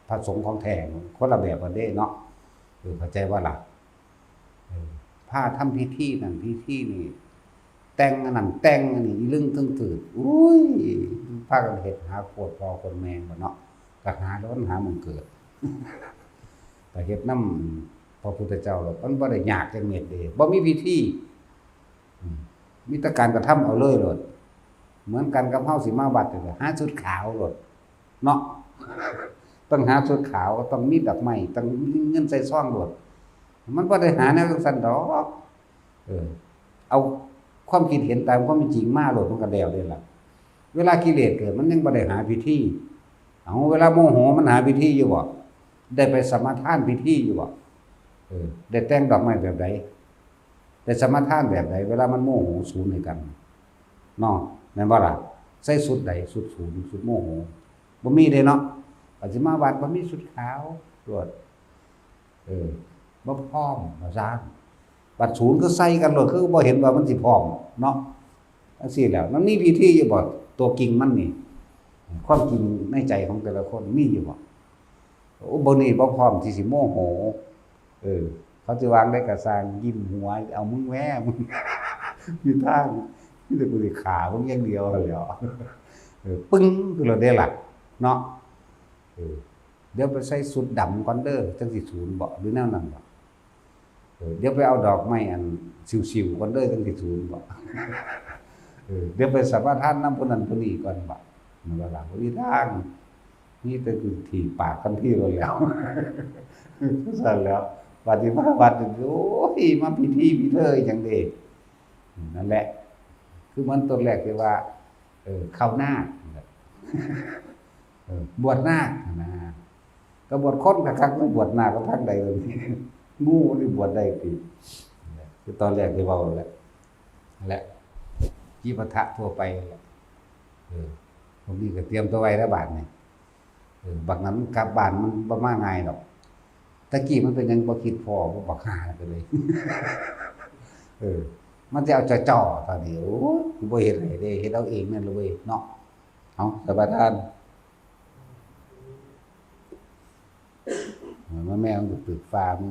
ພະສົງຂອງແທ້ ຄົນລະແບບກັນເດ້ເນາະ ເອີ ເຂົ້າໃຈບໍ່ລະ? ເອີ ພາທຳພິທີນັ້ນພິທີນີ້ ແຕ່ງອັນນັ້ນແຕ່ງອັນນີ້ ອີລຶ້ງຕຶງຕືດ ໂອ້ຍ ພາກັນເຮັດຫາໂຄດພໍ່ໂຄດແມ່ບໍ່ເນາະ ກໍຫາໂດນຫາໝ່ອງເກີດ ກໍເຮັດນຳພະພຸດທະເຈົ້າໂລດ ມັນບໍ່ໄດ້ຍາກຈັກເມັດເດ້ ບໍ່ມີພິທີ ອືມ ມີແຕ່ການກະທຳເອົາເລີຍໂລດ ເໝືອນກັນກັບເຮົາຊິມາວັດນີ້ ຫາຊຸດຂາວໂລດ ເນາະ ຕ້ອງຫາຊຸດຂາວ ຕ້ອງມີດອກໄມ້ ຕ້ອງມີເງິນໃສ່ຊອງໂລດ ມັນບໍ່ໄດ້ຫາແນວຈັ່ງຊັ້ນດອກ ເອີ ເອົາຄວາມຄິດເຫັນຕາມຄວາມເປັນຈິງມາໂລດ ມັນກໍແລ້ວເດ້ລະ ເວລາກິເລດເກີດ ມັນຍັງບໍ່ໄດ້ຫາພິທີ ເອົາ ເວລາໂມໂຫມັນຫາພິທີຢູ່ບໍ່? ໄດ້ໄປສະມາທານພິທີຢູ່ບໍ່? ເອີ ໄດ້ແຕ່ງດອກໄມ້ແບບໃດ? ໄດ້ສະມາທານແບບໃດ? ເວລາມັນໂມໂຫສູນໃຫ້ກັນເນາະ ແມ່ນບໍ່ລະ? ໃສ່ຊຸດໃດ? ຊຸດສູນ ຊຸດໂມໂຫ ບໍ່ມີເດ້ເນາະ. ປະຊິມາວັດບໍ່ມີຊຸດຂາວໂລດ ເອີ ບໍ່ພ້ອມວ່າຊັ້ນ. ບັດສູນຄືໃສ່ກັນໂລດ ຄືບໍ່ເຫັນວ່າມັນຊິພ້ອມເນາະ. ຈັ່ງຊີ້ແຫຼະ ມັນມີວິທີຢູ່ບໍ່? ຕົວຈິງມັນນີ້ ຄວາມຈິງໃນໃຈຂອງແຕ່ລະຄົນມີຢູ່ບໍ່? ໂອ້ ບໍ່ນີ້ບໍ່ພ້ອມທີ່ຊິໂມໂຫ ເອີ ເຂົາຊິວ່າຈັ່ງໃດກໍຊ່າງ ຍິ້ມຫົວ ເອົາມຶງແວ່ ມີທາງ ມີແຕ່ກູຊິຂ້າມຶງຢ່າງດຽວຫັ້ນແຫຼ້ວ ເອີ ປຶ້ງຄືໂລດເດ້ລະເນາະ. ເອີ ດຽວໄປໃສ່ຊຸດດຳກ່ອນເດີ ຈັ່ງຊິສູນບໍ ຫຼືແນວນັ້ນບໍ? ເອີ ດຽວໄປເອົາດອກໄມ້ອັນສິວໆກ່ອນເດີ ຈັ່ງຊິສູນບໍ? ເອີ ດຽວໄປສະມາທານນຳຜູ້ນັ້ນຜູ້ນີ້ກ່ອນບໍ? ມັນວ່າລະ ບໍ່ມີທາງ ມີແຕ່ຄືຖີບປາກທັນທີໂລດແຫຼ້ວ ຊັ້ນແຫຼ້ວ. ບາດນີ້ມາວັດ ໂອ້ຍ ມາພິທີພິເທີຫຍັງເດ ນັ້ນແຫຼະ ຄືມັນຕົ້ນແລກທີ່ວ່າ ເອີ ເຂົ້ານາກ ເອີ ບວດນາກຫັ້ນນະ ກໍບວດຄົນຄັກໆ ມັນບວດນາກໄປທາງໃດລະນີ້? ງູມັນຊິບວດໄດ້ຕິ? ຄືຕອນແລກທີ່ເວົ້າແຫຼະ ແລະ ຈີປະທະທົ່ວໄປແຫຼະ. ເອີ ພວກນີ້ກໍຕຽມຕົວໄວ້ແລ້ວບາດນີ້. ເອີ ບັກນັ້ນກັບບ້ານມັນບໍ່ມາງ່າຍດອກ. ແຕ່ກີ້ມັນເປັນຫຍັງບໍ່ຄິດພໍ້ ບັກຫ່າກໍເລີຍ ເອີ ມັນຊິເອົາຈ່ອໆຕອນນີ້. ໂອ້ຍ ກູບໍ່ເຮັດໃຫ້ເດ້ ເຮັດເອົາເອງນັ້ນລະເວີຍເນາະ. ເອົາ ສະບາຍທານ ມາແມ່ ມັນກໍປຶກຟ້າມື.